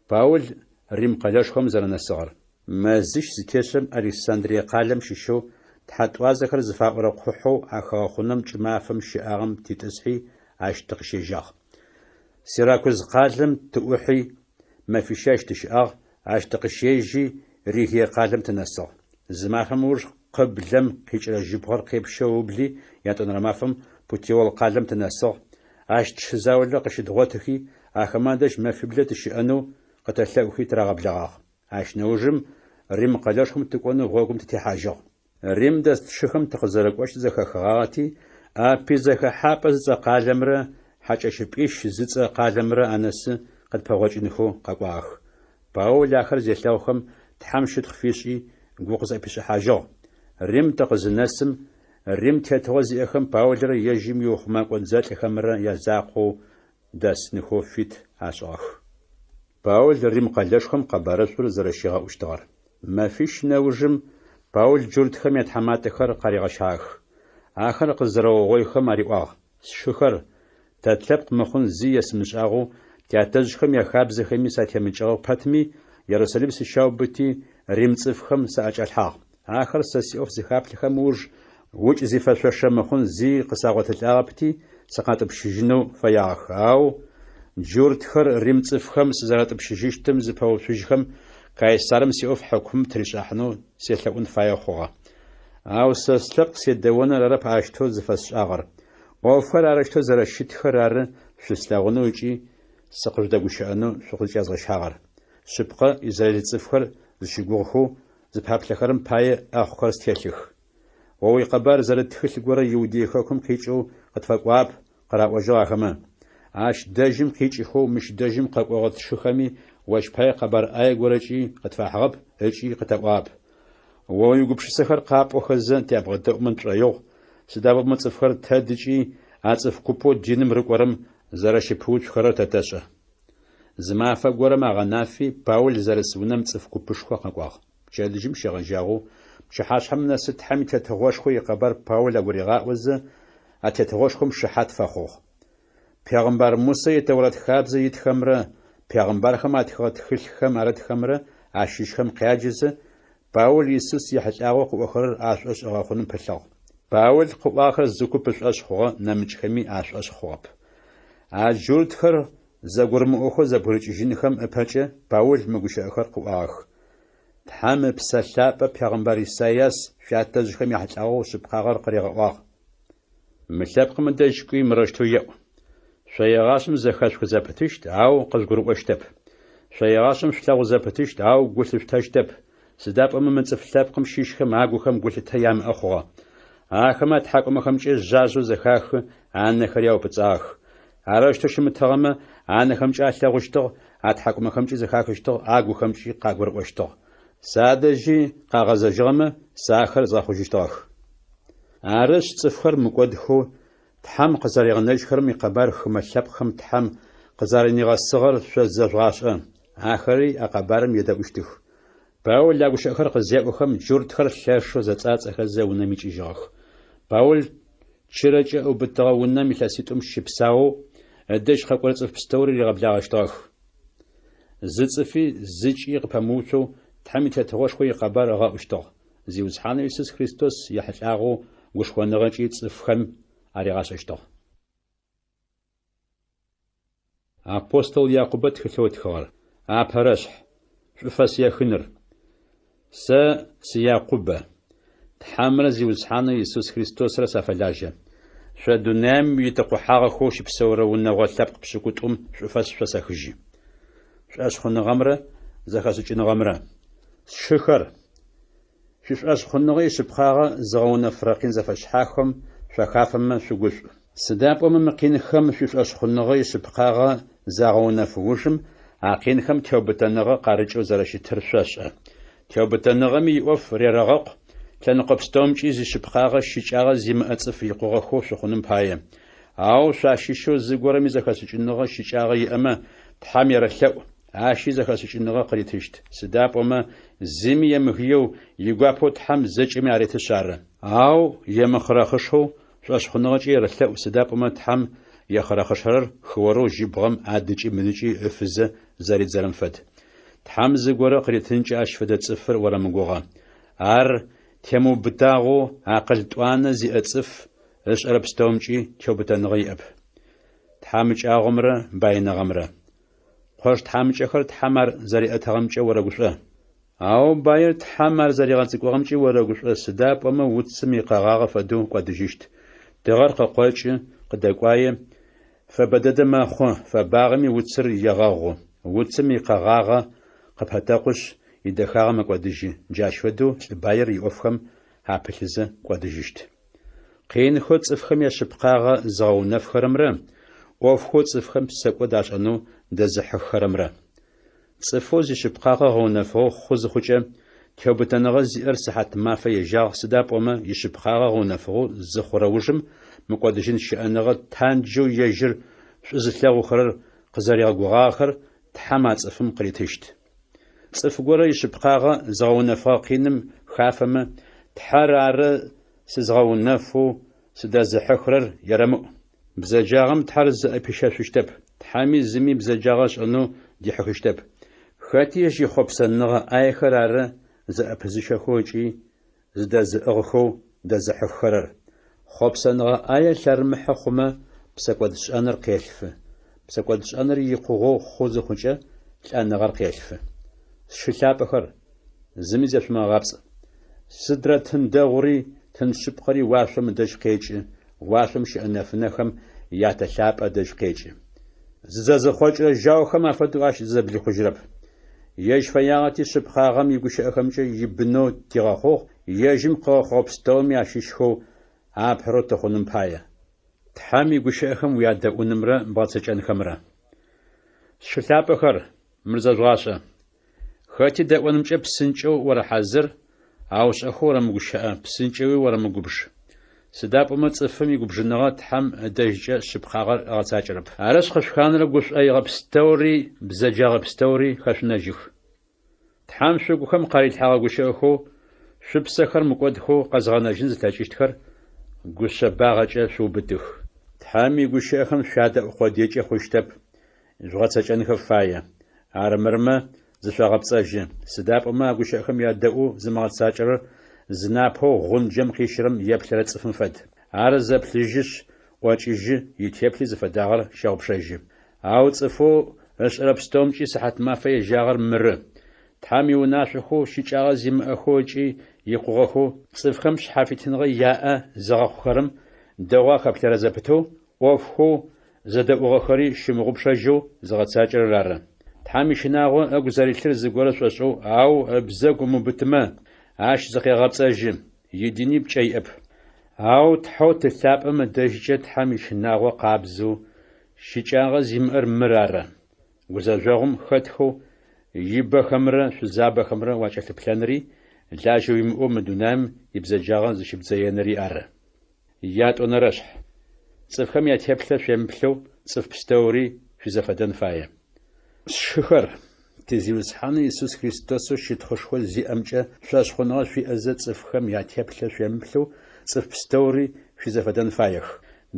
Паул Рим къэлэшхом зэрэнэсыгъэр. Мэзищ зытешӏэм Александрие къалэм щыщэу Тхьэтӏуазэхэр зыфаӏорэ къухьэу а хыгъэхъунэм кӏымафэм щыӏагъэм титӏысхьи, ащ тыкъыщежьагъ. Сиракуз къалэм тыӏухьи, мэфищэ ащ тыщыӏагъ, ащ тыкъыщежьи, Ригие къалэм тынэсыгъ. Зы мафэм ыуж къыблэм къикӏырэ жьыбгъэр къепщэу ыубли, ятӏонэрэ мафэм Путеол къалэм тынэсыгъ. Ащ тшы заулэ къыщыдгъотыхи, ахэмэ адэжь мэфиблэ тыщыӏэнэу къытэлъэӏухи тырагъэблэгъагъ. Ащ нэужым Рим къэлэшхом тыкӏонэу гъогум тытехьажьыгъ. Рим дэс тшыхэм тыкъызэрэкӏощтыр зэхахыгъагъэти, Аппий зэхэхьапӏэ зыцӏэ къалэмрэ Хьакӏэщыпӏищ зыцӏэ къалэмрэ анэсы къытпэгъокӏынхэу къэкӏуагъэх. Паул ахэр зелъэгъухэм, Тхьэм щытхъу фишӏи, гу къызӏэпишӏыхьажьыгъ. Рим тыкъызынэсым, Рим тетыгъо зиӏэхэм Паулрэ ежьым иухъумэкӏо дзэлӏхэмрэ язакъоу дэсынхэу фит ашӏыгъэх. Паул Рим къэлэшхом къэбарышӏур зэрэщигъэӏущтыгъэр. Мэфищ нэужым Паул джуртхэм ятхьаматэхэр къаригъэщагъэх. Ахэр къызэрэугъоихэм ариӏуагъ, Сшыхэр, тэ тлъэпкъ мыхъун зи есымышӏагъэу, тятэжъхэм яхабзэхэми сатемыкӏыгъэ пэтми, Ерусалим сыщаубыти, рим цӏыфхэм саӏэкӏалъхьагъ. Ахэр сэ сиӏоф зыхаплъэхэм ыуж, укӏ зифэшъошэ мыхъун зи къысагъотылӏагъэпти, сыкъатӏупщыжьынэу фэягъэх. Ау джуртхэр рим цӏыфхэм сызэратӏупщыжьыщтым зыпэуцужьхэм, Кайсарым сиӏоф хьыкумым тыришӏахьынэу селъэӏун фаеу хъугъэ. Ау сэ слъэпкъ седэоныр арэп аущтэу зыфэсшӏагъэр. ӏофхэр арэущтэу зэрэщытхэр ары шъуслъэгъунэу ыкӏи сыкъыжъудэгущыӏэнэу шъукъызкӏязгъэщагъэр. Шъыпкъэ, израиль цӏыфхэр зыщыгугъхэу зыпаплъэхэрэм пае ӏэхъухэр стелъых. О уикъэбар зэрыт тхылъ горэ Иудей хэкум къикӏэу къытфэкӏуагъэп, къыраӏожьыгъ ахэмэ. Ащ дэжьым къикӏыхэу мыщ дэжьым къэкӏогъэ тшыхэми ощ пае къэбар ӏае горэкӏи къытфахьыгъэп ыкӏи къытаӏуагъэп. О уигупшысэхэр къапӏохэзэ тябгъэдэӏумэ тшӏоигъу, сыда пӏомэ цӏыфхэр тэдыкӏи а цӏыф купэу диным рыкӏорэм зэрэщыпэуцухэрэр тэ тэшӏэ. Зы мафэ горэм агъэнафи, Паул зэрыс унэм цӏыф купышхо къэкӏуагъ. Пчэдыжьым щегъэжьагъэу пчыхьашъхьэм нэсы Тхьэм и Тетыгъошхо икъэбар Паул агуригъаӏозэ, а тетыгъошхом шыхьат фэхъугъ. Пегъымбар Мусэ и Тэурэт хабзэ итхэмрэ пегъымбархэм атхыгъэ тхылъхэм арытхэмрэ ащыщхэм къяджэзэ, Паул Исус ехьылӏагъэу къыӏохэрэр ашӏошъ ыгъэхъуным пылъыгъ. Паул къыӏуагъэхэр зы куп ышӏошъ хъугъэ, нэмыкӏхэми ашӏошъ хъугъэп. А джуртхэр зэгурымыӏохэу зэбгырыкӏыжьынхэм ыпэкӏэ Паул мы гущыӏэхэр къыӏуагъэх, Тхьэм Ыпсэ Лъапӏэ пегъымбар Исайас шъуятэжъхэм яхьылӏагъэу шъыпкъагъэр къыригъэӏуагъ. Мы лъэпкъым ыдэжь кӏуи мырэущтэу еӏу, Шъо егъашӏэм зэхэшъухы зэпытыщт, ау къыжъугурыӏощтэп. Шъо егъашӏэм шъулъэгъу зэпытыщт, ау гу лъышъутэщтэп, сыда пӏомэ мы цӏыф лъэпкъым щыщхэм агухэм гулъытэ ямыӏэ хъугъэ. Ахэмэ атхьакӏумэхэмкӏэ жъажъэу зэхахы, анэхэри аупӏыцӏагъэх. Арэущтэу щымытыгъэмэ, анэхэмкӏэ алъэгъущтыгъ, атхьакӏумэхэмкӏи зэхахыщтыгъ, агухэмкӏи къагурыӏощтыгъ. Садэжьи къагъэзэжьыгъэмэ, сэ ахэр згъэхъужьыщтыгъэх. Арышъ, цӏыфхэр мыкӏодхэу Тхьэм къызэригъэнэжьхэрэм икъэбар хымэ лъэпкъхэм Тхьэм къызэрэнигъэсыгъэр шъо зэжъугъашӏэ, ахэри а къэбарым едэӏущтых. Паул а гущыӏэхэр къызеӏохэм, джуртхэр лъэшэу зэцӏацӏэхэзэ унэм икӏыжьыгъэх. Паул чырэкӏэ ыубытыгъэ унэм илъэситӏум щыпсаоу, ыдэжь къэкӏорэ цӏыф пстэури ригъэблагъэщтыгъэх. Зы цӏыфи зыкӏи къыпэмыуцоу Тхьэм и Тетыгъошхо икъэбар ыгъэӏущтыгъ, Зиусхьанэу Исус Христос ехьылӏагъэу гушхоныгъэкӏи цӏыфхэм аригъашӏэщтыгъ. Апостол Якъубэ тхылъэу ытхыгъэр. Апэрэшъхь. Шӏуфэс ехыныр. Сэ сы Якъубэ. Тхьэмрэ Зиусхьанэу Исус Христосрэ сафэлажьэ. Шъо дунаим итэкъухьагъэхэу щыпсэурэ унэгъо лъэпкъ пшӏыкӏутӏум шӏуфэс шъосэхыжьы. Шӏошъхъуныгъэмрэ зэхэшӏыкӏыныгъэмрэ. Сшыхэр, шъуишӏошъхъуныгъэ ишъыпкъагъэ зыгъэунэфырэ къин зэфэшъхьафхэм шъуахафэмэ шъугушӏу. Сыда пӏомэ мы къинхэм шъуишӏошъхъуныгъэ ишъыпкъагъэ загъэунэф ужым, а къинхэм теубытэныгъэ къарыкӏэу зэрэщытыр шъошӏэ. Теубытэныгъэми иӏоф рерэгъэкъу, лъэныкъо пстэумкӏи зишъыпкъагъэ щыкӏагъэ зимыӏэ цӏыф икъугъэхэу шъухъуным пае. Ау шъуащыщэу зыгорэми зэхэшӏыкӏыныгъэ щыкӏагъэ иӏэмэ, Тхьэм ерэлъэӏу, ащи зэхэшӏыкӏыныгъэ къыритыщт, сыда пӏомэ зыми емыгыеу, игуапэу Тхьэм зэкӏэми аретышъ ары. Ау емыхъырэхъышэу шӏошъхъуныгъэкӏэ ерэлъэӏу, сыда пӏомэ Тхьэм ехъырэхъышэрэр хыорэу жьыбгъэм адыкӏи мыдыкӏи ыфызэ зэридзэрэм фэд. Тхьэм зыгорэ къыритынкӏэ ащ фэдэ цӏыфыр орэмыгугъэ. Ар темыубытагъэу акъыл тӏуанэ зиӏэ цӏыф, ышӏэрэ пстэумкӏи теубытэныгъэ иӏэп. Тхьамыкӏагъомрэ баиныгъэмрэ. Къош тхьамыкӏэхэр Тхьэм ар зэриӏэтыгъэмкӏэ орэгушӏо. Ау баир Тхьэм ар зэригъэцӏыкӏугъэмкӏи орэгушӏо, сыда пӏомэ уцым икъэгъагъэ фэдэу кӏодыжьыщт. Тыгъэр къыкъокӏы, къыдэкӏуае, фэбэ дэдэ мэхъу, фэбагъэми уцыр егъэгъу. Уцым икъэгъагъэ къыпэтэкъушъ, идэхагъэ мэкӏодыжьы, джащ фэдэу лӏы баир иӏофхэм апылъызэ кӏодыжьыщт. Къинхэу цӏыфхэм яшъыпкъагъэ зыгъэунэфхэрэмрэ ӏофхэу цӏыфхэм псэкӏод ашӏэнэу дэзыхьыххэрэмрэ. Цӏыфэу зишъыпкъагъэ гъэунэфыгъэу хъу зыхъукӏэ, теубытэныгъэ зиӏэр сыхьат-мафэ ежьагъ, сыда пӏомэ ишъыпкъагъэ гъэунэфыгъэу зыхъурэ ужым мыкӏодыжьын щыӏэныгъэ танджэу ежьыр шӏу зылъэгъухэрэр къызэригъэгугъагъэхэр Тхьэм а цӏыфым къыритыщт. Цӏыф горэ ишъыпкъагъэ зыгъэунэфыгъэ къиным хафэмэ, Тхьэр ары сызгъэунэфэу сыдэзыхьыхырэр ерэмыӏу. Бзэджагъэм Тхьэр зыӏэпищэшъущтэп, Тхьэми зыми бзэджагъэ ышӏэнэу дихьыхыщтэп. Хэти ежь ихъопсэныгъэ ӏаехэр ары зыӏэпызыщэхэу ыкӏи зыдэзыӏыгъхэу дэзыхьыххэрэр. Хъопсэныгъэ ӏае лъэрымыхьэ хъумэ, псэкӏодшӏэныр къелъфы. Псэкӏодшӏэныр икъугъэу хъу зыхъукӏэ, лӏэныгъэр къелъфы. Сшы лъапӏэхэр, зыми зешъумыгъэгъапцӏ. Сыдрэ тын дэгъури, тын шъыпкъэри уашъом ыдэжь къекӏы, уашъом щыӏэ нэфынэхэм я Тэ лъапӏэ ыдэжь къекӏы. Зызэзыхъокӏырэ жьаухэм афэдэу ащ зызэблихъужьырэп. Ежь фэягъэти шъыпкъагъэм игущыӏэхэмкӏэ ибынэу тигъэхъугъ, ежьым къыгъэхъугъэ пстэуми ащыщхэу апэрэу тыхъуным пае. Тхьэм игущыӏэхэм уядэӏунымрэ бгъэцэкӏэнхэмрэ. Сшы лъапӏэхэр, мыр зэжъугъашӏэ. Хэти дэӏонымкӏэ псынкӏэу орэхьазыр, ау шӏэхэу орэмыгущыӏэ, псынкӏэуи орэмыгубж. Сыда пӏомэ цӏыфым игубжыныгъэ Тхьэм ыдэжькӏэ шъыпкъагъэр ыгъэцакӏэрэп. Арышъ, къышъуханэрэ гушӏоигъэ пстэури бзэджагъэ пстэури хэшъунэжьых. Тхьэм шъугухэм къарилъхьэгъэ гущыӏэхэу шъупсэхэр мыкӏодхэу къэзгъэнэжьын зылъэкӏыщтхэр гушъэбагъэкӏэ шъуубытых. Тхьэм игущыӏэхэм шъуядэӏу къодыекӏэ хъущтэп, жъугъэцэкӏэнхэ фае. Армырмэ, зышъогъэпцӏэжьы. Сыда пӏомэ а гущыӏэхэм ядэӏоу зымыгъэцакӏэрэр зынапэу гъунджэм къищырэм еплъырэ цӏыфым фэд. Ар зэплъыжьышъ, ӏокӏыжьы, итеплъи зыфэдагъэр щэгъупшэжьы. Ау цӏыфэу ышӏэрэ пстэумкӏи сыхьатмафэ ежьагъэр мыры: Тхьэм иунашъохэу щыкӏагъэ зимыӏэхэу ыкӏи икъугъэхэу цӏыфхэм шъхьафитыныгъэ яӏэ зыгъэхъухэрэм дэгъоу ахэплъэрэ зэпытэу, ӏофхэу зэдэӏугъэхэри щымыгъупшэжьэу зыгъэцакӏэрэр ары. Тхьэм ищынагъо ыгу зэрилъыр зыгорэ шӏошӏэу, ау ыбзэгу ымыубытымэ, ащ зыкъегъэпцӏэжьы, идини пкӏэ иӏэп. Ау Тхьэу Ты лъапӏэм ыдэжькӏэ Тхьэм ищынагъо къабзэу, щыкӏагъэ зимыӏэр мыр ары, гузэжъогъум хэтхэу ибэхэмрэ шъузабэхэмрэ уакӏэлъыплъэнри, лажьэ уимыӏэу мы дунаим ибзэджагъэ зыщыбдзэеныри ары. Ятӏонэрэшъхь. Цӏыфхэм ятеплъэ шъуемыплъэу цӏыф пстэури шъуизэфэдэн фае. Сшыхэр, ти Зиусхьанэу Исус Христосэу щытхъушхо зиӏэмкӏэ шӏошъхъуныгъэ шъуиӏэзэ цӏыфхэм ятеплъэ шъуемыплъэу цӏыф пстэури шъуизэфэдэн фаех.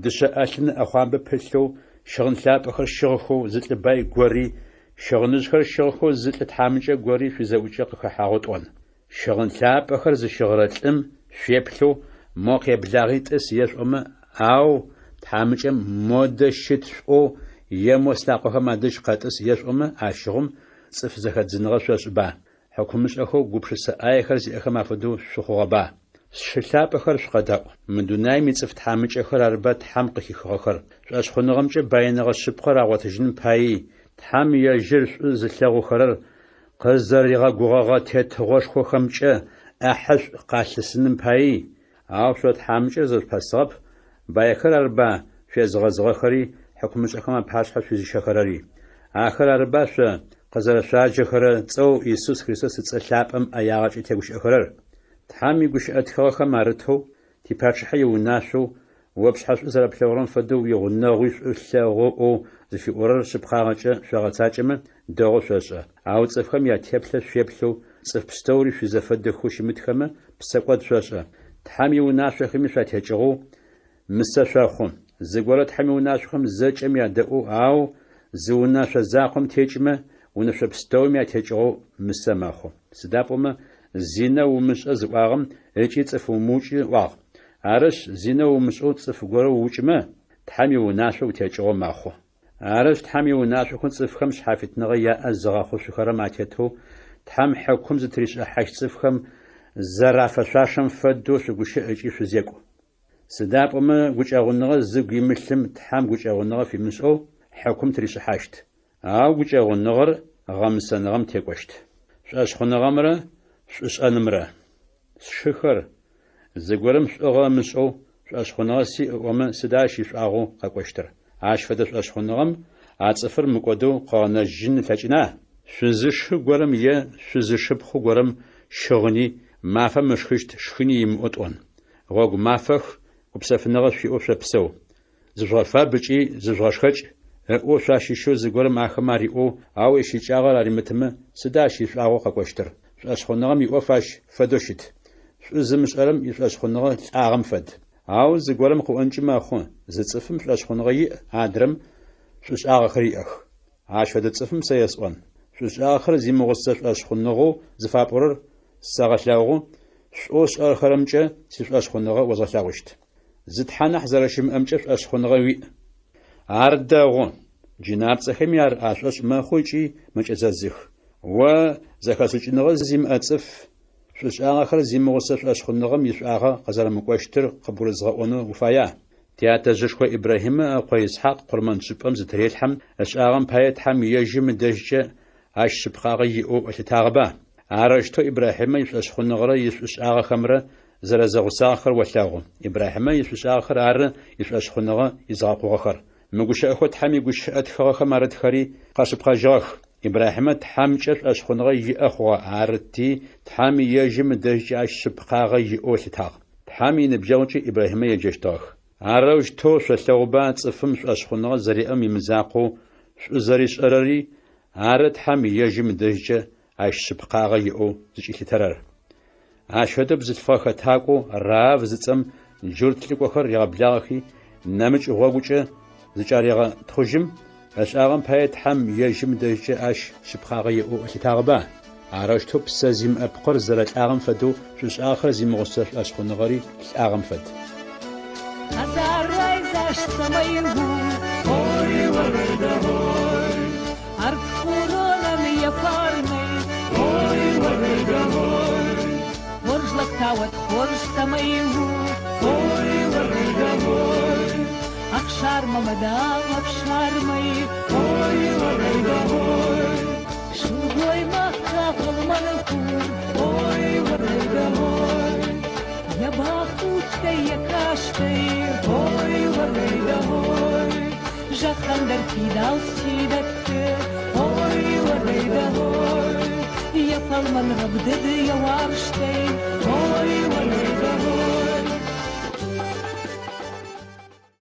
Дышъэ ӏэлъын ыӏэхъуамбэ пылъэу, щыгъын лъапӏэхэр щыгъхэу зы лӏы бай гори, щыгъыныжъхэр щыгъхэу зы лӏы тхьамыкӏэ гори шъуизэӏукӏэ къыхэхьагъэу тӏон. Щыгъын лъапӏэхэр зыщыгъырэ лӏым шъуеплъэу мо къеблагъи тӏыс ешъуӏомэ, ау тхьамыкӏэм модэ щыт шъуӏоу е мо слъакъохэм адэжь къэтӏыс ешъуӏомэ, ащыгъум цӏыф зэхэдзыныгъэ шъошӏыба, хьыкумышӏэхэу гупшысэ ӏаехэр зиӏэхэм афэдэу шъухъугъэба? Сшы лъапӏэхэр шъукъэдаӏу, мы дунаим ицӏыф тхьамыкӏэхэр арыба Тхьэм къыхихыгъэхэр, шӏошъхъуныгъэмкӏэ баиныгъэ шъыпкъэр агъотыжьыным паий, Тхьэм ежьыр шӏу зылъэгъухэрэр Къызэригъэгугъэгъэ тетыгъошхохэмкӏэ ӏахьышӏу къалъысыным паий, ау шъо тхьамыкӏэр зэшъупэсыгъэп, байхэр арыба шъуезыгъэзыгъэхэри хьыкумышӏэхэм апашъхьэ шъуизыщэхэрэри. Ахэр арыба шъо къызэрэшъуаджэхэрэ цӏэу Исус Христос ыцӏэ лъапӏэм ӏэягъэкӏэ тегущыӏэхэрэр? Тхьэм игущыӏэ тхыгъэхэм арытэу, типачъыхьэ иунашъоу О пшъхьэ шӏу зэрэплъэгъурэм фэдэу уигъунэгъуи шӏу лъэгъу ыӏоу зыфиӏорэр шъыпкъагъэкӏэ шъогъэцакӏэмэ, дэгъоу шъошӏэ. Ау цӏыфхэм ятеплъэ шъуеплъэу, цӏыф пстэури шъуизэфэдэхэу щымытхэмэ, псэкӏод шъошӏэ. Тхьэм иунашъохэми шъуатекӏыгъэу, мысэ шъохъу. Зыгорэ Тхьэм иунашъохэм зэкӏэм ядэӏоу, ау зы унэшъо закъом текӏымэ, унэшъо пстэуми атекӏыгъэу мысэ мэхъу. Сыда пӏомэ, зинэ умышӏэ зыӏуагъэм ыкӏи цӏыф умыукӏы ыӏуагъ. Арышъ, зинэ умышӏэу цӏыф горэ уукӏымэ, Тхьэм иунашъо утекӏыгъэу мэхъу. Арышъ, Тхьэм иунашъохэу цӏыфхэм шъхьафитныгъэ яӏэ зыгъэхъушъухэрэм атетэу Тхьэм хьыкум зытыришӏыхьащт цӏыфхэм зэрафэшъуашэм фэдэу шъугущыӏ ыкӏи шъузекӏу. Сыда пӏомэ гукӏэгъуныгъэ зыгу имылъым Тхьэм гукӏэгъуныгъэ фимышӏэу хьыкум тыришӏыхьащт. Ау гукӏэгъуныгъэр гъэмысэныгъэм текӏощт. Шӏошъхъуныгъэмрэ шӏушӏэнымрэ. Сшыхэр, зыгорэм шӏугъэ ымышӏэу шӏошъхъуныгъэ сиӏ ыӏомэ, сыда ащ ишӏуагъэу къэкӏощтыр? Ащ фэдэ шӏошъхъуныгъэм а цӏыфыр мыкӏодэу къыгъэнэжьын ылъэкӏына? Шъузышы горэм е шъузышыпхъу горэм щыгъыни, мафэм ышхыщт шхыни имыӏэу тӏон. Гъогу мафэх, гупсэфыныгъэ шъуиӏэу шъопсэу. Зыжъугъэфаб ыкӏи зыжъугъэшхэкӏ, ыӏоу шъуащыщэу зыгорэм ахэмэ ариӏоу, ау ищыкӏагъэр аримытымэ, сыда ащ ишӏуагъэу къэкӏощтыр? Шӏошъхъуныгъэм иӏоф ащ фэдэу щыт. Шӏу зымышӏэрэм ишӏошъхъуныгъэ лӏагъэм фэд. Ау зыгорэм къыӏонкӏи мэхъу, зы цӏыфым шӏошъхъуныгъэ иӏ, адрэм шӏушӏагъэхэр иӏэх. Ащ фэдэ цӏыфым сэ есӏон, шӏушӏагъэхэр зимыгъусэ шӏошъхъуныгъэу зыфапӏорэр сэгъэлъэгъу, шӏоу сшӏэхэрэмкӏэ сишӏошъхъуныгъэ озгъэлъэгъущт. Зы Тхьэ нахь зэрэщымыӏэмкӏэ шӏошъхъуныгъэ уиӏ. Ар дэгъу. Джынапцӏэхэми ар ашӏошъ мэхъу ыкӏи мэкӏэзэзых. О, зэхэшӏыкӏыныгъэ зимыӏэ цӏыф! Шӏушӏагъэхэр зимыгъусэ шӏошъхъуныгъэм ишӏуагъэ къызэрэмыкӏощтыр къыбгурызгъэӏонэу уфая? Тятэжъышхо Ибрахьимэ ыкъо Исхьакъ къурмэншӏыпӏэм зытырелъхьэм, ышӏагъэм пае Тхьэм ежьым ыдэжькӏэ ащ шъыпкъагъэ иӏэу ылъытагъэба? Арэущтэу Ибрахьимэ ишӏошъхъуныгъэрэ ишӏушӏагъэхэмрэ зэрэзэгъусагъэхэр олъэгъу. Ибрахьимэ ишӏушӏагъэхэр ары ишӏошъхъуныгъэ изыгъэкъугъэхэр. Мы гущыӏэхэу Тхьэм игущыӏэ тхыгъэхэм арытхэри къэшъыпкъэжьыгъэх: Ибрахьимэ Тхьэмкӏэ шӏошъхъуныгъэ иӏэ хъугъэ, арыти, Тхьэм ежьым ыдэжькӏэ ащ шъыпкъагъэ иӏэу ылъытагъ. Тхьэм иныбджэгъукӏи Ибрахьимэ еджэщтыгъэх. Арэущтэу шъолъэгъуба цӏыфым шӏошъхъуныгъэ зэриӏэм имызакъоу, шӏу зэришӏэрэри, ары Тхьэм ежьым ыдэжькӏэ ащ шъыпкъагъэ иӏэу зыкӏилъытэрэр. Ащ фэдэу бзылъфыгъэ хэтакӏоу Раав зыцӏэм джурт лӏыкӏохэр ригъэблагъэхи, нэмыкӏ гъогукӏэ зычӏарегъэтхъужьым, ышӏагъэм пае Тхьэм ежьым ыдэжькӏэ ащ шъыпкъагъэ иӏэу ылъытагъэба? Арэущтэу псэ зимыӏэ пкъыр зэрэлӏагъэм фэдэу шӏушӏагъэхэр зимыгъусэ шӏошъхъуныгъэри лӏагъэм фэд.